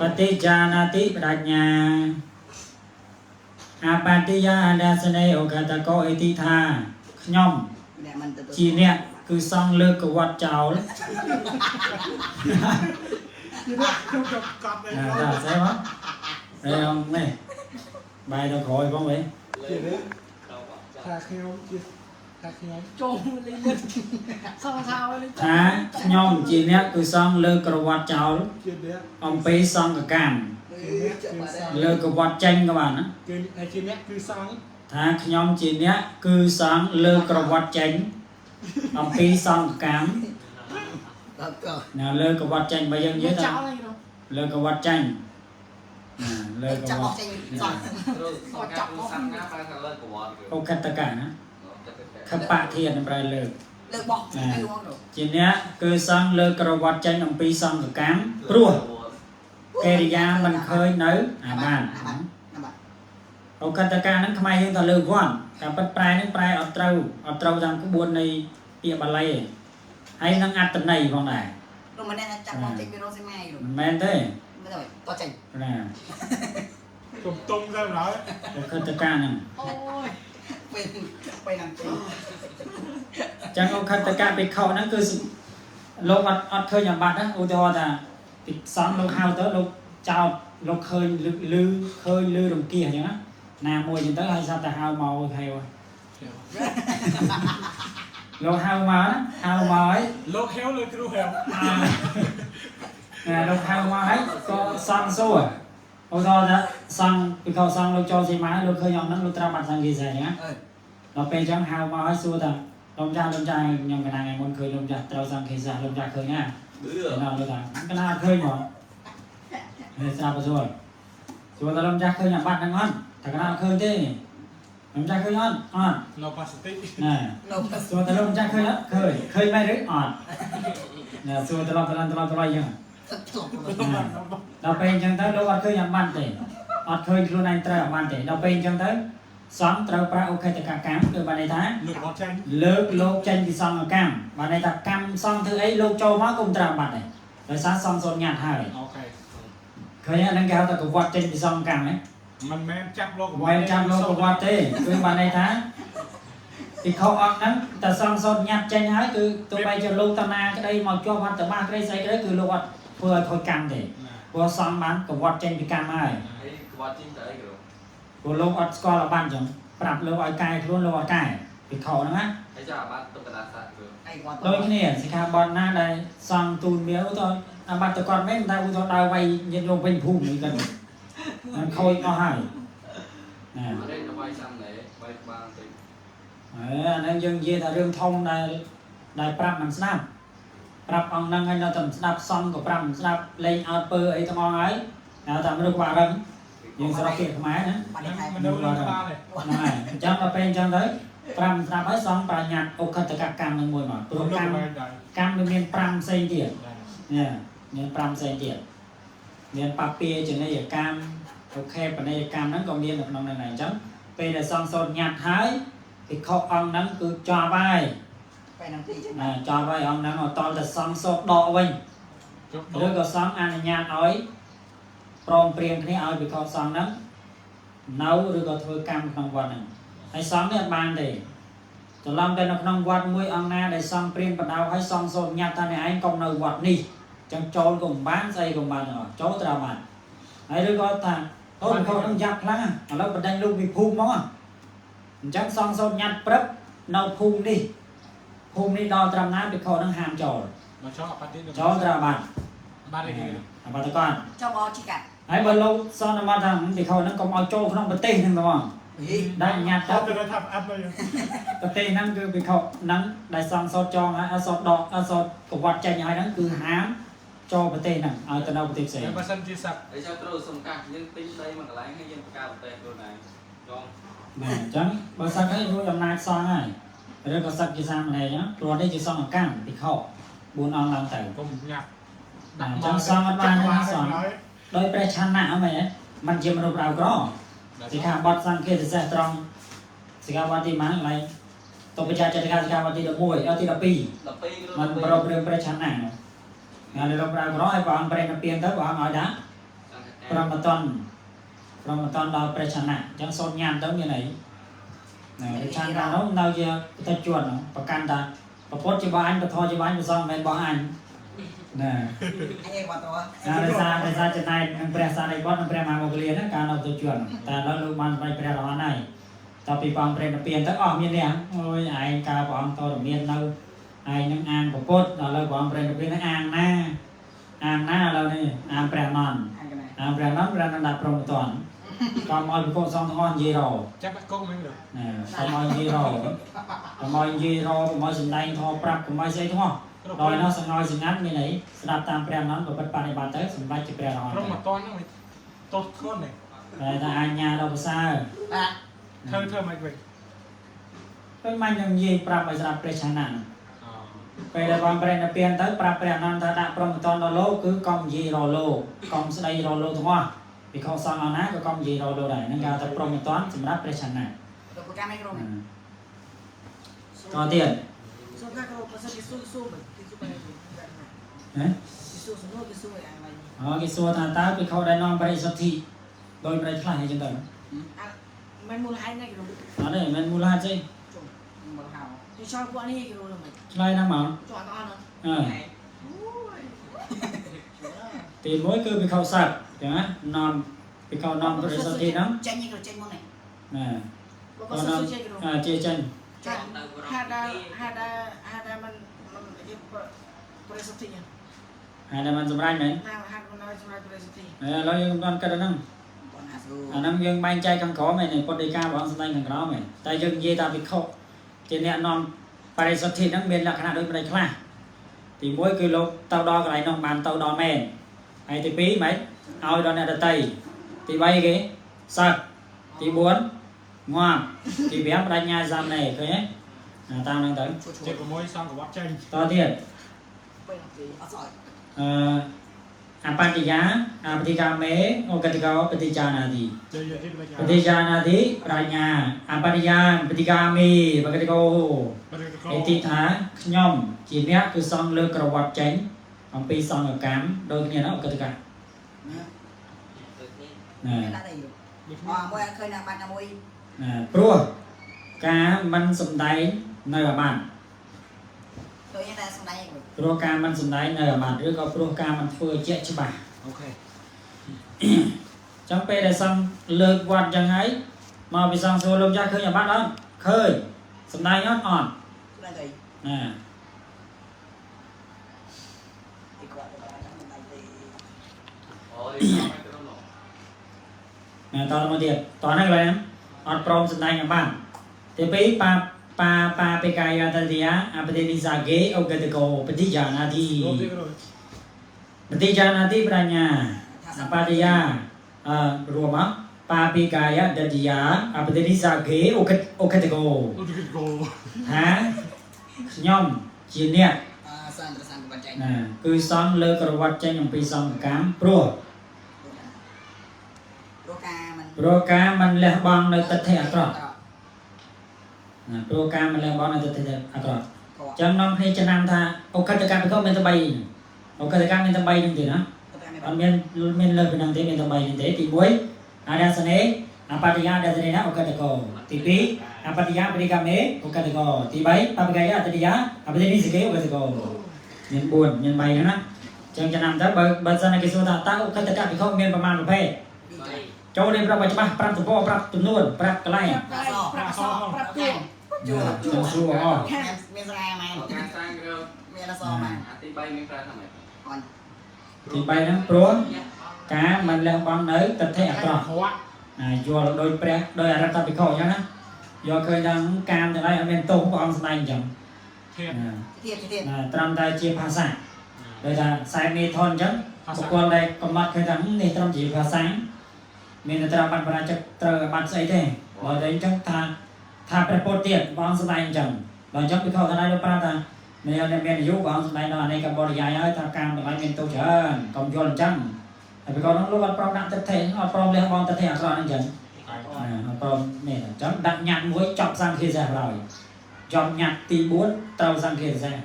បតិចានាតិបដញ្ញា អាបាតិយាអាដាសនេអូកតកោអិតិថាខ្ញុំ អ្នកមិនទទួល ជាអ្នកគឺសង់លើកកវត្តចោល ជាអ្នកខ្ញុំក៏កត់ដែរ ណាតាស្អីមកអេអងនេះបាយដល់ក្រោយផងវិញ ជាអ្នកថាខ្ញុំជាថាខ្ញុំ ចូលលេងលឹកសងសោលេង ថាខ្ញុំជាអ្នកគឺសង់លើក្រវត្តចោល ជាអ្នក អំពីសង្ឃកម្ម ជាអ្នកគឺសង្ឃ លើកវត្តចេញក៏បានណា គឺហើយជាអ្នកគឺសង្ឃ ថាខ្ញុំជាអ្នកគឺសង្ឃលើក្រវត្តចេញអំពីសង្ឃកម្ម ដល់ក៏ ណាលើកវត្តចេញបើយើងនិយាយ ចោ ថា លហ្នឹងនោះ លើកវត្តចេញណាលើក ចាប់ វត្ត អស់ចេញសោះ គ្រូសង្កាគ្រូសាំណាបែរថាលើកវត្តគ្រូ អូខតកៈណាខបៈធានប្រែលើក លើកបោះទៅហ្មងទៅ ជាអ្នកគឺសង្ឃលើក្រវត្តចេញអំពីសង្ឃកម្មព្រោះកិរិយាមិនឃើញនៅអាបាន អាបានអាបាន អូខតកាហ្នឹងខ្មែរយើងថាលើវត្តការពិតប្រែហ្នឹងប្រែអត់ត្រូវអត់ត្រូវតាមក្បួននៃពាក្យបាលីទេហើយនឹងអត្តន័យផងដែរ រំអ្នកចាប់បោះចេញពីរោសេម៉ៃរំ មិនមែនទេ មិនទៅតចេញ ណា កុំទុំទៅឡើយ អូខតកាហ្នឹង អូយ ពេលពេលហ្នឹងចេញ ចឹងអូខតកាភិក្ខុហ្នឹងគឺលោកអត់អត់ឃើញអាបត្តិណាឧទាហរណ៍ថាពិសង្ឃលោកហៅទៅលោកចោតលោកឃើញលឺឃើញលឺរង្គៀសអញ្ចឹងណាណាមួយអញ្ចឹងទៅហើយសត្វតែហៅមកហៅលោកហៅមកណាហៅមកហើយ លោកហេវលើគ្រូហេវ ណាលោកហៅមកហើយក៏សង្ឃសួរឧទាហរណ៍ថាសង្ឃពីខោសង្ឃលោកចូលសីមាលោកឃើញអង្គហ្នឹងលោកត្រាប់បាត់សង្ឃគេស្អីណា អឺ ដល់ពេលអញ្ចឹងហៅមកហើយសួរថាលោកម្ចាស់លោកម្ចាស់ខ្ញុំកណាថ្ងៃមុនឃើញលោកម្ចាស់ត្រូវសង្ឃគេសះលោកម្ចាស់ឃើញណា ឌឺ ឯណាលោកថាកណាអត់ឃើញហ្មងហើយស្រាប់សួរសួរថាលោកម្ចាស់ឃើញអាបាត់ហ្នឹងអត់ថាកណាអត់ឃើញទេលោកម្ចាស់ឃើញអត់អត់ នៅប៉ាសតិ ណា លោក សួរថាលោកម្ចាស់ឃើញអត់ឃើញឃើញមែនឬអត់ណាសួរត្រឡប់ត្រឡប់ត្រឡប់ត្រឡប់អញ្ចឹង ទឹកធ្លុក ដល់ពេលអញ្ចឹងទៅលោកអត់ឃើញអាបានទេអត់ឃើញខ្លួនឯងត្រូវអាបានទេដល់ពេលអញ្ចឹងទៅសង្ឃត្រូវប្រាអូខេតកកម្មគឺបានន័យថា លោកអត់ចេញ លើកលោកចេញពីសង្ឃកម្មបានន័យថាកម្មសង្ឃធ្វើអីលោកចូលមកគុំត្រូវអាបានទេដោយសារសង្ឃសូនញ៉ាត់ហើយ អូខេ ឃើញអាហ្នឹងគេហៅថាកវត្តចេញពីសង្ឃកម្មហ៎ មិនមែនចាប់លោក មិនមែនចាំលោកកវត្តទេគឺបានន័យថាភិក្ខុអង្គហ្នឹងតែសង្ឃសូនញ៉ាត់ចេញហើយគឺទោះបីជាលោកតាណាក្តីមកជាប់វត្តបាសក្តីស្អីក្តីគឺលោកអត់ធ្វើឲ្យខូចកម្មទេព្រោះសង្ឃបានកវត្តចេញពីកម្មហើយ ហើយកវត្តជីងទៅអីគ្រូ ព្រោះលោកអត់ស្គាល់អាបានចឹងប្រាប់លោកឲ្យកែខ្លួនលោកអត់កែភិក្ខុហ្នឹងណា ហើយចាំអាបាត់ទុកកដាសាគ្រូ អីគាត់ ដូចគ្នាសិក្ខាបទណាដែលសង់ទូនមានឧទាហរណ៍អាបាត់តគាត់មែនតែឧទាហរណ៍ដើរវាយញាតិញោមពេញភូមិនេះគាត់มันខូចអស់ហើយណា អត់ទេទៅវាយសាំណែវាយក្បាលបន្តិច អេអាហ្នឹងយើងនិយាយថារឿងធំដែលដែលប្រាប់មិនស្ដាប់ប្រាប់អង្គហ្នឹងហើយនៅតែមិនស្ដាប់សង្ឃក៏ប្រាប់មិនស្ដាប់លេងអត់ពើអីទាំងអស់ហើយហៅថាមនុស្សក្បាលរឹងយើងស្រុកគេខ្មែរណា បាត់ខែ មនុស្សនឹងក្បាលទេ ហ្នឹងហើយអញ្ចឹងដល់ពេលអញ្ចឹងទៅ5ស្ដាប់ហើយសង្ឃបញ្ញត្តិឧក្ខតកកម្មនឹងមួយមកព្រោះ លោក កម្ម បែរដែរ កម្មវាមាន5ផ្សេងទៀតនេះមាន5ផ្សេងទៀតមានបពាចនីយកម្មអូខេបនីយកម្មហ្នឹងក៏មាននៅក្នុងហ្នឹងដែរអញ្ចឹងពេលដែលសង្ឃសូត្រញត្តិហើយភិក្ខុអង្គហ្នឹងគឺចប់ហើយ ពេលហ្នឹងទីចេញ ណាចប់ហើយអង្គហ្នឹងអត់តតែសង្ឃសូត្រដកវិញ ជប់ ឬក៏សង្ឃអនុញ្ញាតឲ្យព្រមព្រៀងគ្នាឲ្យភិក្ខុសង្ឃហ្នឹងនៅឬក៏ធ្វើកម្មក្នុងវត្តហ្នឹងហើយសង្ឃនេះអត់បានទេ ច្រឡំតែនៅក្នុងវត្តមួយអង្គណាដែលសង្ឃព្រាមបដៅឲ្យសង្ឃសូត្រញត្តិថាអ្នកឯងកុំនៅវត្តនេះចឹងចូលក៏មិនបានស្អីក៏មិនបានទាំងអស់ចូលត្រូវបានហើយឬក៏ថាអូនខុសនឹងយ៉ាប់ខ្លាំងឥឡូវបណ្ដេញលោកពីភូមិមកអញ្ចឹងសង្ឃសូត្រញត្តិព្រឹបនៅភូមិនេះភូមិនេះដល់ត្រឹមណាភិក្ខុនឹងហាមចូល មកចូលអបតិ ចូលត្រូវបាន បាត់ទេ អបតកន ចូលបោជីកាត់ ហើយបើលោកសន្មតថាភិក្ខុនឹងកុំឲ្យចូលក្នុងប្រទេសហ្នឹងហ្មង ហី ដែលញត្តិ ទៅ ទៅ ទៅថាអាប់ទៅ ប្រទេសហ្នឹងគឺភិក្ខុហ្នឹងដែលសង្ឃសូត្រចងហើយអត់សូត្រដកអត់សូត្រកវត្តចេញហើយហ្នឹងគឺហាមចូលប្រទេសហ្នឹងឲ្យទៅនៅប្រទេសផ្សេង បើសិនជាសឹក ហើយចាំគ្រូសុំកាសយើងទិញដីមួយកន្លែងហើយយើងបង្កើតប្រទេសខ្លួនឯងចង បាទអញ្ចឹងបើសឹកហើយរួចអំណាចសង្ឃហើយឬក៏សឹកជាសាមណេរអញ្ចឹងព្រោះនេះជាសង្ឃកម្មភិក្ខុ4អង្គឡើងទៅ កុំញ៉ាប់ បាទអញ្ចឹងសង្ឃអត់បានទេណាសង្ឃដោយព្រះឆន្ទៈហ្នឹងមែនมันជាមនុស្សប្រៅក្រសិក្ខាបទសង្ឃេតសេះត្រង់សិក្ខាបទទីម៉ានកន្លែងតបច្ចាចរិកាសិក្ខាបទទី11ដល់ទី12 12គ្រូ มันប្រពរឿងព្រះឆន្ទៈណាលើរកប្រាក្រឲ្យព្រះអង្គព្រះនិព្វានទៅព្រះអង្គឲ្យដាក់ប្រមតន ព្រមត្តនដល់ព្រះឆានៈអញ្ចឹងសូត្រញ៉ាំទៅមានអីណាឆានៈនោះនៅជាពុទ្ធជនប្រកាន់ថាប្រពុតជារបស់អញពធជារបស់អញប្រសងមិនមែនរបស់អញណា អញឯងវត្តទៅ ដោយសារចំណែកនឹងព្រះសារីបុត្រនិងព្រះមហាមោគលាណាកាលនៅពុទ្ធជនតែឥឡូវលោកបានសម្រេចព្រះរហន្តហើយតទៅពីព្រះអង្គព្រះនិព្វានទៅអស់មាននេះអូយឯងកាលព្រះអង្គតរមាននៅឯងនឹងអាងប្រពុតដល់ឥឡូវព្រះអង្គព្រះនិព្វាននឹងអាងណាអាងណាឥឡូវនេះអាងព្រះនន្ទ អានកណា អាងព្រះនន្ទព្រះនន្ទដាក់ព្រមត្តនកុំឲ្យពិភពសង្ឃទាំងអស់និយាយរ ចាប់បាក់កងហ្នឹងទៅ ណាកុំឲ្យនិយាយរកុំឲ្យនិយាយរកុំឲ្យសំដែងធម៌ប្រាប់កុំឲ្យស្អីទាំងអស់ដោយនោះសង្ហើយសង្ងាត់មានអីស្ដាប់តាមព្រះនន្ទប្រព្រឹត្តបដិបត្តិទៅសម្រេចជាព្រះរហន្ត ព្រមមកតន់ហ្នឹងទោសធ្ងន់នេះ តែថាអញ្ញាដល់ប្រសើរ អា ធ្វើមិនវិញ ដូចមិននឹងនិយាយប្រាប់ឲ្យស្ដាប់ព្រះឆានៈពេលដែលបងព្រះនិព្វានទៅប្រាប់ព្រះអនន្តថាដាក់ព្រមត្តនដល់លោកគឺកុំនិយាយរលោកកុំស្ដីរលោកទាំងអស់ពីខុសសង្ឃអណាក៏កុំនិយាយរលោកដែរហ្នឹងគេហៅថាព្រមត្តនសម្រាប់ព្រះឆានៈ ទៅប្រកាន់ឯងក្រុម តទៀត សូមថាគ្រូបើសិនគេសួរសួរមិនគេសួរបែបនេះ ហ៎ គេសួរសំណួរគេសួរយ៉ាងម៉េច អូគេសួរថាតើភិក្ខុដែលនាំបរិសុទ្ធិដោយម្ដេចខ្លះអីចឹងទៅ អាមិនមូលហេតុណាគ្រូ អត់ទេមិនមូលហេតុទេ មកហៅ គេឆ្លងពួកនេះគ្រូមិន ឆ្លើយហ្នឹងមក ចោះអត់អស់ អើទី1គឺភិក្ខុសឹកចឹងណានាំភិក្ខុនាំបរិសុទ្ធិហ្នឹង ចេញនេះក៏ចេញមុននេះ ណា បើបើសិនជាគ្រូ អើជាចេញ ចាហាដាហាដាហាដាมันมันគេប្រសិទ្ធិណា ហើយតែมันសម្រេចមែន ហាត់មិនឲ្យសម្រាប់ប្រសិទ្ធិ ឥឡូវយើងមិនទាន់គិតអាហ្នឹង បងអាស៊ូ អាហ្នឹងយើងបែងចែកខាងក្រោមឯនេះពុទ្ធដីកាបងសម្ដែងខាងក្រោមឯងតែយើងនិយាយថាភិក្ខុជាអ្នកនាំបរិសុទ្ធិហ្នឹងមានលក្ខណៈដូចម្ដេចខ្លះទី1គឺលោកទៅដល់កន្លែងនោះបានទៅដល់មែនហើយទី2ម៉េចឲ្យដល់អ្នកដតីទី3គេសឹកទី4ងាប់ទី5បញ្ញាសាមណេរឃើញទេអាតាមហ្នឹងទៅ ឈួតឈួត ជិត6សង្កវត្តចេញ តទៀត ពេលទី អត់សោយ អឺអបច្ចយាអបតិកាមេអូកតិកោបតិចានាទី ជ័យទីបញ្ញា បតិចានាទីប្រាជ្ញាអបច្ចយាបតិកាមេបកតិកោ បរិក អេតិថាខ្ញុំជាអ្នកគឺសង្ឃលើកក្រវត្តចេញអំពីសង្ឃកម្មដូចគ្នាណាអូកតិកា ណា ណា ដាក់អីអមួយឃើញណាបាត់ណាមួយ ណាព្រោះការមិនសំដែងនៅអាបត្តិ ទៅយ៉ាងតែសំដែងឯង ព្រោះការមិនសំដែងនៅអាបត្តិឬក៏ព្រោះការមិនធ្វើជាក់ច្បាស់ អូខេ ចឹងពេលដែលសង្ឃលើកវត្តចឹងហើយមកពីសង្ឃសួរលោកចាស់ឃើញអាបត្តិអត់ឃើញសំដែងអត់អត់ សំដែងទៅ ណា ទីគាត់ទៅសំដែងទៅ អូយមិនក្រុមនោះ ណាតមកទៀតតហ្នឹងកន្លែងហ្នឹងអត់ព្រមសំដែងអាបត្តិទី2បាបាបាបិកាយតតិយាអបតិនិសាគេអូកតកោបតិយានាទី លោកទីក្រុម បតិយានាទីប្រាជ្ញាអបតិយាអឺរួមមកបាបិកាយតតិយាអបតិនិសាគេអូកអូកតកោ លោកទីកោ ថាខ្ញុំជាអ្នក អសានត្រសានបាត់ចេញ ណាគឺសង្ឃលើកក្រវត្តចេញអំពីសង្ឃកម្មព្រោះ ព្រោះការមិន ព្រោះការមិនលះបង់នៅទិដ្ឋិអាក្រក់ណាព្រោះការមិនលះបង់នៅទិដ្ឋិអាក្រក់ គាត់ ចឹងនាំគ្នាចំណាំថាអូខិតកម្មពិខុមានតែ3អូខិតកម្មមានតែ3ហ្នឹងទេណា ទៅ អត់មានមានលើសពីហ្នឹងទេមានតែ3ហ្នឹងទេទី1អារសនេអបតិយាដសនេណាអូខិតកោទី2អបតិយាបរិកាមេអូខិតកោទី3បបកាយអតិយាអបតិនិសកេអូខិតកោមាន4មាន3ហ្នឹងណាចឹងចំណាំទៅបើបើសិនតែគេសួរថាតើអូខិតកម្មពិខុមានប្រមាណប្រភេទចូលរៀបរាប់ឲ្យច្បាស់ប្រាប់ទំព័រប្រាប់ចំនួនប្រាប់កន្លែង ប្រាប់ប្រាប់សប្រាប់ទួ ជួ ចឹងសួរអស់ មានស្រែម៉ែ ការសាងក្រុម មានអសម៉ែ អាទី3មានប្រើថាម៉េច អញ ទី3ហ្នឹងព្រោះការមិនលះបង់នៅទិដ្ឋិអាក្រក់ ខវៈ អាយល់ដោយព្រះដោយអរិទ្ធភិក្ខុអញ្ចឹងណាយកឃើញថាកាមទាំងឡាយអត់មានទោសព្រះអង្គសម្ដែងអញ្ចឹង ធាត ណា ទៀតទៀត ណាត្រឹមតែជាភាសាដោយថាខ្សែមេធនអញ្ចឹងបុគ្គលដែលកំណត់ឃើញថានេះត្រឹមជាភាសាមានតែត្រូវបានបរាជិកត្រូវបានស្អីទេបើតែអញ្ចឹងថាថាព្រះពុទ្ធទៀតព្រះអង្គសម្ដែងអញ្ចឹងដល់អញ្ចឹងភិក្ខុទាំងឡាយលោកប្រាប់ថាមានអ្នកមានអាយុព្រះអង្គសម្ដែងដល់អនេកបរិយាយហើយថាកាមទាំងឡាយមានទោសច្រើនកុំយល់អញ្ចឹងហើយភិក្ខុនោះលោកអត់ព្រមដាក់ទិដ្ឋិអត់ព្រមលះបង់ទិដ្ឋិអាក្រក់ហ្នឹងអញ្ចឹង អត់ព្រមនេះអញ្ចឹងដាក់ញត្តិមួយចប់សង្ឃាសាសហើយចប់ញត្តិទី4ត្រូវសង្ឃាសាស យ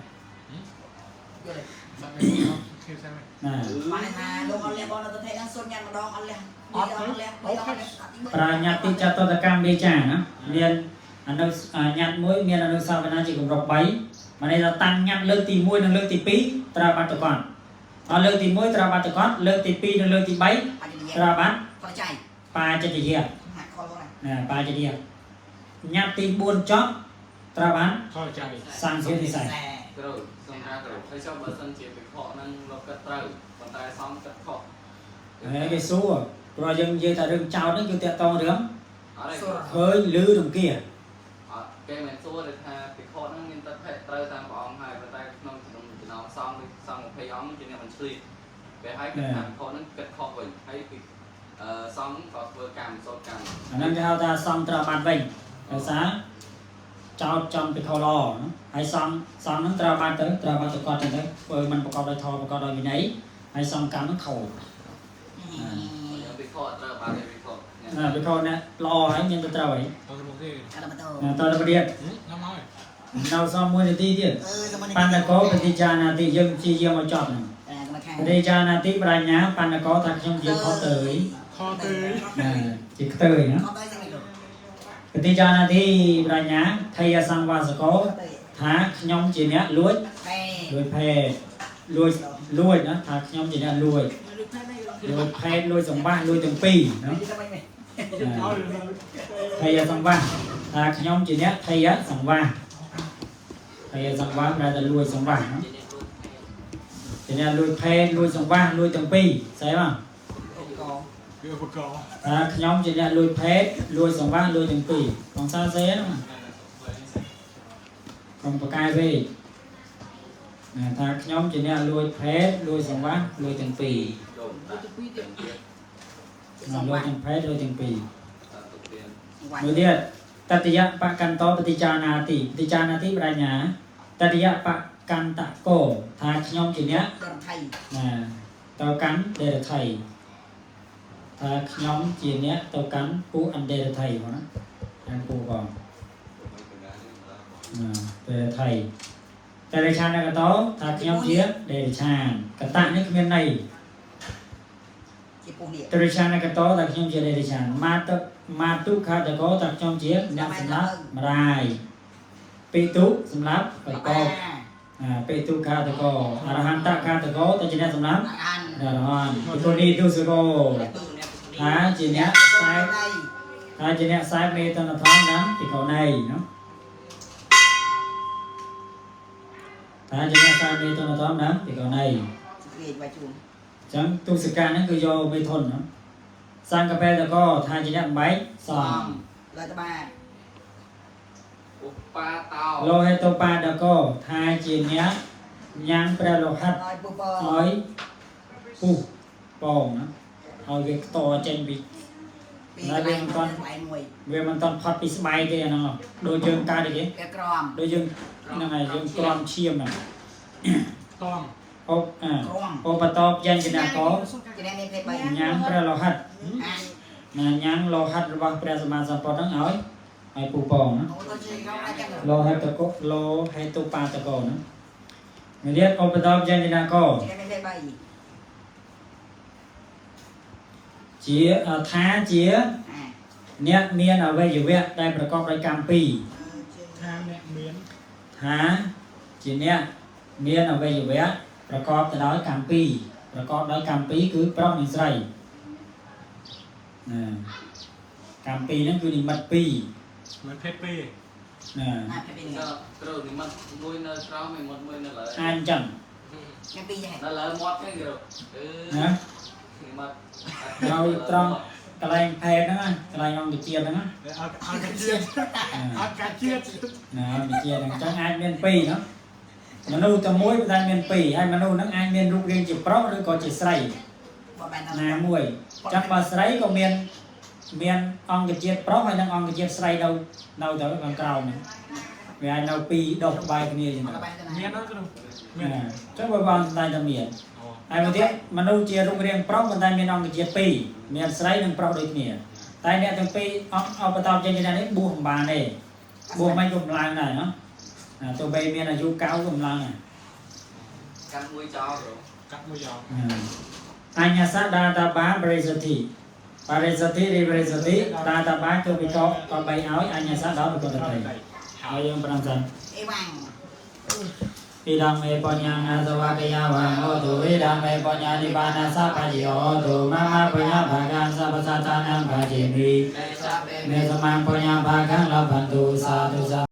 ល់ សាក់ ខេសា ណា បានថាលោកអត់លះបងនៅប្រទេសហ្នឹងសុនញ៉ាំម្ដងអត់លះអត់លះអត់លះ ប្រាញ្ញតិចតតកម្មវាចាណាមានអនុញ្ញត្តិមួយមានអនុសាវនាជាកម្រិត3មានន័យថាតាំងញត្តិលើកទី1និងលើកទី2ត្រូវបាត់តកតអត់លើកទី1ត្រូវបាត់តកតលើកទី2និងលើកទី3 បាច់និយាយ ត្រូវបាត់ ខចៃ បាចិត្តយៈ ហាក់ខលណា ណាបាចិត្តយៈញត្តិទី4ចប់ត្រូវបាន ខចៃ សង្ឃវិស័យ គ្រូសូមថាគ្រូហើយចុះបើសិនជាវិខហ្នឹងលោកគិតត្រូវប៉ុន្តែសំគិតខុស ហើយគេសួរព្រោះយើងនិយាយថារឿងចោតហ្នឹងគឺតាក់តងរឿង អត់ទេ ឃើញឮរង្គា អត់គេមិនសួរទេថាពិខុហ្នឹងមានទឹកភេទត្រូវតាមព្រះអង្គហើយប៉ុន្តែក្នុងចំណោមសង្ឃសង្ឃ20អង្គជាអ្នកមិនឆ្លៀតពេលហើយគិតថាពិខុហ្នឹងគិតខុសវិញហើយពីអឺសង្ឃក៏ធ្វើកម្មសូត្រកម្ម អាហ្នឹងគេហៅថាសង្ឃត្រូវបាត់វិញដោយសារចោតចំពីខលណាហើយសង្ឃសង្ឃហ្នឹងត្រូវបាត់ទៅត្រូវបាត់ទៅគាត់ទៅធ្វើមិនប្រកបដោយធម៌ប្រកបដោយវិន័យហើយសង្ឃកម្មហ្នឹងខូច យើងពិខុអត់ត្រូវបានទេពិខុ ណាពីខអ្នកល្អហើយមានទៅត្រូវហើយ តទៅមុខទេ អត់បន្ត ណាតទៅទៀត ញ៉ាំហើយ នៅសល់1នាទីទៀត អឺសម បណ្ឌកោបតិចានាទីយើងព្យាយាមឲ្យចប់ហ្នឹង កម្មខាង បតិចានាទីប្រាជ្ញាបណ្ឌកោថាខ្ញុំជាខុសទៅ ខទៅ ណាជាខ្ទើយណា ខទៅស្អីលោក បតិចានាទីប្រាជ្ញាថយសង្វាសកោ ទៅ ថាខ្ញុំជាអ្នកលួច ហេ លួចភេទលួចលួចណាថាខ្ញុំជាអ្នកលួច លួចផែន លួចភេទលួចសម្បាសលួចទាំងពីរណា ទៅមិន ឲ្យ ថយសង្វាសថាខ្ញុំជាអ្នកថយសង្វាសថយសង្វាសប្រែថាលួចសម្បាសណាជាអ្នកលួចភេទលួចសម្បាសលួចទាំងពីរស្អីមក កង គឺឧបករណ៍ ថាខ្ញុំជាអ្នកលួចភេទលួចសម្បាសលួចទាំងពីរកងសាសេហ្នឹងកុំប្រកែពេកណាថាខ្ញុំជាអ្នកលួចភេទលួចសម្បាសលួចទាំងពីរ យកដាក់ ទៅពីទៀត ទៀត ណាលួចទាំងភេទលួចទាំងពីរ តាទុកទៀត វ៉ា មួយទៀតតតិយបកន្តោបតិចានាទីបតិចានាទីប្រាជ្ញាតតិយបកន្តកោថាខ្ញុំជាអ្នក ករថៃ ណាទៅកាន់ដេរថៃថាខ្ញុំជាអ្នកទៅកាន់ពូអន្តេរថៃបងណាកាន់ពូបងណាដេរថៃតេរឆានកតោថាខ្ញុំជាដេរឆានកតៈនេះគ្មានន័យ ជាពុះនេះ តេរឆានកតោថាខ្ញុំជាដេរឆានមាតុមាតុខាតកោថាខ្ញុំជាអ្នកសម្លាប់ម្ដាយពិទុសម្លាប់បកប អាបេតុខាតកោអរហន្តខាតកោតជាអ្នកសម្រាប់ អាន អរហន្តពិគុនីទុសកោថាជាអ្នកខ្សែថាជាអ្នកខ្សែមេតនធម៌និងពិគុណីណាថាជាអ្នកខ្សែមេតនធម៌និងពិគុណី គ្រាវាយជួង អញ្ចឹងទុសកាហ្នឹងគឺយកមេធនណាសង្កបេតកោថាជាអ្នកបែកសង លើតបា ឧបាតោ លោហេតុបាតកោថាជាអ្នកញ៉ាំព្រះលោហិត ឲ្យពុះព ឲ្យពុះពងណាឲ្យវាខ្ទរចេញពី ពីកន្លែងកន្លែងមួយ វាមិនតន់ផុតពីស្បែកទេអាហ្នឹងហ៎ដូចយើងកើតអីគេ វាក្រម ដូចយើងហ្នឹងហើយយើងក្រំឈាមហ្នឹង តង អូអា ក្រម អូបតបយ៉ាងចនាកោ ជាអ្នកមានភេទ3 ញ៉ាំព្រះលោហិត អាន ណាញ៉ាំលោហិតរបស់ព្រះសម្មាសម្ពុទ្ធហ្នឹងឲ្យឲ្យពុះពងណា អូទៅជាក្រមអាចចឹង លោហិតកោលោហេតុបាតកោណាមួយទៀតអូបតបយ៉ាងចនាកោ ជាអ្នកមានភេទ3 ជាថាជា អា អ្នកមានអវយវៈដែលប្រកបដោយកម្មពីរ ថាអ្នកមាន ថាជាអ្នកមានអវយវៈប្រកបទៅដោយកម្មពីរប្រកបដោយកម្មពីរគឺប្រុសនិងស្រីណាកម្មពីរហ្នឹងគឺនិមិត្តពីរ មិនភេទពីរ ណា អាភេទ2នេះ គ្រូនិមិត្តមួយនៅក្រោមនិមិត្តមួយនៅលើ អាចអញ្ចឹង ខ្ញុំពីរយ៉ាង នៅលើមាត់ទេគ្រូអឺ ណា និមិត្ត នៅត្រង់កន្លែងផែនហ្នឹងណាកន្លែងអង្គជាតិហ្នឹងណា អត់អត់កាជាតិអត់កាជាតិ ណាអង្គជាតិហ្នឹងអញ្ចឹងអាចមានពីរណាមនុស្សតែមួយប៉ុន្តែមានពីរហើយមនុស្សហ្នឹងអាចមានរូបរាងជាប្រុសឬក៏ជាស្រី បើបែន ណាមួយចឹងបើស្រីក៏មានមានអង្គជាតិប្រុសហើយនិងអង្គជាតិស្រីនៅនៅទៅខាងក្រោមហ្នឹងវាអាចនៅពីរដុះក្បែរគ្នាចឹង អត់បែនទៅណា មានអត់គ្រូមាន ណាចឹងបើបងសំដែងតែមាន អូ ហើយមួយទៀតមនុស្សជារូបរាងប្រុសប៉ុន្តែមានអង្គជាតិពីរមានស្រីនិងប្រុសដូចគ្នាតែអ្នកទាំងពីរអង្គអបតបចេញពីនេះបួសមិនបានទេបួសមិនក៏មិនឡើងដែរណាណាទោះបីមានអាយុ9ក៏មិនឡើងដែរ កាន់មួយចោលគ្រូ កាត់មួយយ៉ង អញ្ញសដាតបាបរិសុទ្ធិបរិសុទ្ធិរិបរិសុទ្ធិដាតបាគឺវិកក៏បីឲ្យអញ្ញសដល់វិកដតីហើយយើងប្រាំសិន អេវ៉ាំង ဣဒံမေပညာငါသဝကယဝံဟောတုဣဒံမေပညာနိဗ္ဗာနသဗ္ဗညောတုမမပညာဘာဂံသဗ္ဗသတာနံဘာจิမိမေသမံပညာဘာဂံလဘန္တုသာတုသ